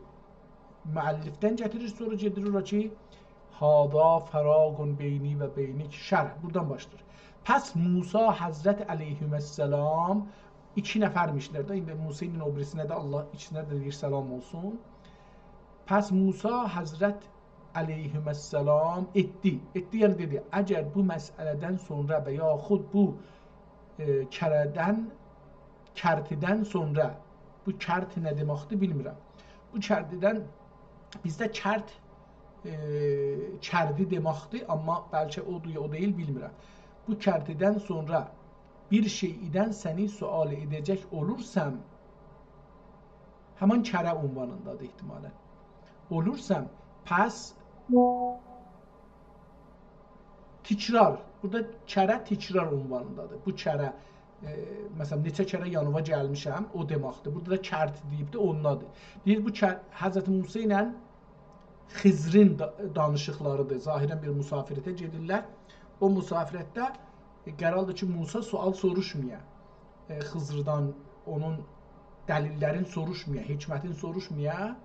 مؤلفدن گتیریر، سونرا گئدیر اورا کی، هذا فراق بینی و بینک، شرح. بورادان باشلاییر. پس موسی حضرت علیهما السلام ایکی نفرمیشلر ده. ایندی موسی ایله او بیریسینه ده الله ایکیسینه ده دئییر سلام اولسون. پس موسی حضرت علیهما السلام ائتدی. ائتدی، یعنی دئدی، اگر بو مسئله‌دن سونرا و یاخود بو، ائ، کره‌دن، کرتدن سونرا، بو کرت نه دئمکدیر، بیلمیرم. بو کرتدن، بیزده کرت، ائ، کردی دئمکدیر، آمما بلکه اودور یا او دئییل، بیلمیرم. بو کرتدن سونرا بیر شئیدن سنی سؤال ائده‌جک اولورسام، همان کره عنوانیندادیر احتمالاً. اولورسام، پس تکرار. بورادا کره تکرار عنوانیندادیر. بو کره، ائ، مثلاً، نئچه کره یانیوا گلمیشم، او دئمکدیر. بورادا دا کرت دئییبدی، اوندادیر. دئییر، بو کر-، حضرت موسی ایله خضرین دا-، دانیشیقلاریدیر. ظاهراً بیر مسافرته گئدیرلر. او مسافرتده، ائ، قراردیر کی، موسی سؤال سوروشمایا. ائ، خضردان اونون دلیل‌لرین سوروشمایا، حکمتین سوروشمایا.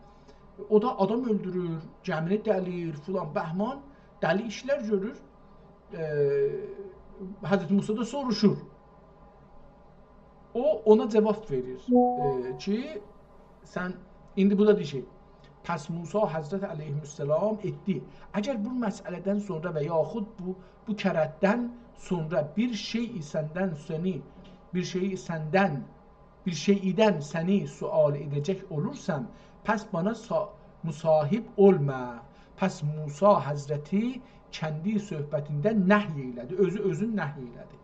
او دا آدام اؤلدورور، گمینی دلیر، فلان، بهمان، دلی ایشلر گؤرور. ائ، حضرت موسی دا سوروشور. او اونا جواب وئریر، ائ، کی، سن، ایندی بو دا دئییر کی، پس موسی حضرت علیه‌السلام ائتدی. اگر بو مسئله‌دن سونرا و یاخود بو، بو کرتدن سونرا بیر شئی سندن سنی، بیر شئی سندن، بیر شئیدن سنی سؤال ائده‌جک اولورسام، پس بانا سا-، مصاحب اولما. پس موسی حضرتی کندی صحبتیندن نهی ائیله‌دی. اؤزو اؤزون نهی ائیله‌دی.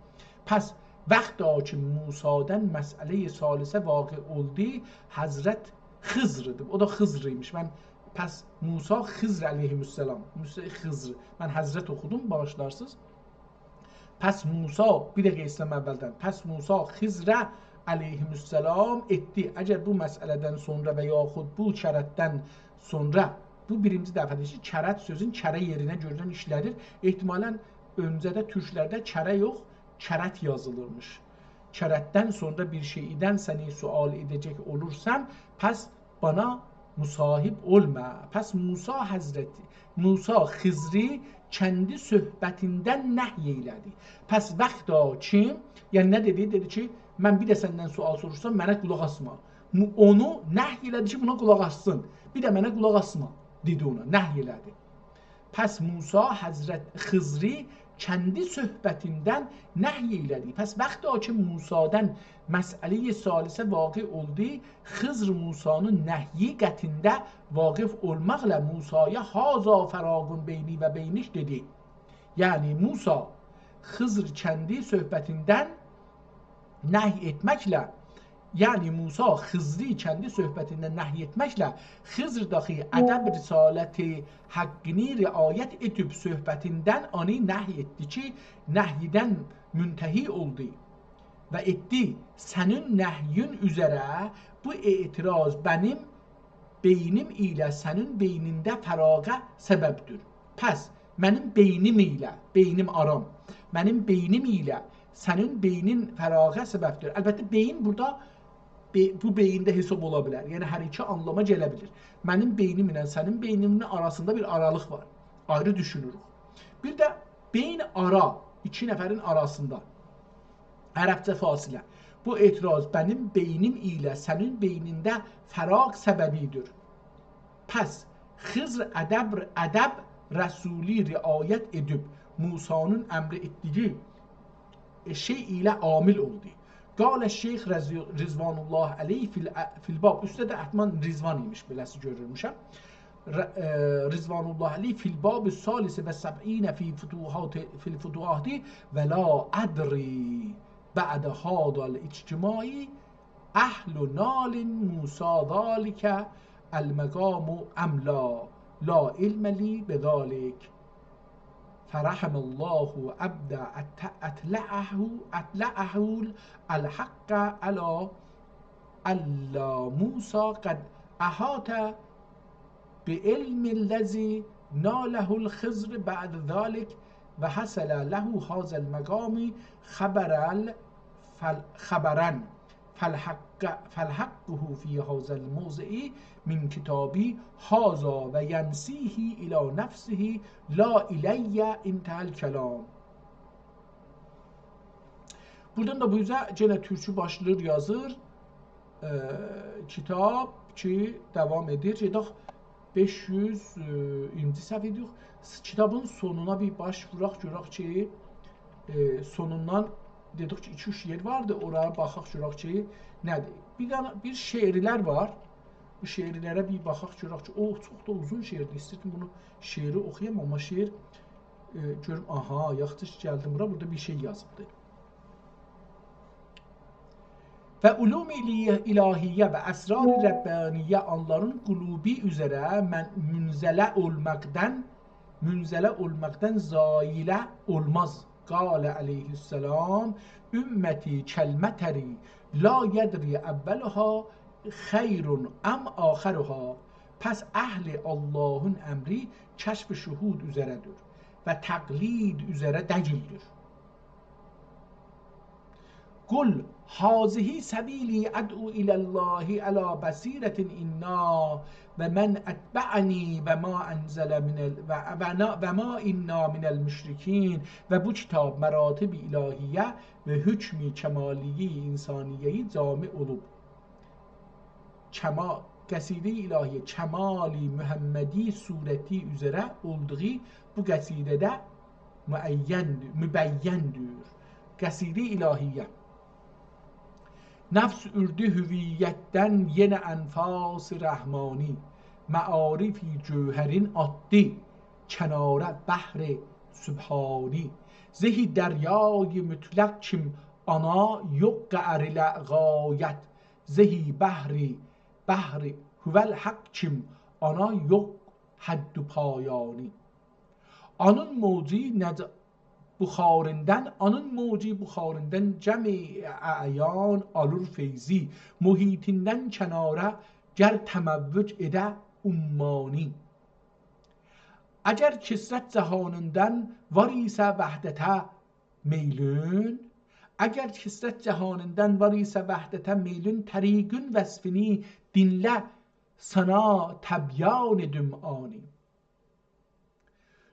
پس وقتا کی موسادان مسئله‌ی ثالثه واقع اولدو، حضرت خضردیر. او دا خضر ایمیش. من، پس موسی خضر علیه‌السلام. موسی خضر. من حضرت اوخودوم، باغیشلارسینیز. پس موسی، بیر دقیقه ایسته‌ییرم اولدن. پس موسی خضر علیه‌السلام ائتدی. اگر بو مسئله‌دن سونرا و یاخود بو کرتدن سونرا، بو بیرینجی دفعه‌دیر کی، کرت سؤزون کره یئرینه گؤرورم ایشله‌دیر. احتمالاً اؤنجه‌ده تورکلرده کره یوخ، کرت یازیلیرمیش. کرتدن سونرا بیر شئیدن سنی سؤال ائده‌جک اولورسام، پس بانا مصاحب اولما. پس موسی حضرتی، موسی خضری کندی صحبتیندن نهی ائیله‌دی. پس وقتا کی، یعنی نه دئدی؟ دئدی کی، من بیر ده سندن سؤال سوروشسام، منه قولاق آسما. مو-، اونو نهی ائله‌دی کی، بونا قولاق آسسین. بیر ده منه قولاق آسما، دئدی اونا، نهی ائله‌دی. پس موسی حضرت خضری کندی صحبتیندن نهی ائیله‌دی. پس وقتا کی موسادان مسئله‌ی ثالثه واقع اولدو، خضر موسانین نهیی قطعینده واقف اولماقلا موسایا «هذا فراق بینی و بینک» دئدی. یعنی موسی خضر کندی صحبتیندن نهی ائتمکله، یعنی موسی خضری کندی صحبتیندن نهی ائتمکله، خضرداخی ادب رسالت حقینی رعایت ائدیب صحبتیندن اونو نهی ائتدی کی، نهیدن منتهی اولدو و ائتدی. سنین نهیین اوزره بو اعتراض منیم بئینیم ایله سنین بئینینده فراقه سببدیر. پس منیم بئینیم ایله، بئینیم آرام، منیم بئینیم ایله سنین بئینین فراغه سببدیر. البته، بئیین بورادا، بئ-، بو بئیینده حساب اولا بیلر. یعنی، هر ایکی آنلاما گله بیلیر. منیم بئینیمله سنین بئینیمین آراسیندا بیر آرالیق وار. آیری دوشونوروک. بیر ده بئیین آرا، ایکی نفرین آراسیندا. عربجه فاصله. بو اعتراض منیم بئینیم ایله سنین بئینینده فراق سببیدیر. پس خضر ادب، ادب رسولی رعایت ائدیب، موسی‌نین امر ائتدیگی، ائ، شئی ایله عامل اولدو. قال الشیخ رضی-، رضوان الله علیه فی ال-، فی الباب. اوسته ده حتماً رضوان ایمیش، بئله‌سی گؤرورموشم. ر-، ائ، رضوان الله علیه فی الباب الثالث و سبعین فی فتوحات، فی الفتوحات، ولا ادری بعد هذا الاجتماع اهل نال موسی ذلک المقام ام لا، لا علم لی بذلک. فرحم الله عبدا أط-، أطلعه، أطلعه الحق على ألا موسی قد أحاط بعلم الذی ناله الخضر بعد ذلک و حصل له هذا المقام خبرا، فل-، خبرا، فالحق، فالحقه فی هذا الموضع من کتابی هذا و ینسیه الی نفسه لا الی، انتهى الکلام. بورادان دا بو اوزه یئنه تورکو باشلاییر، یازیر. ائ، کیتاب کی، داوام ائدیر. گئدک بئش یوز اییرمی صفحه ایدیک. کیتابین سونونا بیر باش ووراق، گؤرک کی، ائ، سونوندان دئدیک کی، ایکی-اوچ یئر واردی، اورا باخاق، گؤرک کی، نه‌دیر. بیر دنه، بیر شعرلر وار. بو شعرلره بیر باخاق، گؤرک کی، او، چوخ دا اوزون شعردیر. ایستیردیم بونو شعری اوخویام، آمما شعر، ائ، گؤروم، آها، یاخشی کی، گلدیم بورا، بورادا بیر شئی یازیبدی. و علوم الی-، الهیه و اسرار ربانیه آنلارین قلوبی اوزره من-، منزله اولماقدان، منزله اولماقدان زایله اولماز. قال علیه السلام: امتی کالمطر لا یدری اولها خیر ام آخرها. پس اهل آللاهین امری کشف شهود اوزره‌دیر و تقلید اوزره دئییلدیر. قل هذه سبیلی ادعو الی الله علی بصیرة انا و من اتبعنی و ما انزل من ال-، و، و نا-، و ما انا من المشرکین. و بو کیتاب مراتب الهیه و حکم کمالی انسانیه‌یی جامع اولوب. کما-، قصیده الهیه کمال محمدی صورتی اوزره اولدوغو بو قصیده‌ده معیندیر، مبیندیر. قصیده الهیه. نفس اوردو هویتدن یئنه انفاس رحمانی، معارف جوهرین آتدی کناره بحر سبحانی. زهی دریای مطلق کیم آنا یوخ قعر ایله غایت، زهی بحر، بحر هو الحق کیم آنا یوخ حد و پایانی. آنین موجی نج-، بخاریندان، آنین موجی بخاریندان جمع اعیان آلیر فیضی، محیطیندن کناره گر تموج ائده عمانی. اگر کثرت جهانیندان وار ایسه وحدته میلون، اگر کثرت جهانیندان وار ایسه وحدته میلون، طریقین وصفینی دینله، سانا تبیان ائدیم آنی.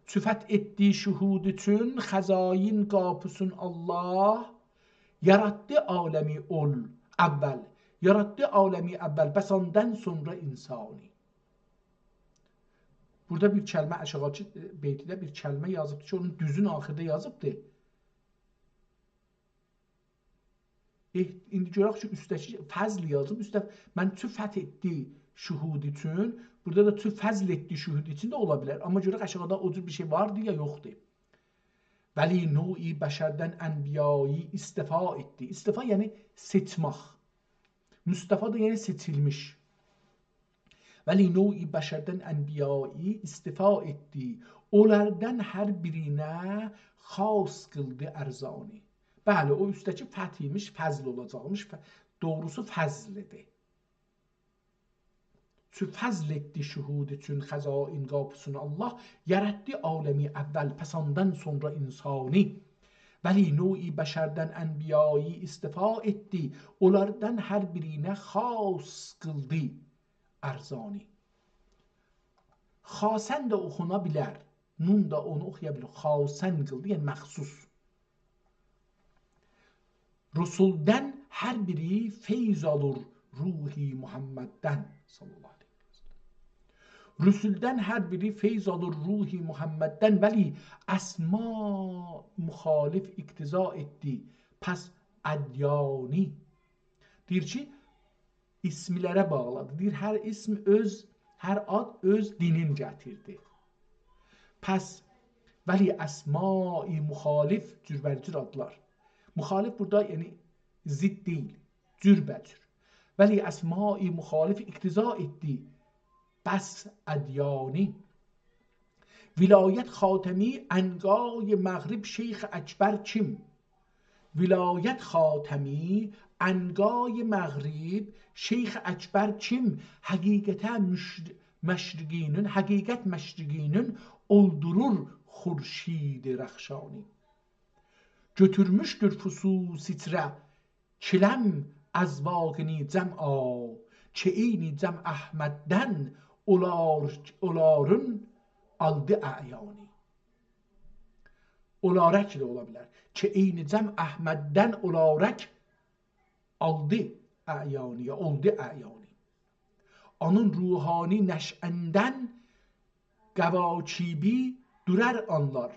چو فتح ائتدی شهود اوچون خزائن قاپیسین آللاه، یاراتدی عالمی اول، اول، یاراتدی عالمی اول، پس آندان سونرا انسانی. بورادا بیر کلمه، آشاغیداکی بیتده بیر کلمه یازیبدی کی، اونون دوزون آخیردا یازیبدی. ائه، ایندی گؤرک کی، اوسته‌کی فضل یازیب، اوسته من چو فتح ائتدی شهود اوچون، بورادا دا چو فضل ائتدی شهود اوچون ده اولا بیلر. آمما گؤرک آشاغیدا او جور بیر شئی واردی یا یوخدور. ولی نوعی بشردن انبیایی اصطفا ائتدی. اصطفا یعنی سئچمک. مصطفی دا یعنی سئچیلمیش. ولی نوعی بشردن انبیایی اصطفا ائتدی، اونلاردان هر بیرینه خاص قیلدی ارزانی. بلی، او اوسته‌کی فتح ایمیش، فضل اولاجاقمیش. ف-، دوغروسو فضلدیر. چو فضل ائتدی شهود اوچون خزائن قاپیسین آللاه، یاراتدی عالمی اول، پس آندان سونرا انسانی. ولی نوعی بشردن انبیایی اصطفا ائتدی، اونلاردان هر بیرینه خاص قیلدی ارزانی. خاصاً ده اوخونا بیلر. نون دا اونو اوخویا بیلیر. خاصاً قیلدی، یعنی مخصوص. رسولدن هر بیری فیض آلیر روح محمددن، صلی الله علیه و سلم. رسولدن هر بیری فیض آلیر روح محمددن، ولی اسما مخالف اقتضا ائتدی پس ادیانی. دئییر کی، اسملره باغلادی. دئییر، هر اسم اؤز، هر آد اؤز دینین گتیردی. پس، ولی اسمای مخالف، جوربه‌جور آدلار. مخالف بورادا، یعنی، ضد دئییل، جوربه‌جور. ولی اسمای مخالف اقتضا ائتدی پس ادیانی. ولایت خاتمی عنقای مغرب شیخ اکبر کیم؟ ولایت خاتمی عنقای مغرب شیخ اکبر کیم؟ حقیقته مشر-، مشرقینین، حقیقت مشرقینین اولدورور خورشید رخشانی. گؤتورموشدور فصوصی‌تره چیلم ازواقینی جمعا، کی عینی جمع احمددن اولار، اولارین آلدی اعیانی. اولاراک دا اولا بیلر. کی عینی جمع احمددن اولاراک آلدی اعیانی، یا اولدو اعیانی. آنین روحانی نشأندن قواکیبی دورار آنلار.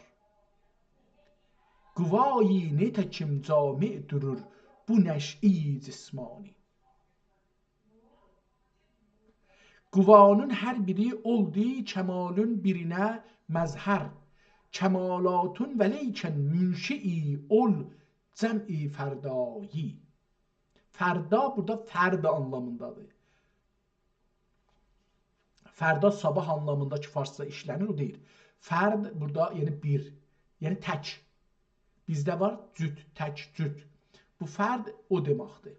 قوایی نتکیم جامع دورور بو نشئی جسمانی. قوانین هر بیری اولدو کمالین بیرینه مظهر. کمالاتین ولیکن منشئی اول جمع فردایی. فردا بورادا فرد آنلامیندادیر. فردا صاباح آنلامیندا کی فارسدا ایشله‌نیر، او دئییل. فرد بورادا، یعنی بیر، یعنی تک. بیزده وار جوت، تک، جوت. بو فرد او دئمکدیر.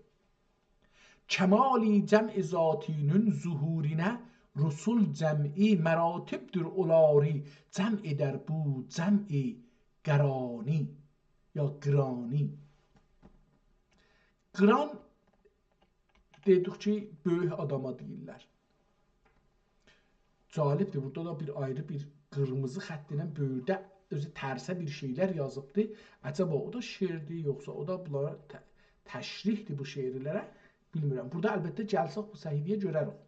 کمال جمع ذاتی‌نین ظهورینه رسول جمعی مراتبدیر، اولاری جمع ائدر بو جمع قرانی یا قرانی. قران دئدیک کی، بؤیوک آداما دئییرلر. جالبدیر، بورادا دا بیر آیری بیر قیرمیزی خط ایله بؤیورده اؤزو ترسه بیر شئیلر یازیبدی. عجبا او دا شعردیر، یوخسا او دا بونلارا ت-، تشریحدیر بو شعرلره؟ بیلمیرم. بورادا البته گلسک بو صفحه‌یه گؤرریک.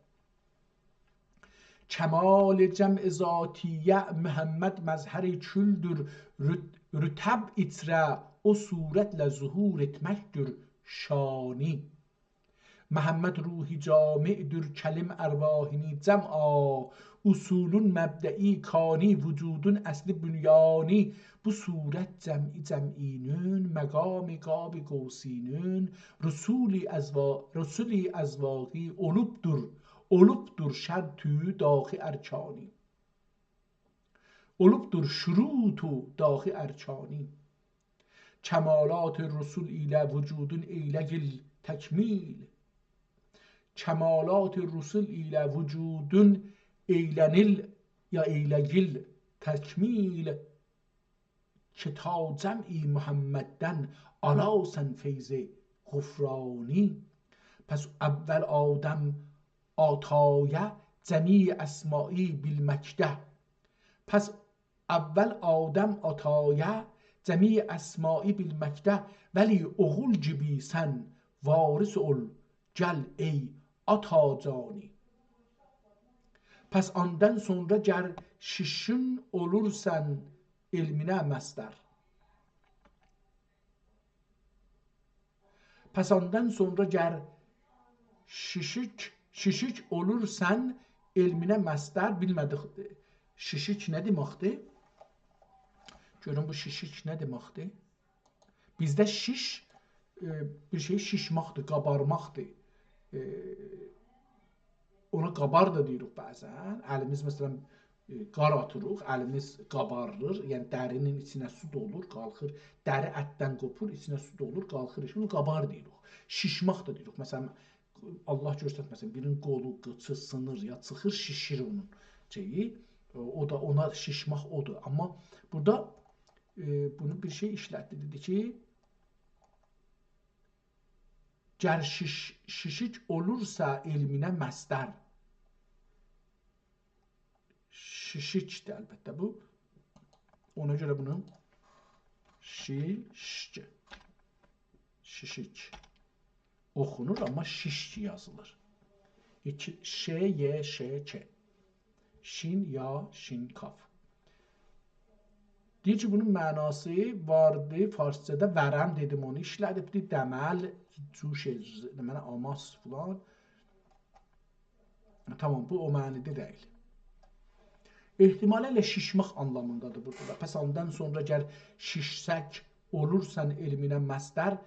کمال جمع ذاتی‌یه محمد مظهر کلدور، رت-، رطب ایچره او صورتله ظهور ائتمکدیر شانی. محمد روح جامعدیر، کلیم ارواحینی جمعا، اصولون مبدئی کانی، وجودون اصلی بنیانی. بو صورت جمعی جمعی‌نین، مقام قاب قوسی‌نین، رسولی ازوا-، رسولی ازواقی اولوبدور، اولوبدور شرط و داخی ارکانی. اولوبدور شروط و داخی ارکانی. کمالات رسول ایله وجودون ائیله‌گیل تکمیل. کمالات رسول ایله وجودون ائیله‌نیل، یا ائیله‌گیل تکمیل. کی تا جمع محمددن آلاسان فیض غفرانی. پس اول آدم آتایه جمیع اسمایی بیلمکده. پس اول آدم آتایه جمیع اسمایی بیلمکده، ولی اوغول گیبی سن وارث اول، گل ای آتا جانی. پس آندان سونرا گر شیشین اولورسان علمینه مصدر. پس آندان سونرا گر شیشیک، شیشیک اولورسان علمینه مصدر، بیلمه‌دیک، شیشیک نه دئمکدیر؟ گؤرون بو شیشیک نه دئمکدیر؟ بیزده شیش، ائ، بیر شئی شیشماقدیر، قابارماقدیر. ائ، اونا قابار دا دئییریک بعضاً. الیمیز، مثلاً، ائ، قار آتیریق، الیمیز قاباریر. یعنی، درینین ایچینه سو دولور، قالخیر. دری اتدن قوپور، ایچینه سو دولور، قالخیر. اونو قابار دئییریک. شیشماق دا دئییریک. مثلاً، الله گؤسترمه‌سین، بیرینین قولو، قیچی سینیر یا چیخیر، شیشیر اونون شئیی. او، او دا اونا شیشماق اودور. آمما بورادا ائ، بونو بیر شئی ایشلتدی. دئدی کی، «گر شیش-، شیشیک اولورسا علمینه مصدر.» شیشیکدیر البته بو. اونا گؤره بونو شیشک، شیشیک اوخونور، آمما شیشک یازیلیر. ایکی، ش، ی، ش، ک. شین، یا، شین، کاف. دئییر کی، بونون معناسی واردی، فارسجادا ورم دئدیم، اونو ایشلدیبدی، دمل، جوش، منه آماس فلان. تامام، بو او معنیده دئییل. احتمالاً ائله شیشماق آنلامیندادیر بورادا دا. پس آندان سونرا گر شیشسک اولورسان علمینه مصدر،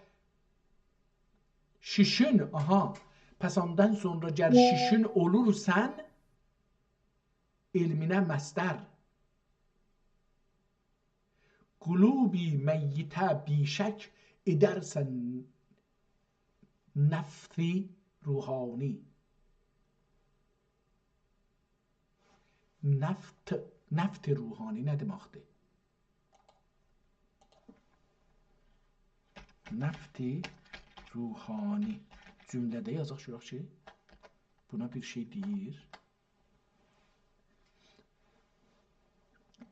شیشین، آها. پس آندان سونرا گر شیشین اولورسان علمینه مصدر. قلوبی میته بی‌شک ائدرسن نفت روحانی. نفت، نفت روحانی نه دئمکدیر؟ نفت روحانی. جمله‌ده یازاق، گؤرک کی، بونا بیر شئی دئییر.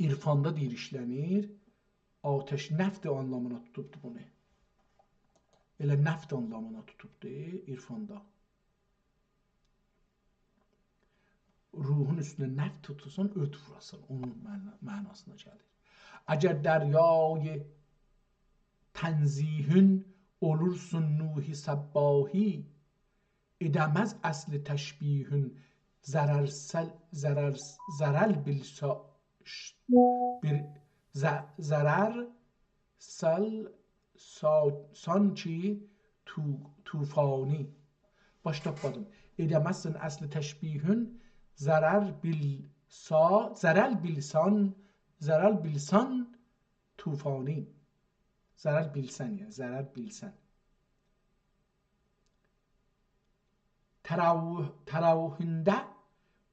عرفاندا دئییر، ایشلنیر. آتش نفت آنلامینا توتوبدو بونو. ائله نفت آنلامینا توتوبدو عرفاندا. روحون اوستونه نفت توتورسان، اؤد ووراسان. اونون معنا-، معناسینا گلیر. اگر دریای تنزیهون اولورسون نوح سباحی، ائده‌مز اصل تشبیهون ضرر سل-، ضرر، ضرر بیلسا-، ش-، بیر ض-، ضرر سل-، سا-، سان کی تو-، طوفانی. باش تاپمادیم. ائده‌مزسن اصل تشبیهون ضرر بیلسا-، ضرر بیلسان، ضرر بیلسان طوفانی. ضرر بیلسن، یعنی ضرر بیلسن. تراویح، تراویحوندا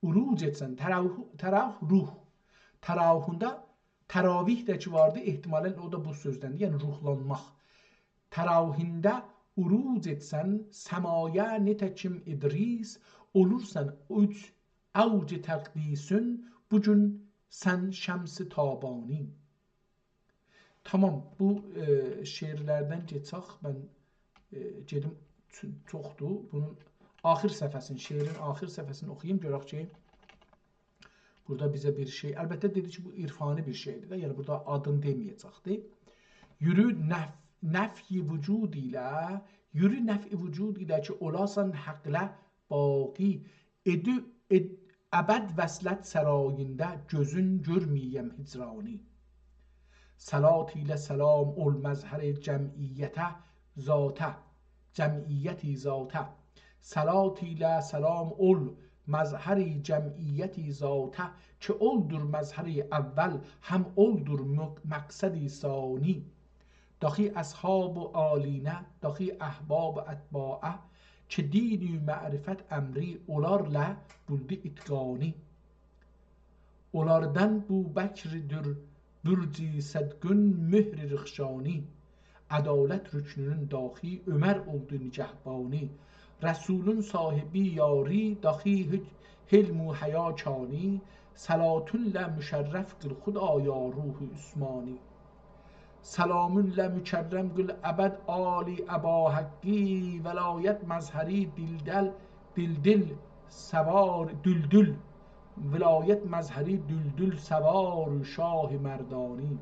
عروج ائتسن، تراویح، تراویح روح. تراویحوندا، تراویح ده کی واردی، احتمالاً او دا بو سؤزدندیر، یعنی روحلانماق. تراویحوندا عروج ائتسن سمایا نئتکیم ادریس، اولورسان اوج، اوج تقدیسون، بو گون سن شمس تابانی. تامام، بو، ائ، شعرلردن کئچک. من، ائ، گئدیم، چو-، چوخدور. بونون آخر صفحه‌سینی، شعرین آخر صفحه‌سینی اوخویوم، گؤرک کی، بورادا بیزه بیر شئی، البته دئدی کی، بو عرفانی بیر شئیدیر ده، یعنی بورادا آدینی دئمه‌یه‌جکدی. یورو نف-، نفی وجود ایله، یورو نفی وجود ایله کی، اولاسان حقله باقی، ائدو-، ائد-، ابد وصلت سراییندا گؤزون گؤرمه‌یم هجرانی. صلات ایله سلام اول مظهر جمعیته ذاته، جمعیتی ذاته. صلات ایله سلام اول مظهر جمعیتی ذاته، کی اولدور مظهر اول، هم اولدور مق-، مقصد ثانی. داخی اصحاب و آلینه، داخی احباب و اتباعه، کی دین و معرفت امری اولارلا بولدو اتقانی. اولاردان بوبکردیر برج صدقون مهر رخشانی. عدالت رکنونون داخی عمر اولدو نگهبانی. رسولون صاحبی یاری، داخی حک-، حلم و حیا کانی، صلاتونلا مشرف قیل خدایا روح عثمانی. سلامونلا مکرم قیل ابد آل ابا حقی، ولایت مظهری دیلدل، دیلدیل سوار، دولدول، ولایت مظهری دولدول سوار شاه مردانی.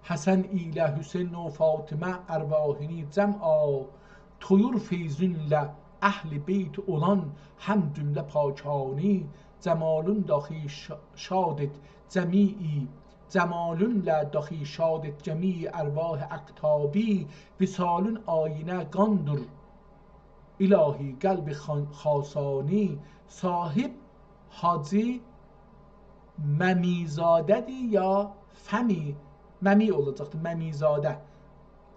حسن ایله حسین و فاطمه ارواحینی جمعا، تویور فیضونلا اهل بیت اولان هم جمله پاکانی. جمالون داخی شا-، شاد ائت جمیع، جمالونلا داخی شاد ائت جمیع ارواح اقطابی. وصالون آیینه قاندیر الهی قلب خان-، خاصانی. صاحب حاجی ممی‌زاده‌دیر یا فمی، ممی اولاجاقدیر، ممی‌زاده.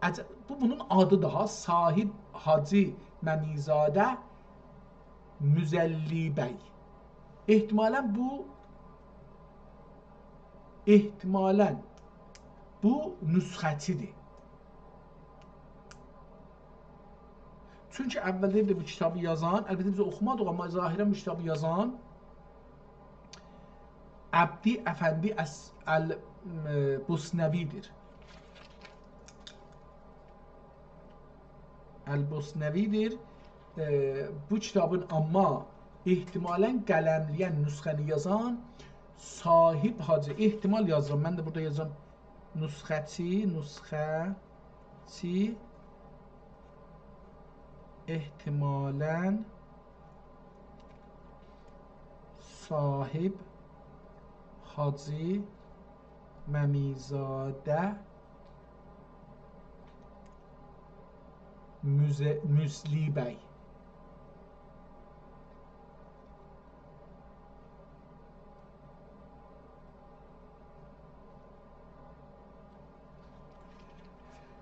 عج-، بو بونون آدیدیر ها، صاحب حاجی ممی‌زاده مزلی بی. احتمالاً بو احتمالاً بو نسخه‌چی‌دیر. چونکی اولده ده بو کیتابی یازان، البته بیز اوخومادیق، آمما ظاهراً بو کیتابی یازان عبدی افندی اس-، ال-، م-، بوسنوی‌دیر. البوسنوی‌دیر. ائ، بو کیتابین آمما احتمالاً قلمله‌ین، نسخه‌نی یازان صاحب حاجی، احتمال یازیرام، من ده بورادا یازیرام نسخه‌چی، نسخه‌چی، احتمالاً صاحب حاجی ممی‌زاده موزه-، موزلی بی.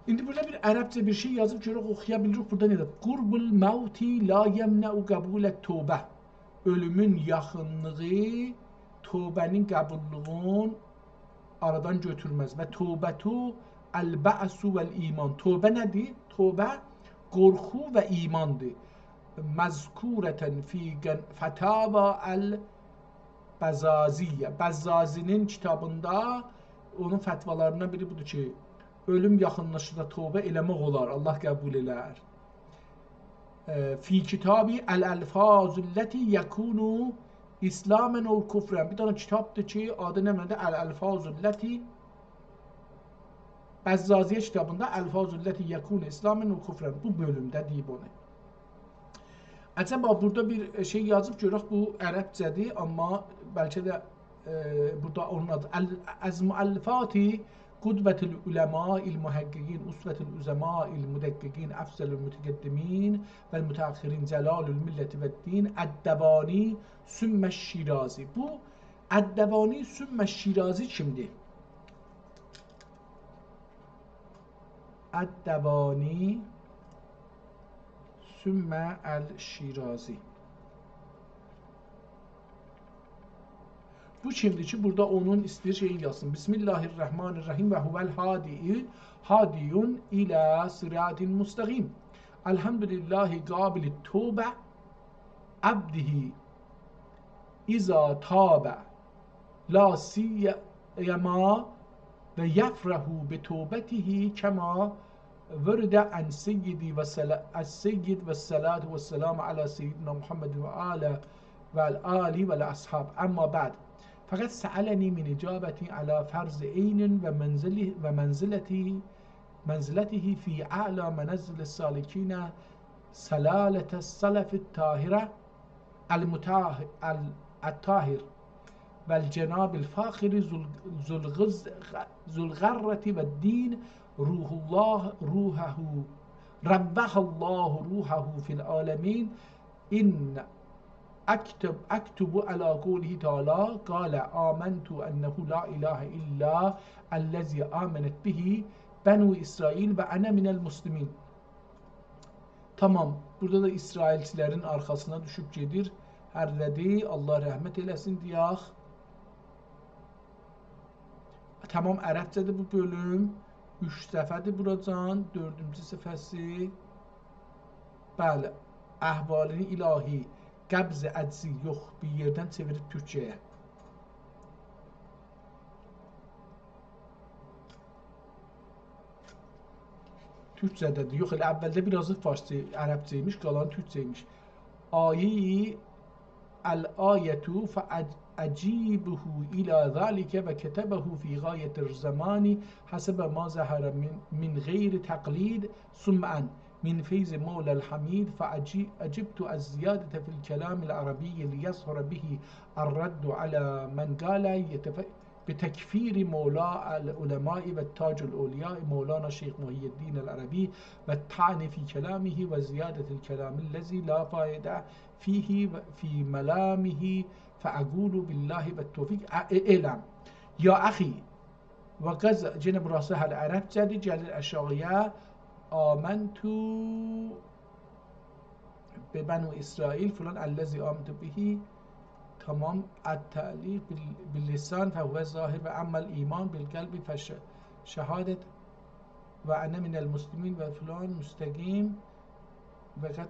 ایندی بورادا بیر عربجه بیر شئی یازیب، گؤرک اوخویا بیلیریک. بورادا نه دئییر؟ «قرب الموت لا یمنع قبول التوبة». اؤلومون یاخینلیغی توبه‌نین قبوللوغون آرادان گؤتورمز. «و التوبة البأس والإيمان». توبه نه‌دیر؟ توبه قورخو و ایماندیر. «مذکورة فی گن-، فتاوی البزازیة». بزازی‌نین کیتابیندا اونون فتوالاریندان بیری بودور کی، اؤلوم یاخینلاشاندا توبه ائله‌مک اولار، الله قبول ائلر. ائ، «فی کتابه الألفاظ التی یکون إسلاما أو کفرا». بیر دنه کیتابدیر کی، آدی نمنه‌دیر؟ «الألفاظ التی»، بزازیه کیتابیندا «الألفاظ التی یکون إسلاما أو کفرا». بو بؤلومده دئییب اونو. عجبا بورادا بیر شئی یازیب، گؤرک بو عربجه‌دیر، آمما بلکه ده، ائ، بورادا اونون آدی ال-، «از مؤلفات قدوة العلماء المحققین، اسوة العظماء المدققین، افضل المتقدمین والمتأخرین، جلال الملة والدین، الدوانی ثم الشیرازی». بو الدوانی ثم الشیرازی کیمدیر؟ الدوانی ثم الشیرازی. بو کیمدیر کی، بورادا اونون ایسته‌ییر شئیین یازسین. «بسم الله الرحمن الرحیم و هو الهادی، هادی الی صراط مستقیم. الحمد لله قابل التوبة عبده إذا تاب، لا سیما و یفرح بتوبته کما ورد عن سیدی و سلا-، السید و الصلاة و السلام علی سیدنا محمد و آله و الآل و الأصحاب. اما بعد، فقد سألنی من إجابتی علی فرض عین و منزل-، و منزلتی، منزلته فی أعلی منازل السالکین سلالة السلف الطاهرة المطاه-، ال-، الطاهر و الجناب الفاخر ذو ال-، ذو الغز-، ذو الغرة و الدین روح الله، روحه، روح الله روحه فی العالمین، ان أکتب، أکتب علی قوله تعالی، قال آمنت أنه لا إله إلا الذی آمنت به بنو إسرائیل و أنا من المسلمین.» تامام، بورادا دا اسرائیلچی‌لرین آرخاسینا دوشوب گئدیر. هر نه‌دیر، الله رحمت ائله‌سین دئیک. تامام، عربجه‌دیر بو بؤلوم. اوچ صفحه‌دیر بوراجان، دؤردونجو صفحه‌سی. بلی، احوالین الهی، قبض عجزی یوخ، بیر یئردن چئویریب تورکجه‌یه. تورکجه‌ده‌دیر. یوخ، ائله اولده بیر آز فارسجا، عربجه ایمیش، قالانی تورکجه ایمیش. آیه‌ی الآیة فأجیبه إلی ذلک و کتبه فی غایة الزمان حسب ما ظهر من، من غیر تقلید، ثم أن من فیض مولا الحمید، فأجی-، أجبت الزیادة فی الکلام العربی لیظهر به الرد علی من قال یتف-، بتکفیر مولا العلماء و تاج الاولیاء مولانا شیخ محی الدین العربی و الطعن فی کلامه و زیادة الکلام الذی لا فایدة فیه و فی ملامه، فأقول بالله و التوفیق، ا-، ا-، اعلم. یا أخی، و قضا، یئنه بوراسی هله عربجه‌دیر، گلیر آشاغی‌یا. آمنت ببنی اسرائیل فلان الذی آمنت به، تمام، التعلیق بال-، باللسان فهو ظاهر و اما الایمان بالقلب فش-، شهادت و انا من المسلمین و فلان مستقیم و قد،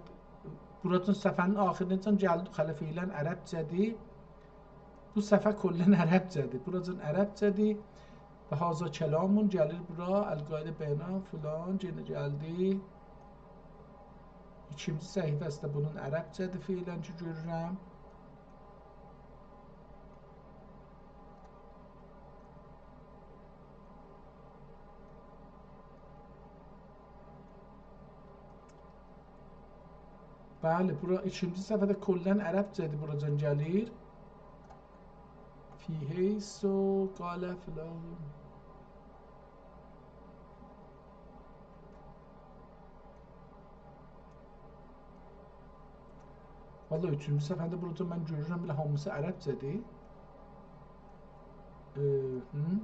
بوراجان صفحه‌نین آخیریناجان گلدی، هله فعلاً عربجه‌دیر. بو صفحه کلاً عربجه‌دیر. بوراجان عربجه‌دیر. و هذا کلامون گلیر بورا، القاعده بینا فلان، یئنه گلدی. ایکینجی صفحه‌سی ده بونون عربجه‌دیر فعلاً کی گؤرورم. بلی، بورا ایکینجی صفحه‌ده کلاً عربجه‌دیر، بوراجان گلیر. فی حیث و قال فلان. والله اوچونجو صفحه‌ده بوراجان من گؤرورم، بئله هامیسی عربجه‌دیر. ائ، هی.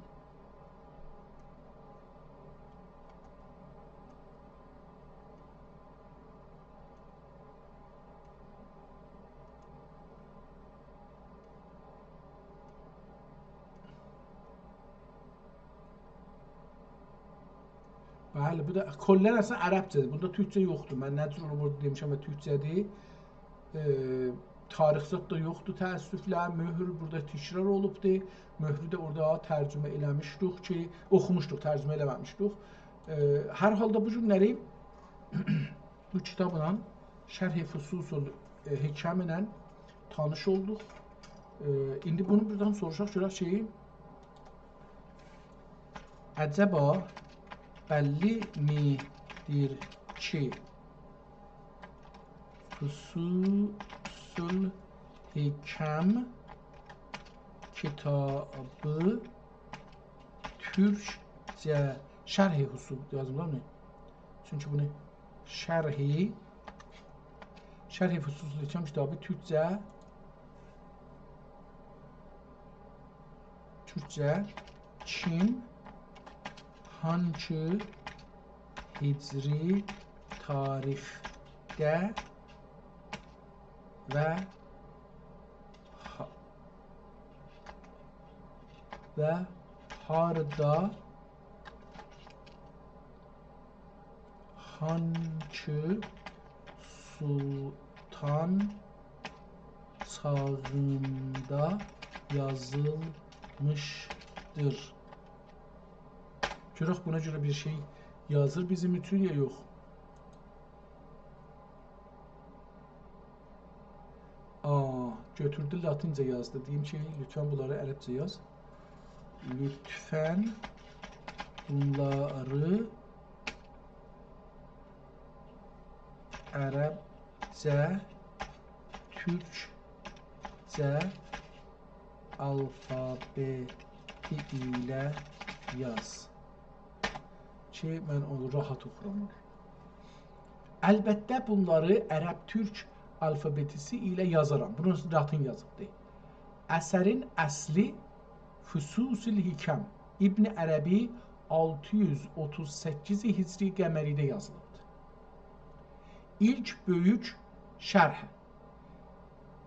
بلی، بو دا کلاً اصلاً عربجه‌دیر. بوندا تورکجه یوخدور. من نه جور اونو بورادا دئمیشم و تورکجه‌دیر. ائ، تاریخ زاد دا یوخدور تأسفله. مهر بورادا تکرار اولوبدور. مهری ده اورادا ترجمه ائله‌میشدیک کی، اوخوموشدوق، ترجمه ائله‌مه‌میشدیک. ائ، هر حالدا بو گونلری بو کیتابلا، شرح فصوص ال-، ائ، حکمله تانیش اولدوق. ائ، ایندی بونو بورادان سوروشاق گؤرک کی، عجبا بللی می‌دیر کی، فصوص الحکم کیتابی تورکجه شرح فصوص یازیبلار مه؟ چونکی بونو شرحی، شرح فصوص الحکم کیتابی تورکجه، تورکجه کیم، هانکی هجری تاریخده و ها-، و هاردا هانکی سلطان چاغیندا یازیلمیشدیر؟ گؤرک بونا گؤره بیر شئی یازیر بیزیم اوچون یا یوخ. آ، گؤتوردو لاتینجه یازدی. دئییم کی، لطفاً بونلاری عربجه یاز. لطفاً بونلاری عربجه، تورکجه آلفابئتی ایله یاز کی، من اونو راحت اوخورام اونو. البته، بونلاری عرب-تورک آلفابئتیسی ایله یازارام. بونو لاتین یازیبدی. اثرین اصلی فصوص الحکم، ابن عربی آلتی یوز اوتوز سککیز هجری قمریده یازیلیبدی. ایلک بؤیوک شرح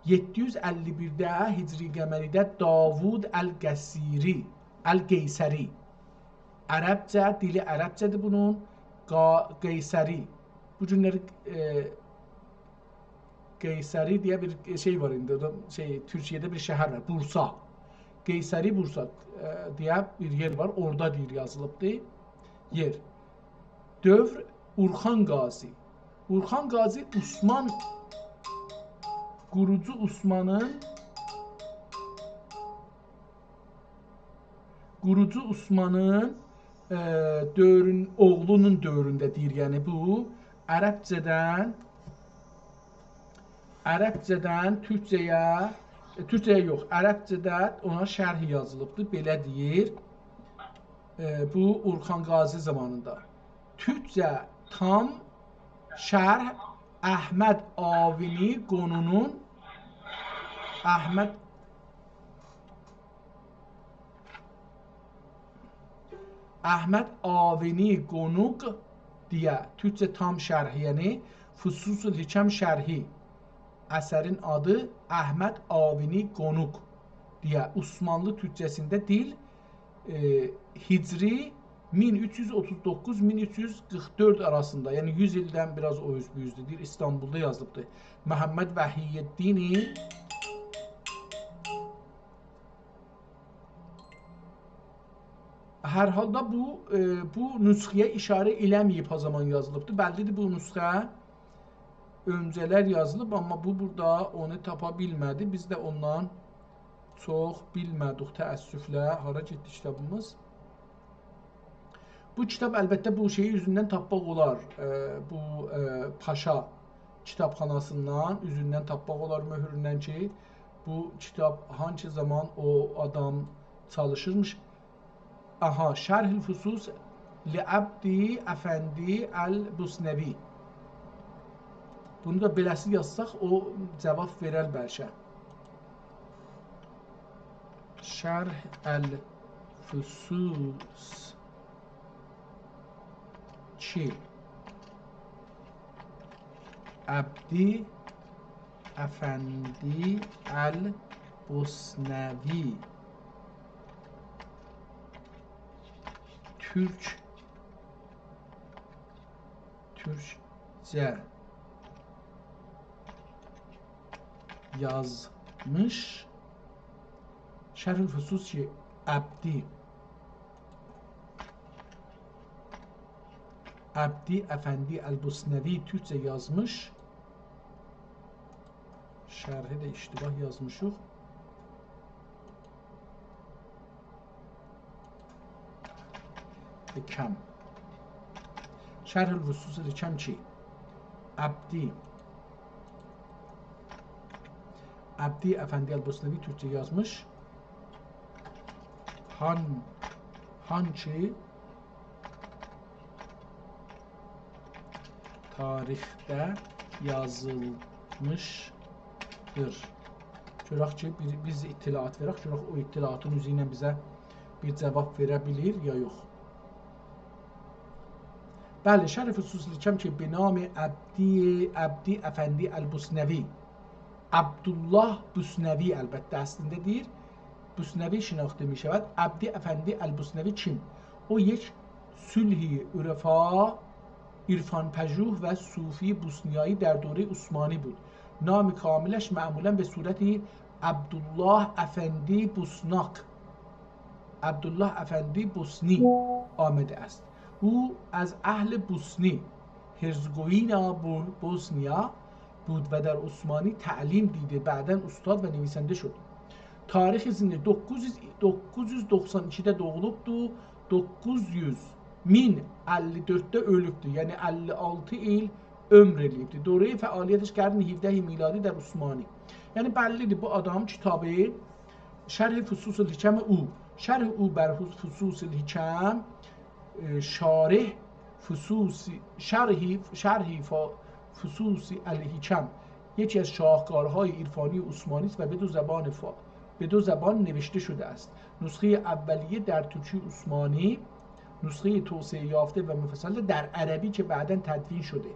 یئددی یوز اللی بیرده هجری قمریده داوود القیصری، القیصری. عربجه، دیلی عربجه‌دیر بونون. قا-، قیصری. بو گونلری، ائ، قیصری دئیه بیر شئی وار ایندی. اورادا شئی، تورکیه‌ده بیر شهر وار، بورسا. قیصری بورسا، ائ، دئیه بیر یئر وار. اورادا دئییر یازیلیبدی. یئر. دؤور اورخان قاضی. اورخان قاضی عثمان، قوروجو عثمانین، قوروجو عثمانین، ائ، دؤورون، اوغلونون دؤورونده دئییر، یعنی بو عربجه‌دن عربجه‌دن تورکجه‌یه، ائ، تورکجه‌یه یوخ، عربجه‌ده اونا شرح یازیلیبدی، بئله دئییر. ائ، بو اورخان قاضی زامانیندا. تورکجه تام شرح احمد آوینی قونونون، احمد احمد آوینی قونوق دئیه، تورکجه تام شرحی، یعنی فصوص الحکم شرحی. اثرین آدی احمد آوینی قونوق دئیه عثمانلی تورکجه‌سینده دیل، ائ، هجری مین اوچ یوز اوتوز دوققوز، مین اوچ یوز قیرخ دؤرد آراسیندا، یعنی یوز ایلدن بیر آز او اوز بو اوزدور، دئییر، ایستانبولدا یازیلیبدیر. محمد وحی‌الدینی. هر حالدا بو، ائ، بو نسخه‌یه اشاره ائله‌مه‌ییب، او زامان یازیلیبدی. بللی‌دیر، بو نسخه اؤنجه‌لر یازیلیب، آمما بو بورادا اونو تاپا بیلمه‌دی. بیز ده اوندان چوخ بیلمه‌دیک، تأسفله. هارا گئتدی کیتابیمیز؟ بو کیتاب، البته، بو شئیی اوزوندن تاپماق اولار. ائ، بو، ائ، پاشا کیتابخاناسیندان، اوزوندن تاپماق اولار، مؤهروندن کی، بو کیتاب هانسی زامان او آدام چالیشیرمیش. آها، شرح الفصوص لعبدی افندی البوسنوی. بونو دا بئله‌سی یازساق، او جاواب وئرر بلکه. شرح الفصوص کی، عبدی افندی البوسنوی. تورک، تورکجه یازمیش. شرح الفصوص کی، عبدی، عبدی افندی البوسنوی تورکجه یازمیش. شرحی ده اشتباه یازمیشیق. حکم. شرح الفصوص الحکم کی، عبدی، عبدی افندی البوسنوی تورکجه یازمیش. هان، هان کی، تاریخده یازیلمیشدیر. گؤرک کی، بیر، بیز اطلاعات وئرک، گؤرک او اطلاعاتین اوزو ایله بیزه بیر جاواب وئره بیلیر یا یوخ. بلی، شرح الفصوص الحکم کی، به نام عبدی، عبدی افندی البوسنوی. عبدالله بوسنوی، البته، اصلینده دئییر، بوسنوی شناخته می‌شود. عبدی افندی البوسنوی کیم؟ او یک صلح عرفا، عرفان‌پژوه و صوفی بوسنیایی در دورهٔ عثمانی بود. نام کاملش معمولاً به صورت عبدالله افندی بوسناک، عبدالله افندی بوسنی، آمده است. او از اهل بوسنی، هرزگوینا، بو-، بوسنیا بود و در عثمانی تعلیم دیده، بعداً استاد و نویسنده شد. تاریخ ایزینده دوققوز یوز، دوققوز یوز دوخسان ایکیده دوغولوبدو، دوققوز یوز، مین اللی دؤردده اؤلوبدو. یعنی اللی آلتی ایل عؤمور ائله‌ییبدی. دورهٔ فعالیتش قرن هفده میلادی در عثمانی. یعنی بللی‌دیر، بو آدام کیتابی شرح فصوص الحکم او، شرح او بر فصوص الحکم، ائ، شارح فصوص، شرح، شرح ف-، فصوص الحکم، یکی از شاهکارهای عرفانی عثمانی است و به دو زبان فا-، به دو زبان نوشته شده است. نسخهٔ اولیه در ترکی عثمانی، نسخهٔ توسعه یافته و مفصل در عربی که بعداً تدوین شده.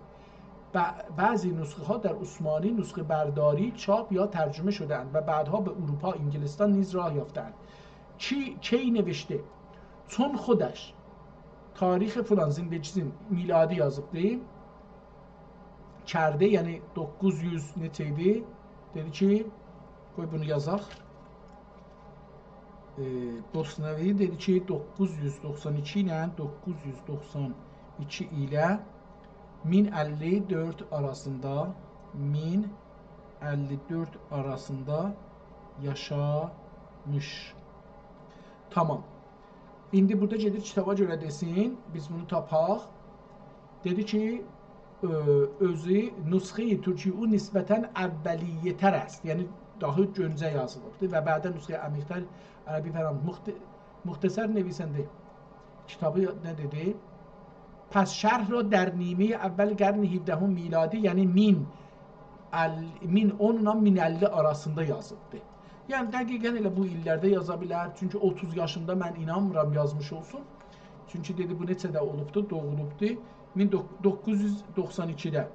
ب-، بعضی نسخه‌ها در عثمانی نسخه‌برداری، چاپ یا ترجمه شده‌اند و بعدها به اروپا، انگلستان نیز راه یافته‌اند. کی، کی نوشته؟ چون خودش تاریخ فلان، زندگی‌سین، میلادی یازیبدی. کرده، یعنی دوققوز یوز نئچه ایدی؟ دئدی کی، قوی بونو یازاق. ائ، بوسنوی دئدی کی، دوققوز یوز دوخسان ایکی ایله دوققوز یوز دوخسان ایکی ایله مین اللی دؤرد آراسیندا، مین اللی دؤرد آراسیندا یاشامیش. تامام. ایندی بورادا گئدیر کیتابا گؤره دئسین، بیز بونو تاپاق. دئدی کی، ائ، اؤزو نسخهٔ ترکی او نسبتاً اولیه‌تر است، یعنی داها گؤنجه یازیلیبدیر و بعداً نسخهٔ عمیق‌تر عربی فلان مخت-، مختصر نویسنده کیتابی نه دئدی؟ پس شرح را در نیمهٔ اول قرن هفدهم میلادی، یعنی مین ال-، مین اون ایله مین اللی آراسیندا یازیبدی. یعنی دقیقاً ائله بو ایللرده یازا بیلر، چونکی اوتوز یاشیندا من اینانمیرام یازمیش اولسون. چونکی دئدی، بو نئچه‌ده اولوبدو، دوغولوبدو؟ مین دوققوز یوز دوخسان ایکیده.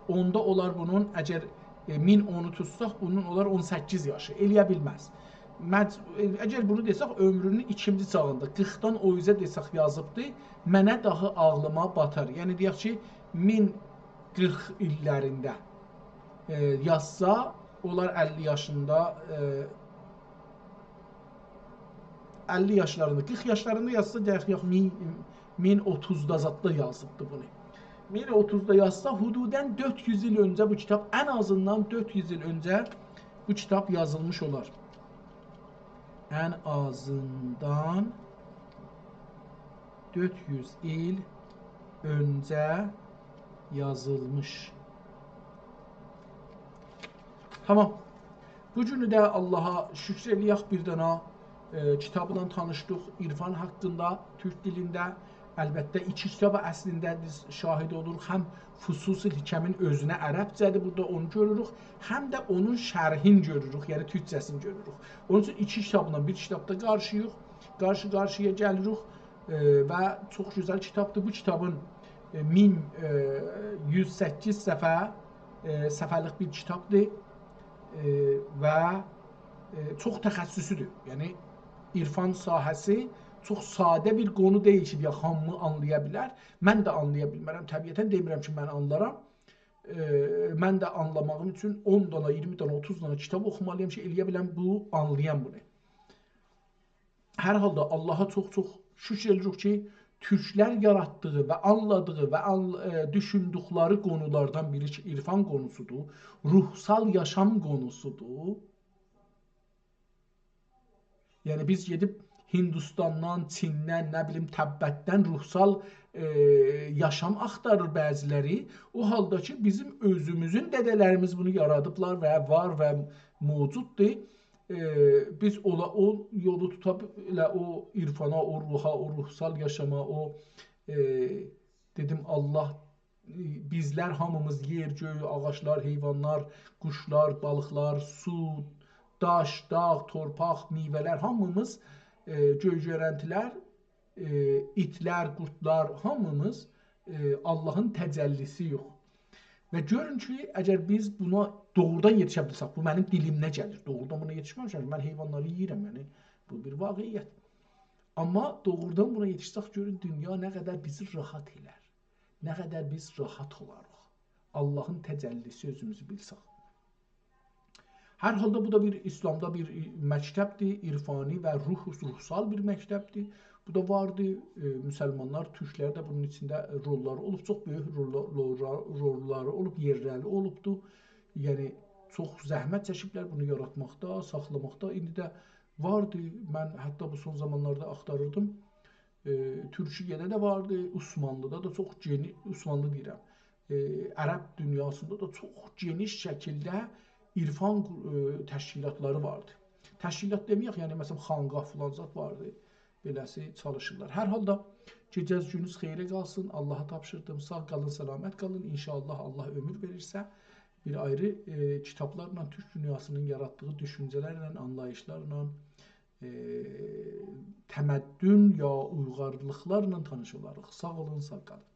اوندا اولار بونون، اگر ائ، مین اونو توتساق، بونون اولار اون سککیز یاشی. ائلیه بیلمز. مج-، ائ، اگر بونو دئسک، عؤمرونون ایکینجی چاغیندا، قیرخدان او اوزه دئسک یازیبدی، منه داها عاغلیما باتار. یعنی دئیک کی، مین قیرخ ایللرینده، ائ، یازسا، اولار اللی یاشیندا، ائ، اللی یاشلاریندا، قیرخ یاشلاریندا یازسا، دئیک، یوخ، مین، مین اوتوزدا زاددا یازیبدی بونو. مین اوتوزدا یازسا، حدوداً دؤرد یوز ایل اؤنجه بو کیتاب، ان آزیندان دؤرد یوز ایل اؤنجه بو کیتاب یازیلمیش اولار. ان آزیندان دؤرد یوز ایل اؤنجه یازیلمیش. تامام. بو گونو ده آللاها شوکور ائله‌یک، بیر دنه، ائ، کیتابلا تانیشدیق، عرفان حاقیندا، تورک دیلینده. البته، ایکی کیتاب اصلینده بیز شاهد اولوروق. هم فصوص الحکمین اؤزونه عربجه‌دیر، بورادا اونو گؤروروک، هم ده اونون شرحین گؤروروک، یعنی تورکجه‌سینی گؤروروک. اونون اوچون ایکی کیتابلا بیر کیتابدا قارشییق، قارشی-قارشییا گلیریک، ائ، و چوخ گؤزل کیتابدیر. بو کیتابین، ائ، مین، ائ، یوز سککیز صفحه، ائ، صفحه‌لیک بیر کیتابدیر، ائ، و، ائ، چوخ تخصصی‌دیر. یعنی، عرفان ساحه‌سی چوخ ساده بیر قونو دئییل کی، دئیک، هامی آنلایا بیلر. من ده آنلایا بیلمرم، طبیعتاً دئمیرم کی، من آنلارام. ائ، من ده آنلاماغیم اوچون اون دانا، اییرمی دانا، اوتوز دانا کیتاب اوخومالییام کی، ائلیه بیلم بو، آنلایام بونو. هر حالدا آللاها چوخ-چوخ شوکور ائدیریک کی، تورکلر یاراتدیغی و آنلادیغی و آن-، ائ، دوشوندوکلری قونولاردان بیری کی، عرفان قونوسودور، روحسال یاشام قونوسودور. یعنی، بیز گئدیب هندوستاندان، چیندن، نه بیلیم، تبتدن روحسال، ائ، یاشام آختاریر بعضی‌لری. او حالدا کی، بیزیم اؤزوموزون دده‌لریمیز بونو یارادیبلار و وار و موجوددور. ائ، بیز اولا، او یولو توتاب، ائله او عرفانا، او روحا، او روحسال یاشاما، او، ائ، دئدیم، آللاه، ائ، بیزلر هامیمیز، یئر، گؤی، آغاجلار، حیوانلار، قوشلار، بالیقلار، سو، داش، داغ، تورپاق، میوه‌لر، هامیمیز، ائ، گؤی گؤرنتی‌لر، ائ، ایتلر، قوردلار، هامیمیز، ائ، آللاهین تجلی‌سی‌یوخ. و گؤرون کی، اگر بیز بونا دوغرودان یئتیشه بیلسک، بو منیم دیلیمه گلیر. دوغرودان بونا یئتیشمه‌میشم، من حیوانلاری یئییرم، یعنی بو بیر واقعیت. آمما دوغرودان بونا یئتیشسک، گؤرون دونیا نه قدر بیزی راحت ائلر. نه قدر بیز راحت اولاریق. آللاهین تجلی‌سی اؤزوموزو بیلسک. هر حالدا بو دا بیر ایسلامدا بیر مکتبدیر، عرفانی و روح، روحسال بیر مکتبدیر. بو دا واردی. ائ، مسلمانلار، تورکلر ده بونون ایچینده روللاری اولوب، چوخ بؤیوک روللا-، روللا-، روللاری اولوب، یئرلری اولوبدو. یعنی، چوخ زحمت چکیبلر بونو یاراتماقدا، ساخلاماقدا. ایندی ده واردی. من حتی بو سون زامانلاردا آختاریردیم. ائ، تورکیه‌ده ده واردی، عثمانلی‌دا دا چوخ گئنی-، عثمانلی دئییرم، ائ، عرب دونیاسیندا دا چوخ گئنیش شکیلده عرفان قو-، ائ، تشکیلاتلاری واردی. تشکیلات دئمه‌یک، یعنی، مثلا، خانقاه فلان زاد واردی. بئله‌سی چالیشیرلار. هر حالدا گئجه‌ز گونوز خئیره قالسین، آللاها تاپشیردیم. ساغ قالین، سلامت قالین. ان‌شاءالله، آللاه عؤمور وئریرسه، بیر آیری، ائ، کیتابلارلا، تورک دونیاسینین یاراتدیغی دوشونجه‌لرله، آنلاییشلارلا، ائ، تمدن یا اویغارلیقلارلا تانیش اولاریق. ساغ اولون، ساغ قالین.